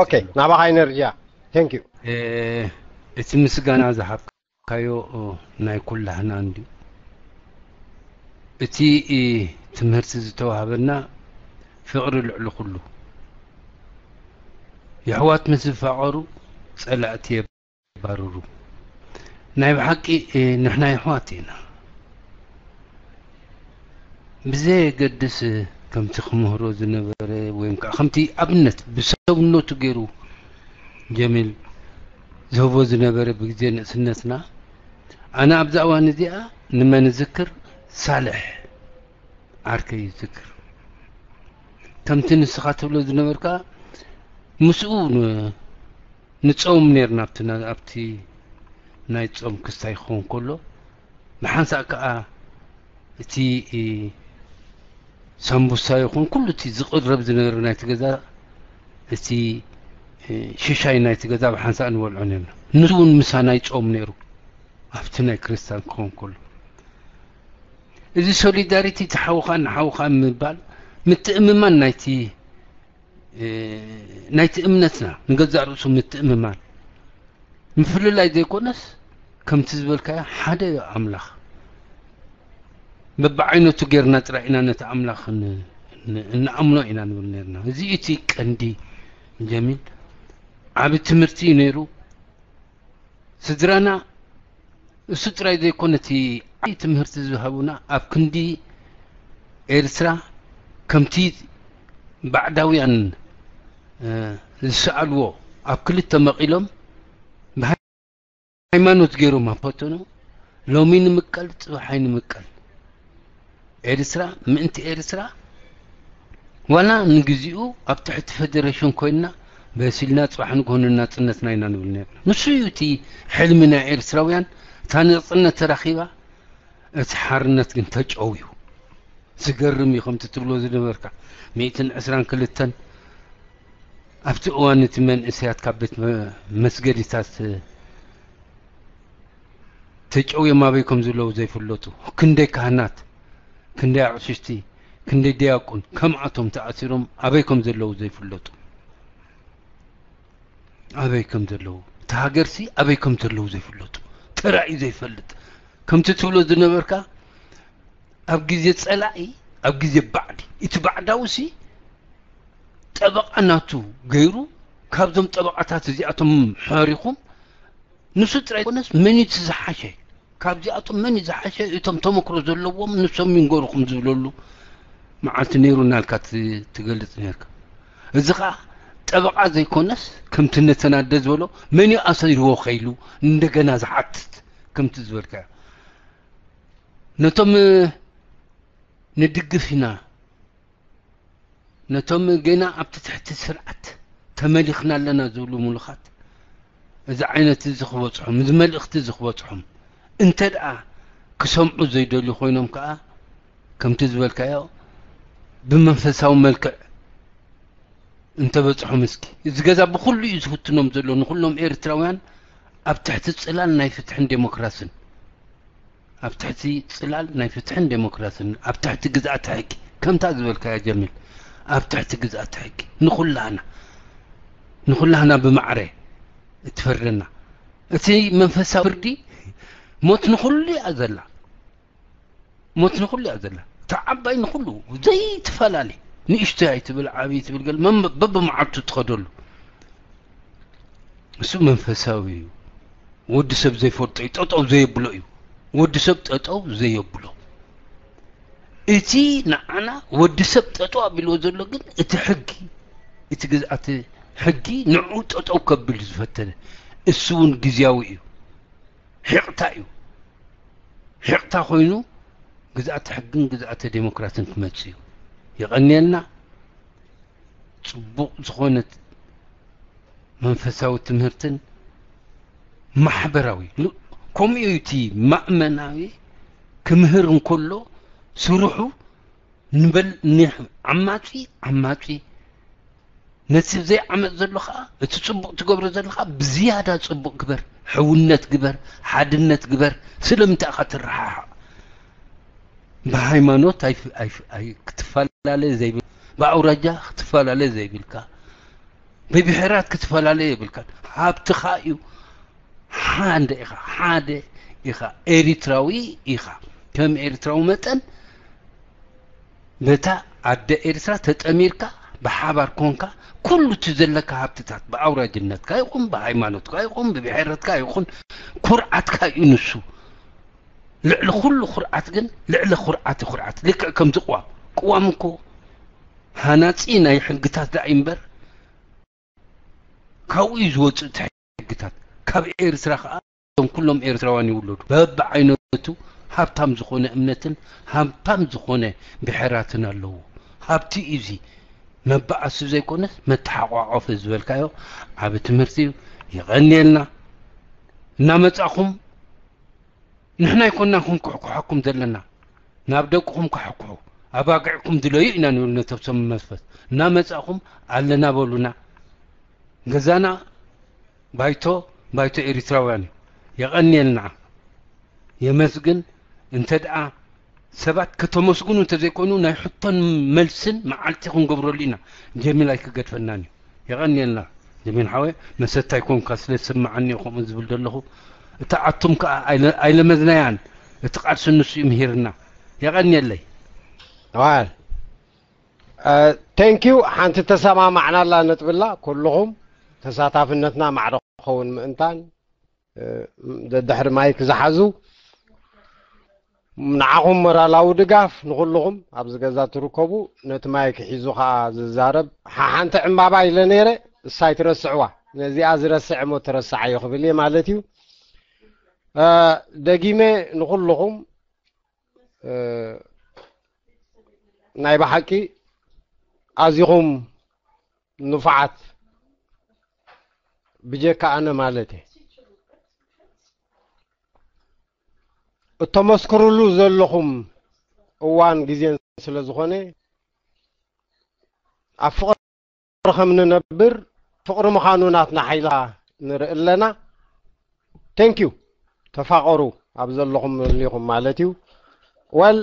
ኦኬ፣ ናባኻ ኢነርጅያ። Thank you። እ፣ እቲ ምስጋና ዝሃብካዮ፣ ኦ፣ ናይ ኩላህና እንድዩ። እቲ፣ እ፣ ትምህርቲ ዝተዋህበና ፍቕሪ ልዕሊ ኩሉ። የሕዋት ምስ ዝፋቐሩ ጸላእቲ የባርሩ። ናይ ብሓቂ፣ እ፣ ንሕና የሕዋት ኢና። ብዘየገድስ፣ እ፣ ከምቲ ክምህሮ ዝነበረ ወይም ከዓ ከምቲ ኣብነት ብሰብነቱ ገይሩ ጀሚል ዝህቦ ዝነበረ ብግዜ ንእስነትና፣ ኣነ ኣብዛ እዋን እዚኣ ንመን እዝክር? ሳልሕ ዓርከይ ይዝክር። ከምቲ ንስኻ ትብሎ ዝነበርካ ምስኡ ን-፣ ንጸውም ኔርና ኣብቲ ና-፣ ኣብቲ ናይ ጾም ክስታይ ክኸውን ከሎ፣ ብሓንሳእ ከኣ እቲ፣ እ፣ ሳምቡሳ ይኹን ኩሉ እቲ ዝቕረብ ዝነበረ ናይቲ ገዛ፣ እቲ፣ እ፣ ሽሻይ ናይቲ ገዛ ብሓንሳእ ንበልዖ ኔርና። ንሱ እውን ምሳና ይጾም ነይሩ፣ ኣብቲ ናይ ክርስትያን ክኸውን ከሎ። እዚ ሶሊዳሪቲ፣ እቲ ሓውኻ ንሓውኻ ምባል፣ ምትእምማን ናይቲ ናይቲ እምነትና፣ ንገዛእ ርእሱ ምትእምማን፣ ምፍልላይ ዘይኮነስ፣ ከምቲ ዝበልካዮ ሓደ ኣምላኽ፣ በብዓይነቱ ጌርና ጥራይ ኢና ነቲ ኣምላኽ እንኣምኖ ኢና ንብል ነርና። እዚ እቲ ቀንዲ። ጀሚል፣ ዓቢ ትምህርቲ እዩ ነይሩ። ስድራና እሱ ጥራይ ዘይኮነ እቲ ዓቢ ትምህርቲ ዝሃቡና፣ ኣብ ክንዲ ኤርትራ ከምቲ ባዕዳውያን ዝሰኣልዎ ኣብ ክልተ መቒሎም ብሃይማኖት ገይሮም ኣፈተኑ። ሎሚ ንምቀል፣ ጽባሕ ኣይንምቀል። ኤርትራ ምእንቲ ኤርትራ ዋላ ንግዚኡ ኣብ ትሕቲ ፌደሬሽን ኮይና በሲልና ጽባሕ ንግሆ ንናጽነትና ኢና ንብል ነርና። ንሱ እዩ እቲ ሕልሚ ናይ ኤርትራውያን። እታ ናጽነት ተራኺባ፣ እቲ ሓርነት ግን ተጨውዩ። ዝገርም እዩ ከምቲ ትብሎ ዝነበርካ። ሚእትን ዕስራን ክልተን ኣብቲ እዋን እቲ መንእሰያት ካብ ቤት መስገዲታት ተጨውዮም ኣበይ ከም ዘለዉ ዘይፍለጡ፣ ክንደይ ካህናት፣ ክንደይ ኣቕሽሽቲ፣ ክንደይ ዲያቁን ከምኣቶም ተኣሲሮም ኣበይ ከም ዘለዉ ዘይፍለጡ፣ ኣበይ ከም ዘለዉ፣ እቲ ሃገርሲ ኣበይ ከም ዘለዉ ዘይፍለጡ፣ ተራእዩ ዘይፈልጥ፣ ከምቲ ትብሎ ዝነበርካ ኣብ ግዜ ጸላኢ፣ ኣብ ግዜ ባዕዲ፣ እቲ ባዕዳውሲ ጠበቓ ናቱ ገይሩ፣ ካብዞም ጠበቓታት እዚኣቶም ሓሪኹም፣ ንሱ ጥራይ ኮነስ መን እዩ እቲ ዝሓሸ? ካብዚኣቶም መን እዩ ዝሓሸ? እቶም ተመክሮ ዘለዎም ንሶም ይንገሩኹም ዝብለሉ መዓልቲ ነይሩ እናልካ ት-፣ ትገልጽ ነርካ። እዚ ኸኣ ጠበቓ ዘይኮነስ፣ ከምቲ ነተናደ ዝበሎ፣ መን እዩ ኣሰይርዎ ከይሉ እንደገና ዝሓትት፣ ከምቲ ዝበልካዮ። ነቶም ንድግፍ ኢና፣ ነቶም ገና ኣብቲ ትሕቲ ስርዓት ተመሊኽና ኣለና ዝብሉ ምሉኻት፣ እዚ ዓይነት እዚ ክበጽሖም፣ እዚ መልእኽቲ እዚ ክበጽሖም፣ እንተ ደኣ ክሰምዑ ዘይደልዩ ኮይኖም ከኣ፣ ከምቲ ዝበልካዮ፣ ብመንፈሳዊ መልክዕ እንተ በጽሖም እስኪ። እዚ ገዛ ብኹሉ እዩ ዝፍትኖም ዘሎ፣ ንኹሎም ኤርትራውያን ኣብ ትሕቲ ጽላል ናይ ፍትሕን ዴሞክራስን። ኣብ ትሕቲ ጽላል ናይ ፍትሕን ዴሞክራስን፣ ኣብ ትሕቲ ግዝኣተ ሕጊ፣ ከምታ ዝበልካያ ጀሚል፣ ኣብ ትሕቲ ግዝኣተ ሕጊ፣ ንኹላህና፣ ንኹላህና ብማዕረ እትፈርደና። እቲ መንፈሳዊ ፍርዲ፣ ሞት ንኹሉ እያ ዘላ። ሞት ንኹሉ እያ ዘላ። እታ ዓባይ ንኹሉ፣ ዘይትፈላለ። ንእሽቶይ ኣይትብል፣ ዓብይ ትብል፣ ገለ መም-፣ በብመዓልቱ ትኸደሉ። እሱ መንፈሳዊ እዩ። ወዲ ሰብ ዘይፈልጦ እዩ፣ ጠጠው ዘየብሎ እዩ። ወዲ ሰብ ጠጠው ዘየብሎ። እቲ ንዓና ወዲ ሰብ ጠጠው ኣቢልዎ ዘሎ ግን እቲ ሕጊ፣ እቲ ግዝኣት ሕጊ ንዕኡ ጠጠው ከብል ዝፈተነ፣ እሱ እውን ግዝያዊ እዩ። ሒቕታ እዩ። ሒቕታ ኮይኑ ግዝኣተ ሕግን ግዝኣተ ዴሞክራሲን ክመጽእ እዩ። የቐንየልና። ጽቡቕ ዝኾነት መንፈሳዊ ትምህርትን ማሕበራዊ ሉ-፣ ከምኡ እዩ እቲ ማእመናዊ ክምህር እንከሎ ስርሑ ንበል-፣ ኒ-፣ ዓማጺ፣ ዓማጺ፣ ነቲ ዘይዓመጽ ዘሎ ኸኣ፣ እቲ ጽቡቕ ትገብሮ ዘለኻ ብዝያዳ ጽቡቕ ግበር፣ ሕውነት ግበር፣ ሓድነት ግበር። ስለምንታይ ኢኻ ትረሓሓቕ? ብሃይማኖት ኣይፍ-፣ ኣይፍ-፣ ኣይ-፣ ክትፈላለ ዘይብል፣ ብኣውራጃ ክትፈላለ ዘይብልካ፣ ብብሔራት ክትፈላለ የብልካን። ሃብትኻ እዩ። ሓደ ኢኻ፣ ሓደ ኢኻ፣ ኤሪትራዊ ኢኻ። ከም ኤሪትራዊ መጠን በታ ኣደ ኤሪትራ ተጠሚርካ፣ ብሓባር ኮንካ፣ ኩሉ እቲ ዘለካ ሃብትታት፣ ብኣውራጅነትካ ይኹን፣ ብሃይማኖትካ ይኹን፣ ብብሔረትካ ይኹን፣ ኩርዓትካ እዩ ንሱ። ልዕሊ ኩሉ ኩርዓት ግን፣ ልዕሊ ኩርዓት ኩርዓት። ልክዕ ከምዚ ቅዋም። ቅዋም እኮ ሃናጺ ናይ ሕግታት ደኣ እምበር፣ ካብኡ እዩ ዝወጽእ እቲ ሕግታት። ካብ ኤርትራ ከኣ እቶም ኩሎም ኤርትራውያን ይውለዱ። በብዓይነቱ ሃብታም ዝኾነ እምነትን ሃብታም ዝኾነ ብሔራትን ኣለዎ። ሃብቲ እዩ እዚ። መበኣሲ ዘይኮነስ መተሓቋቆፊ ዝበልካዮ ዓቢ ትምህርቲ እዩ። የቐንየልና። እናመጻኹም ንሕና ኣይኮናን ክንኩሕኩሓኩም ዘለና። ናብ ደቅኹም ካሕኩሑ፣ ኣባጊዕኩም ድለዩ ኢና ንብል ነቶም ሰብ መንፈስ። እናመጻኹም ኣለና በሉና። ገዛና ባይቶ፣ ባይቶ ኤሪትራውያን እዩ። የቐንየልና። የመስግን። እንተ ደኣ ሰባት ከተመስግኑ እንተዘይኮይኑ ናይ ሕቶን መልስን መዓልቲ ክንገብረሉ ኢና። ጀሚል ኣይክገድፈናን እዩ። የቐንየልና ጀሚል ሓወይ፣ መሰታይ ኮንካ ስለ ዝስምዓኒ እዩ ከምኡ ዝብል ዘለኹ። እታ ኣቱም ከኣ ኣይለ- ኣይለመዝናያን፣ እቲ ቃልሲ ንሱ እዩ ምሂርና። የቐንየለይ። ዋል ቴንኪዩ። ሓንቲ ተሰማማዕናላ ነጥብላ ኩልኹም ተሳታፍነትና ማዕረ ክኸውን ምእንታን ደድሕሪ ማይክ ዝሓዙ ንዓኹም ሞራላዊ ድጋፍ ንኹልኹም ኣብዚ ገዛ ትርከቡ ነቲ ማይክ ሒዙ ከዓ ዝዛረብ ሓሓንቲ ዕምባባ ኢለ ነይረ። እሳይ ትረስዕዋ ነዚኣ ዝረስዕ እሞ ትረስዓዮ ክብል እየ ማለት እዩ። ደጊመ ንኹልኹም ናይ ብሓቂ ኣዚኹም ንፉዓት ብጀካ ኣነ ማለት እየ እተመስክሩሉ ዘለኹም እዋን ግዜን ስለ ዝኾነ ኣብ ፍቕሪ ከም ንነብር ፍቕሪ ምዃኑ ናትና ሓይላ ንርኢ ኣለና። ቴንኪዩ። ተፋቐሩ ኣብ ዘለኹም ህልይኹም ማለት እዩ። ወል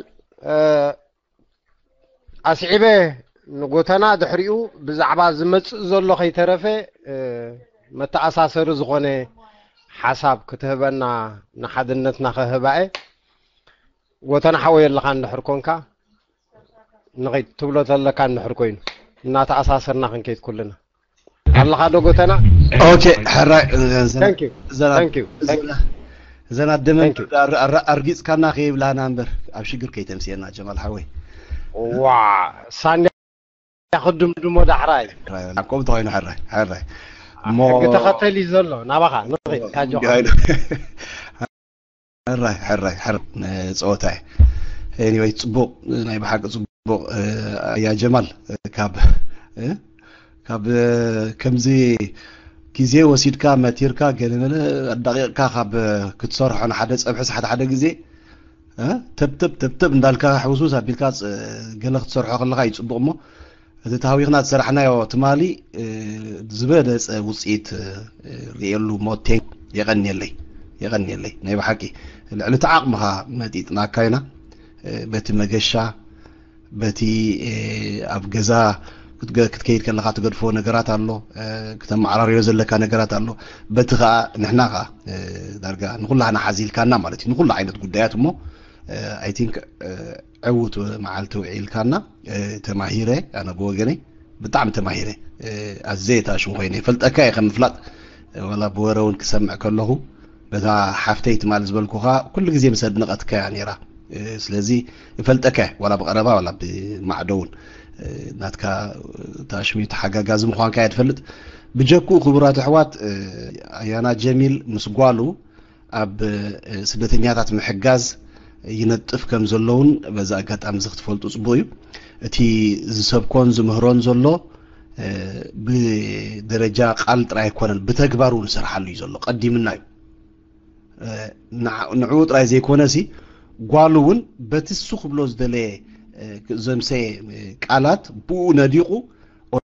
ኣስዒበ ንጎተና ድሕሪኡ ብዛዕባ ዝመፅእ ዘሎ ከይተረፈ መተኣሳሰሪ ዝኾነ ሓሳብ ክትህበና ንሓድነትና ከህባኤ ጎተና ሓወይ ኣለኻ እንድሕር ኮንካ ንኸይድ ትብሎ ዘለካ እንድሕር ኮይኑ እናተኣሳሰርና ክንከይድ ኩልና ኣለኻ ዶ ጎተና? ኦኬ ሕራይ ዘና ደመን ኣርጊፅካና ከይብላና እምበር ኣብ ሽግር ከይተምስየና ጀማል ሓወይ። ዋ ሳንያ ክድምድሞ ዳሕራይ ከምኡ ተኮይኑ ሕራይ ሕራይ እሞ ሕጊ ተኸተል እዩ ዘሎ ናባኻ ንኸይድ ካጆኻ ሕራይ ሕራይ ሕር ፀወታ እዩ። ኤኒወይ ፅቡቅ ናይ ብሓቂ ፅቡቅ ኣያ ጀማል ካብ ካብ ከምዚ ግዜ ወሲድካ መቲርካ ገለመለ ኣዳቂቕካ ካብ ክትሰርሖ ንሓደ ፀብሕስ ሓደ ሓደ ግዜ ተብተብ ተብተብ እንዳልካ ሕውስውስ ኣቢልካ ገለ ክትሰርሖ ከለካ እዩ ፅቡቅ እሞ እቲ ተሃዊኽና ዝሰራሕናዮ ትማሊ ዝበለፀ ውፅኢት ርእየሉ ሞቴ የቐንየለይ የቐንየለይ ናይ ብሓቂ ልዕሊ እቲ ዓቕምኻ መጢጥናካ ኢና በቲ መገሻ በቲ ኣብ ገዛ ክትከይድ ከለካ ትገድፎ ነገራት ኣሎ ክተመዓራርዮ ዘለካ ነገራት ኣሎ በቲ ከዓ ንሕና ከዓ ዳርጋ ንኩላህና ሓዚልካና ማለት እዩ ንኩሉ ዓይነት ጉዳያት እሞ I think ዕውት መዓልቲ ውዒልካና ተማሂረ ኣነ ብወገነይ ብጣዕሚ ተማሂረ ኣዘየ ታሽም ኮይነ ይፈልጠካ እየ ከም ምፍላጥ ዋላ ብወረ እውን ክሰምዕ ከለኹ በታ ሓፍተይ ትማል ዝበልኩኻ ኩሉ ግዜ ምስ ኣድነቐትካ እያ ነይራ ስለዚ ይፈልጠካ እየ ዋላ ብቐረባ ዋላ ብማዕዶ እውን ናትካ ታሽሚ ተሓጋጋዚ ምዃንካ እያ ትፈልጥ ብጀክኡ ክቡራት ኣሕዋት ኣያና ጀሚል ምስ ጓሉ ኣብ ስደተኛታት ምሕጋዝ ይነጥፍ ከም ዘሎ እውን በዚ ኣጋጣሚ እዚ ክትፈልጡ ፅቡቅ እዩ። እቲ ዝሰብኮን ዝምህሮን ዘሎ ብደረጃ ቃል ጥራይ ኣይኮነን፣ ብተግባር እውን ዝሰርሓሉ እዩ ዘሎ። ቀዲምና እዩ። ንዕኡ ጥራይ ዘይኮነ ሲ ጓሉ እውን በቲ እሱ ክብሎ ዝደለየ ዘምሰየ ቃላት ብኡ ነዲቁ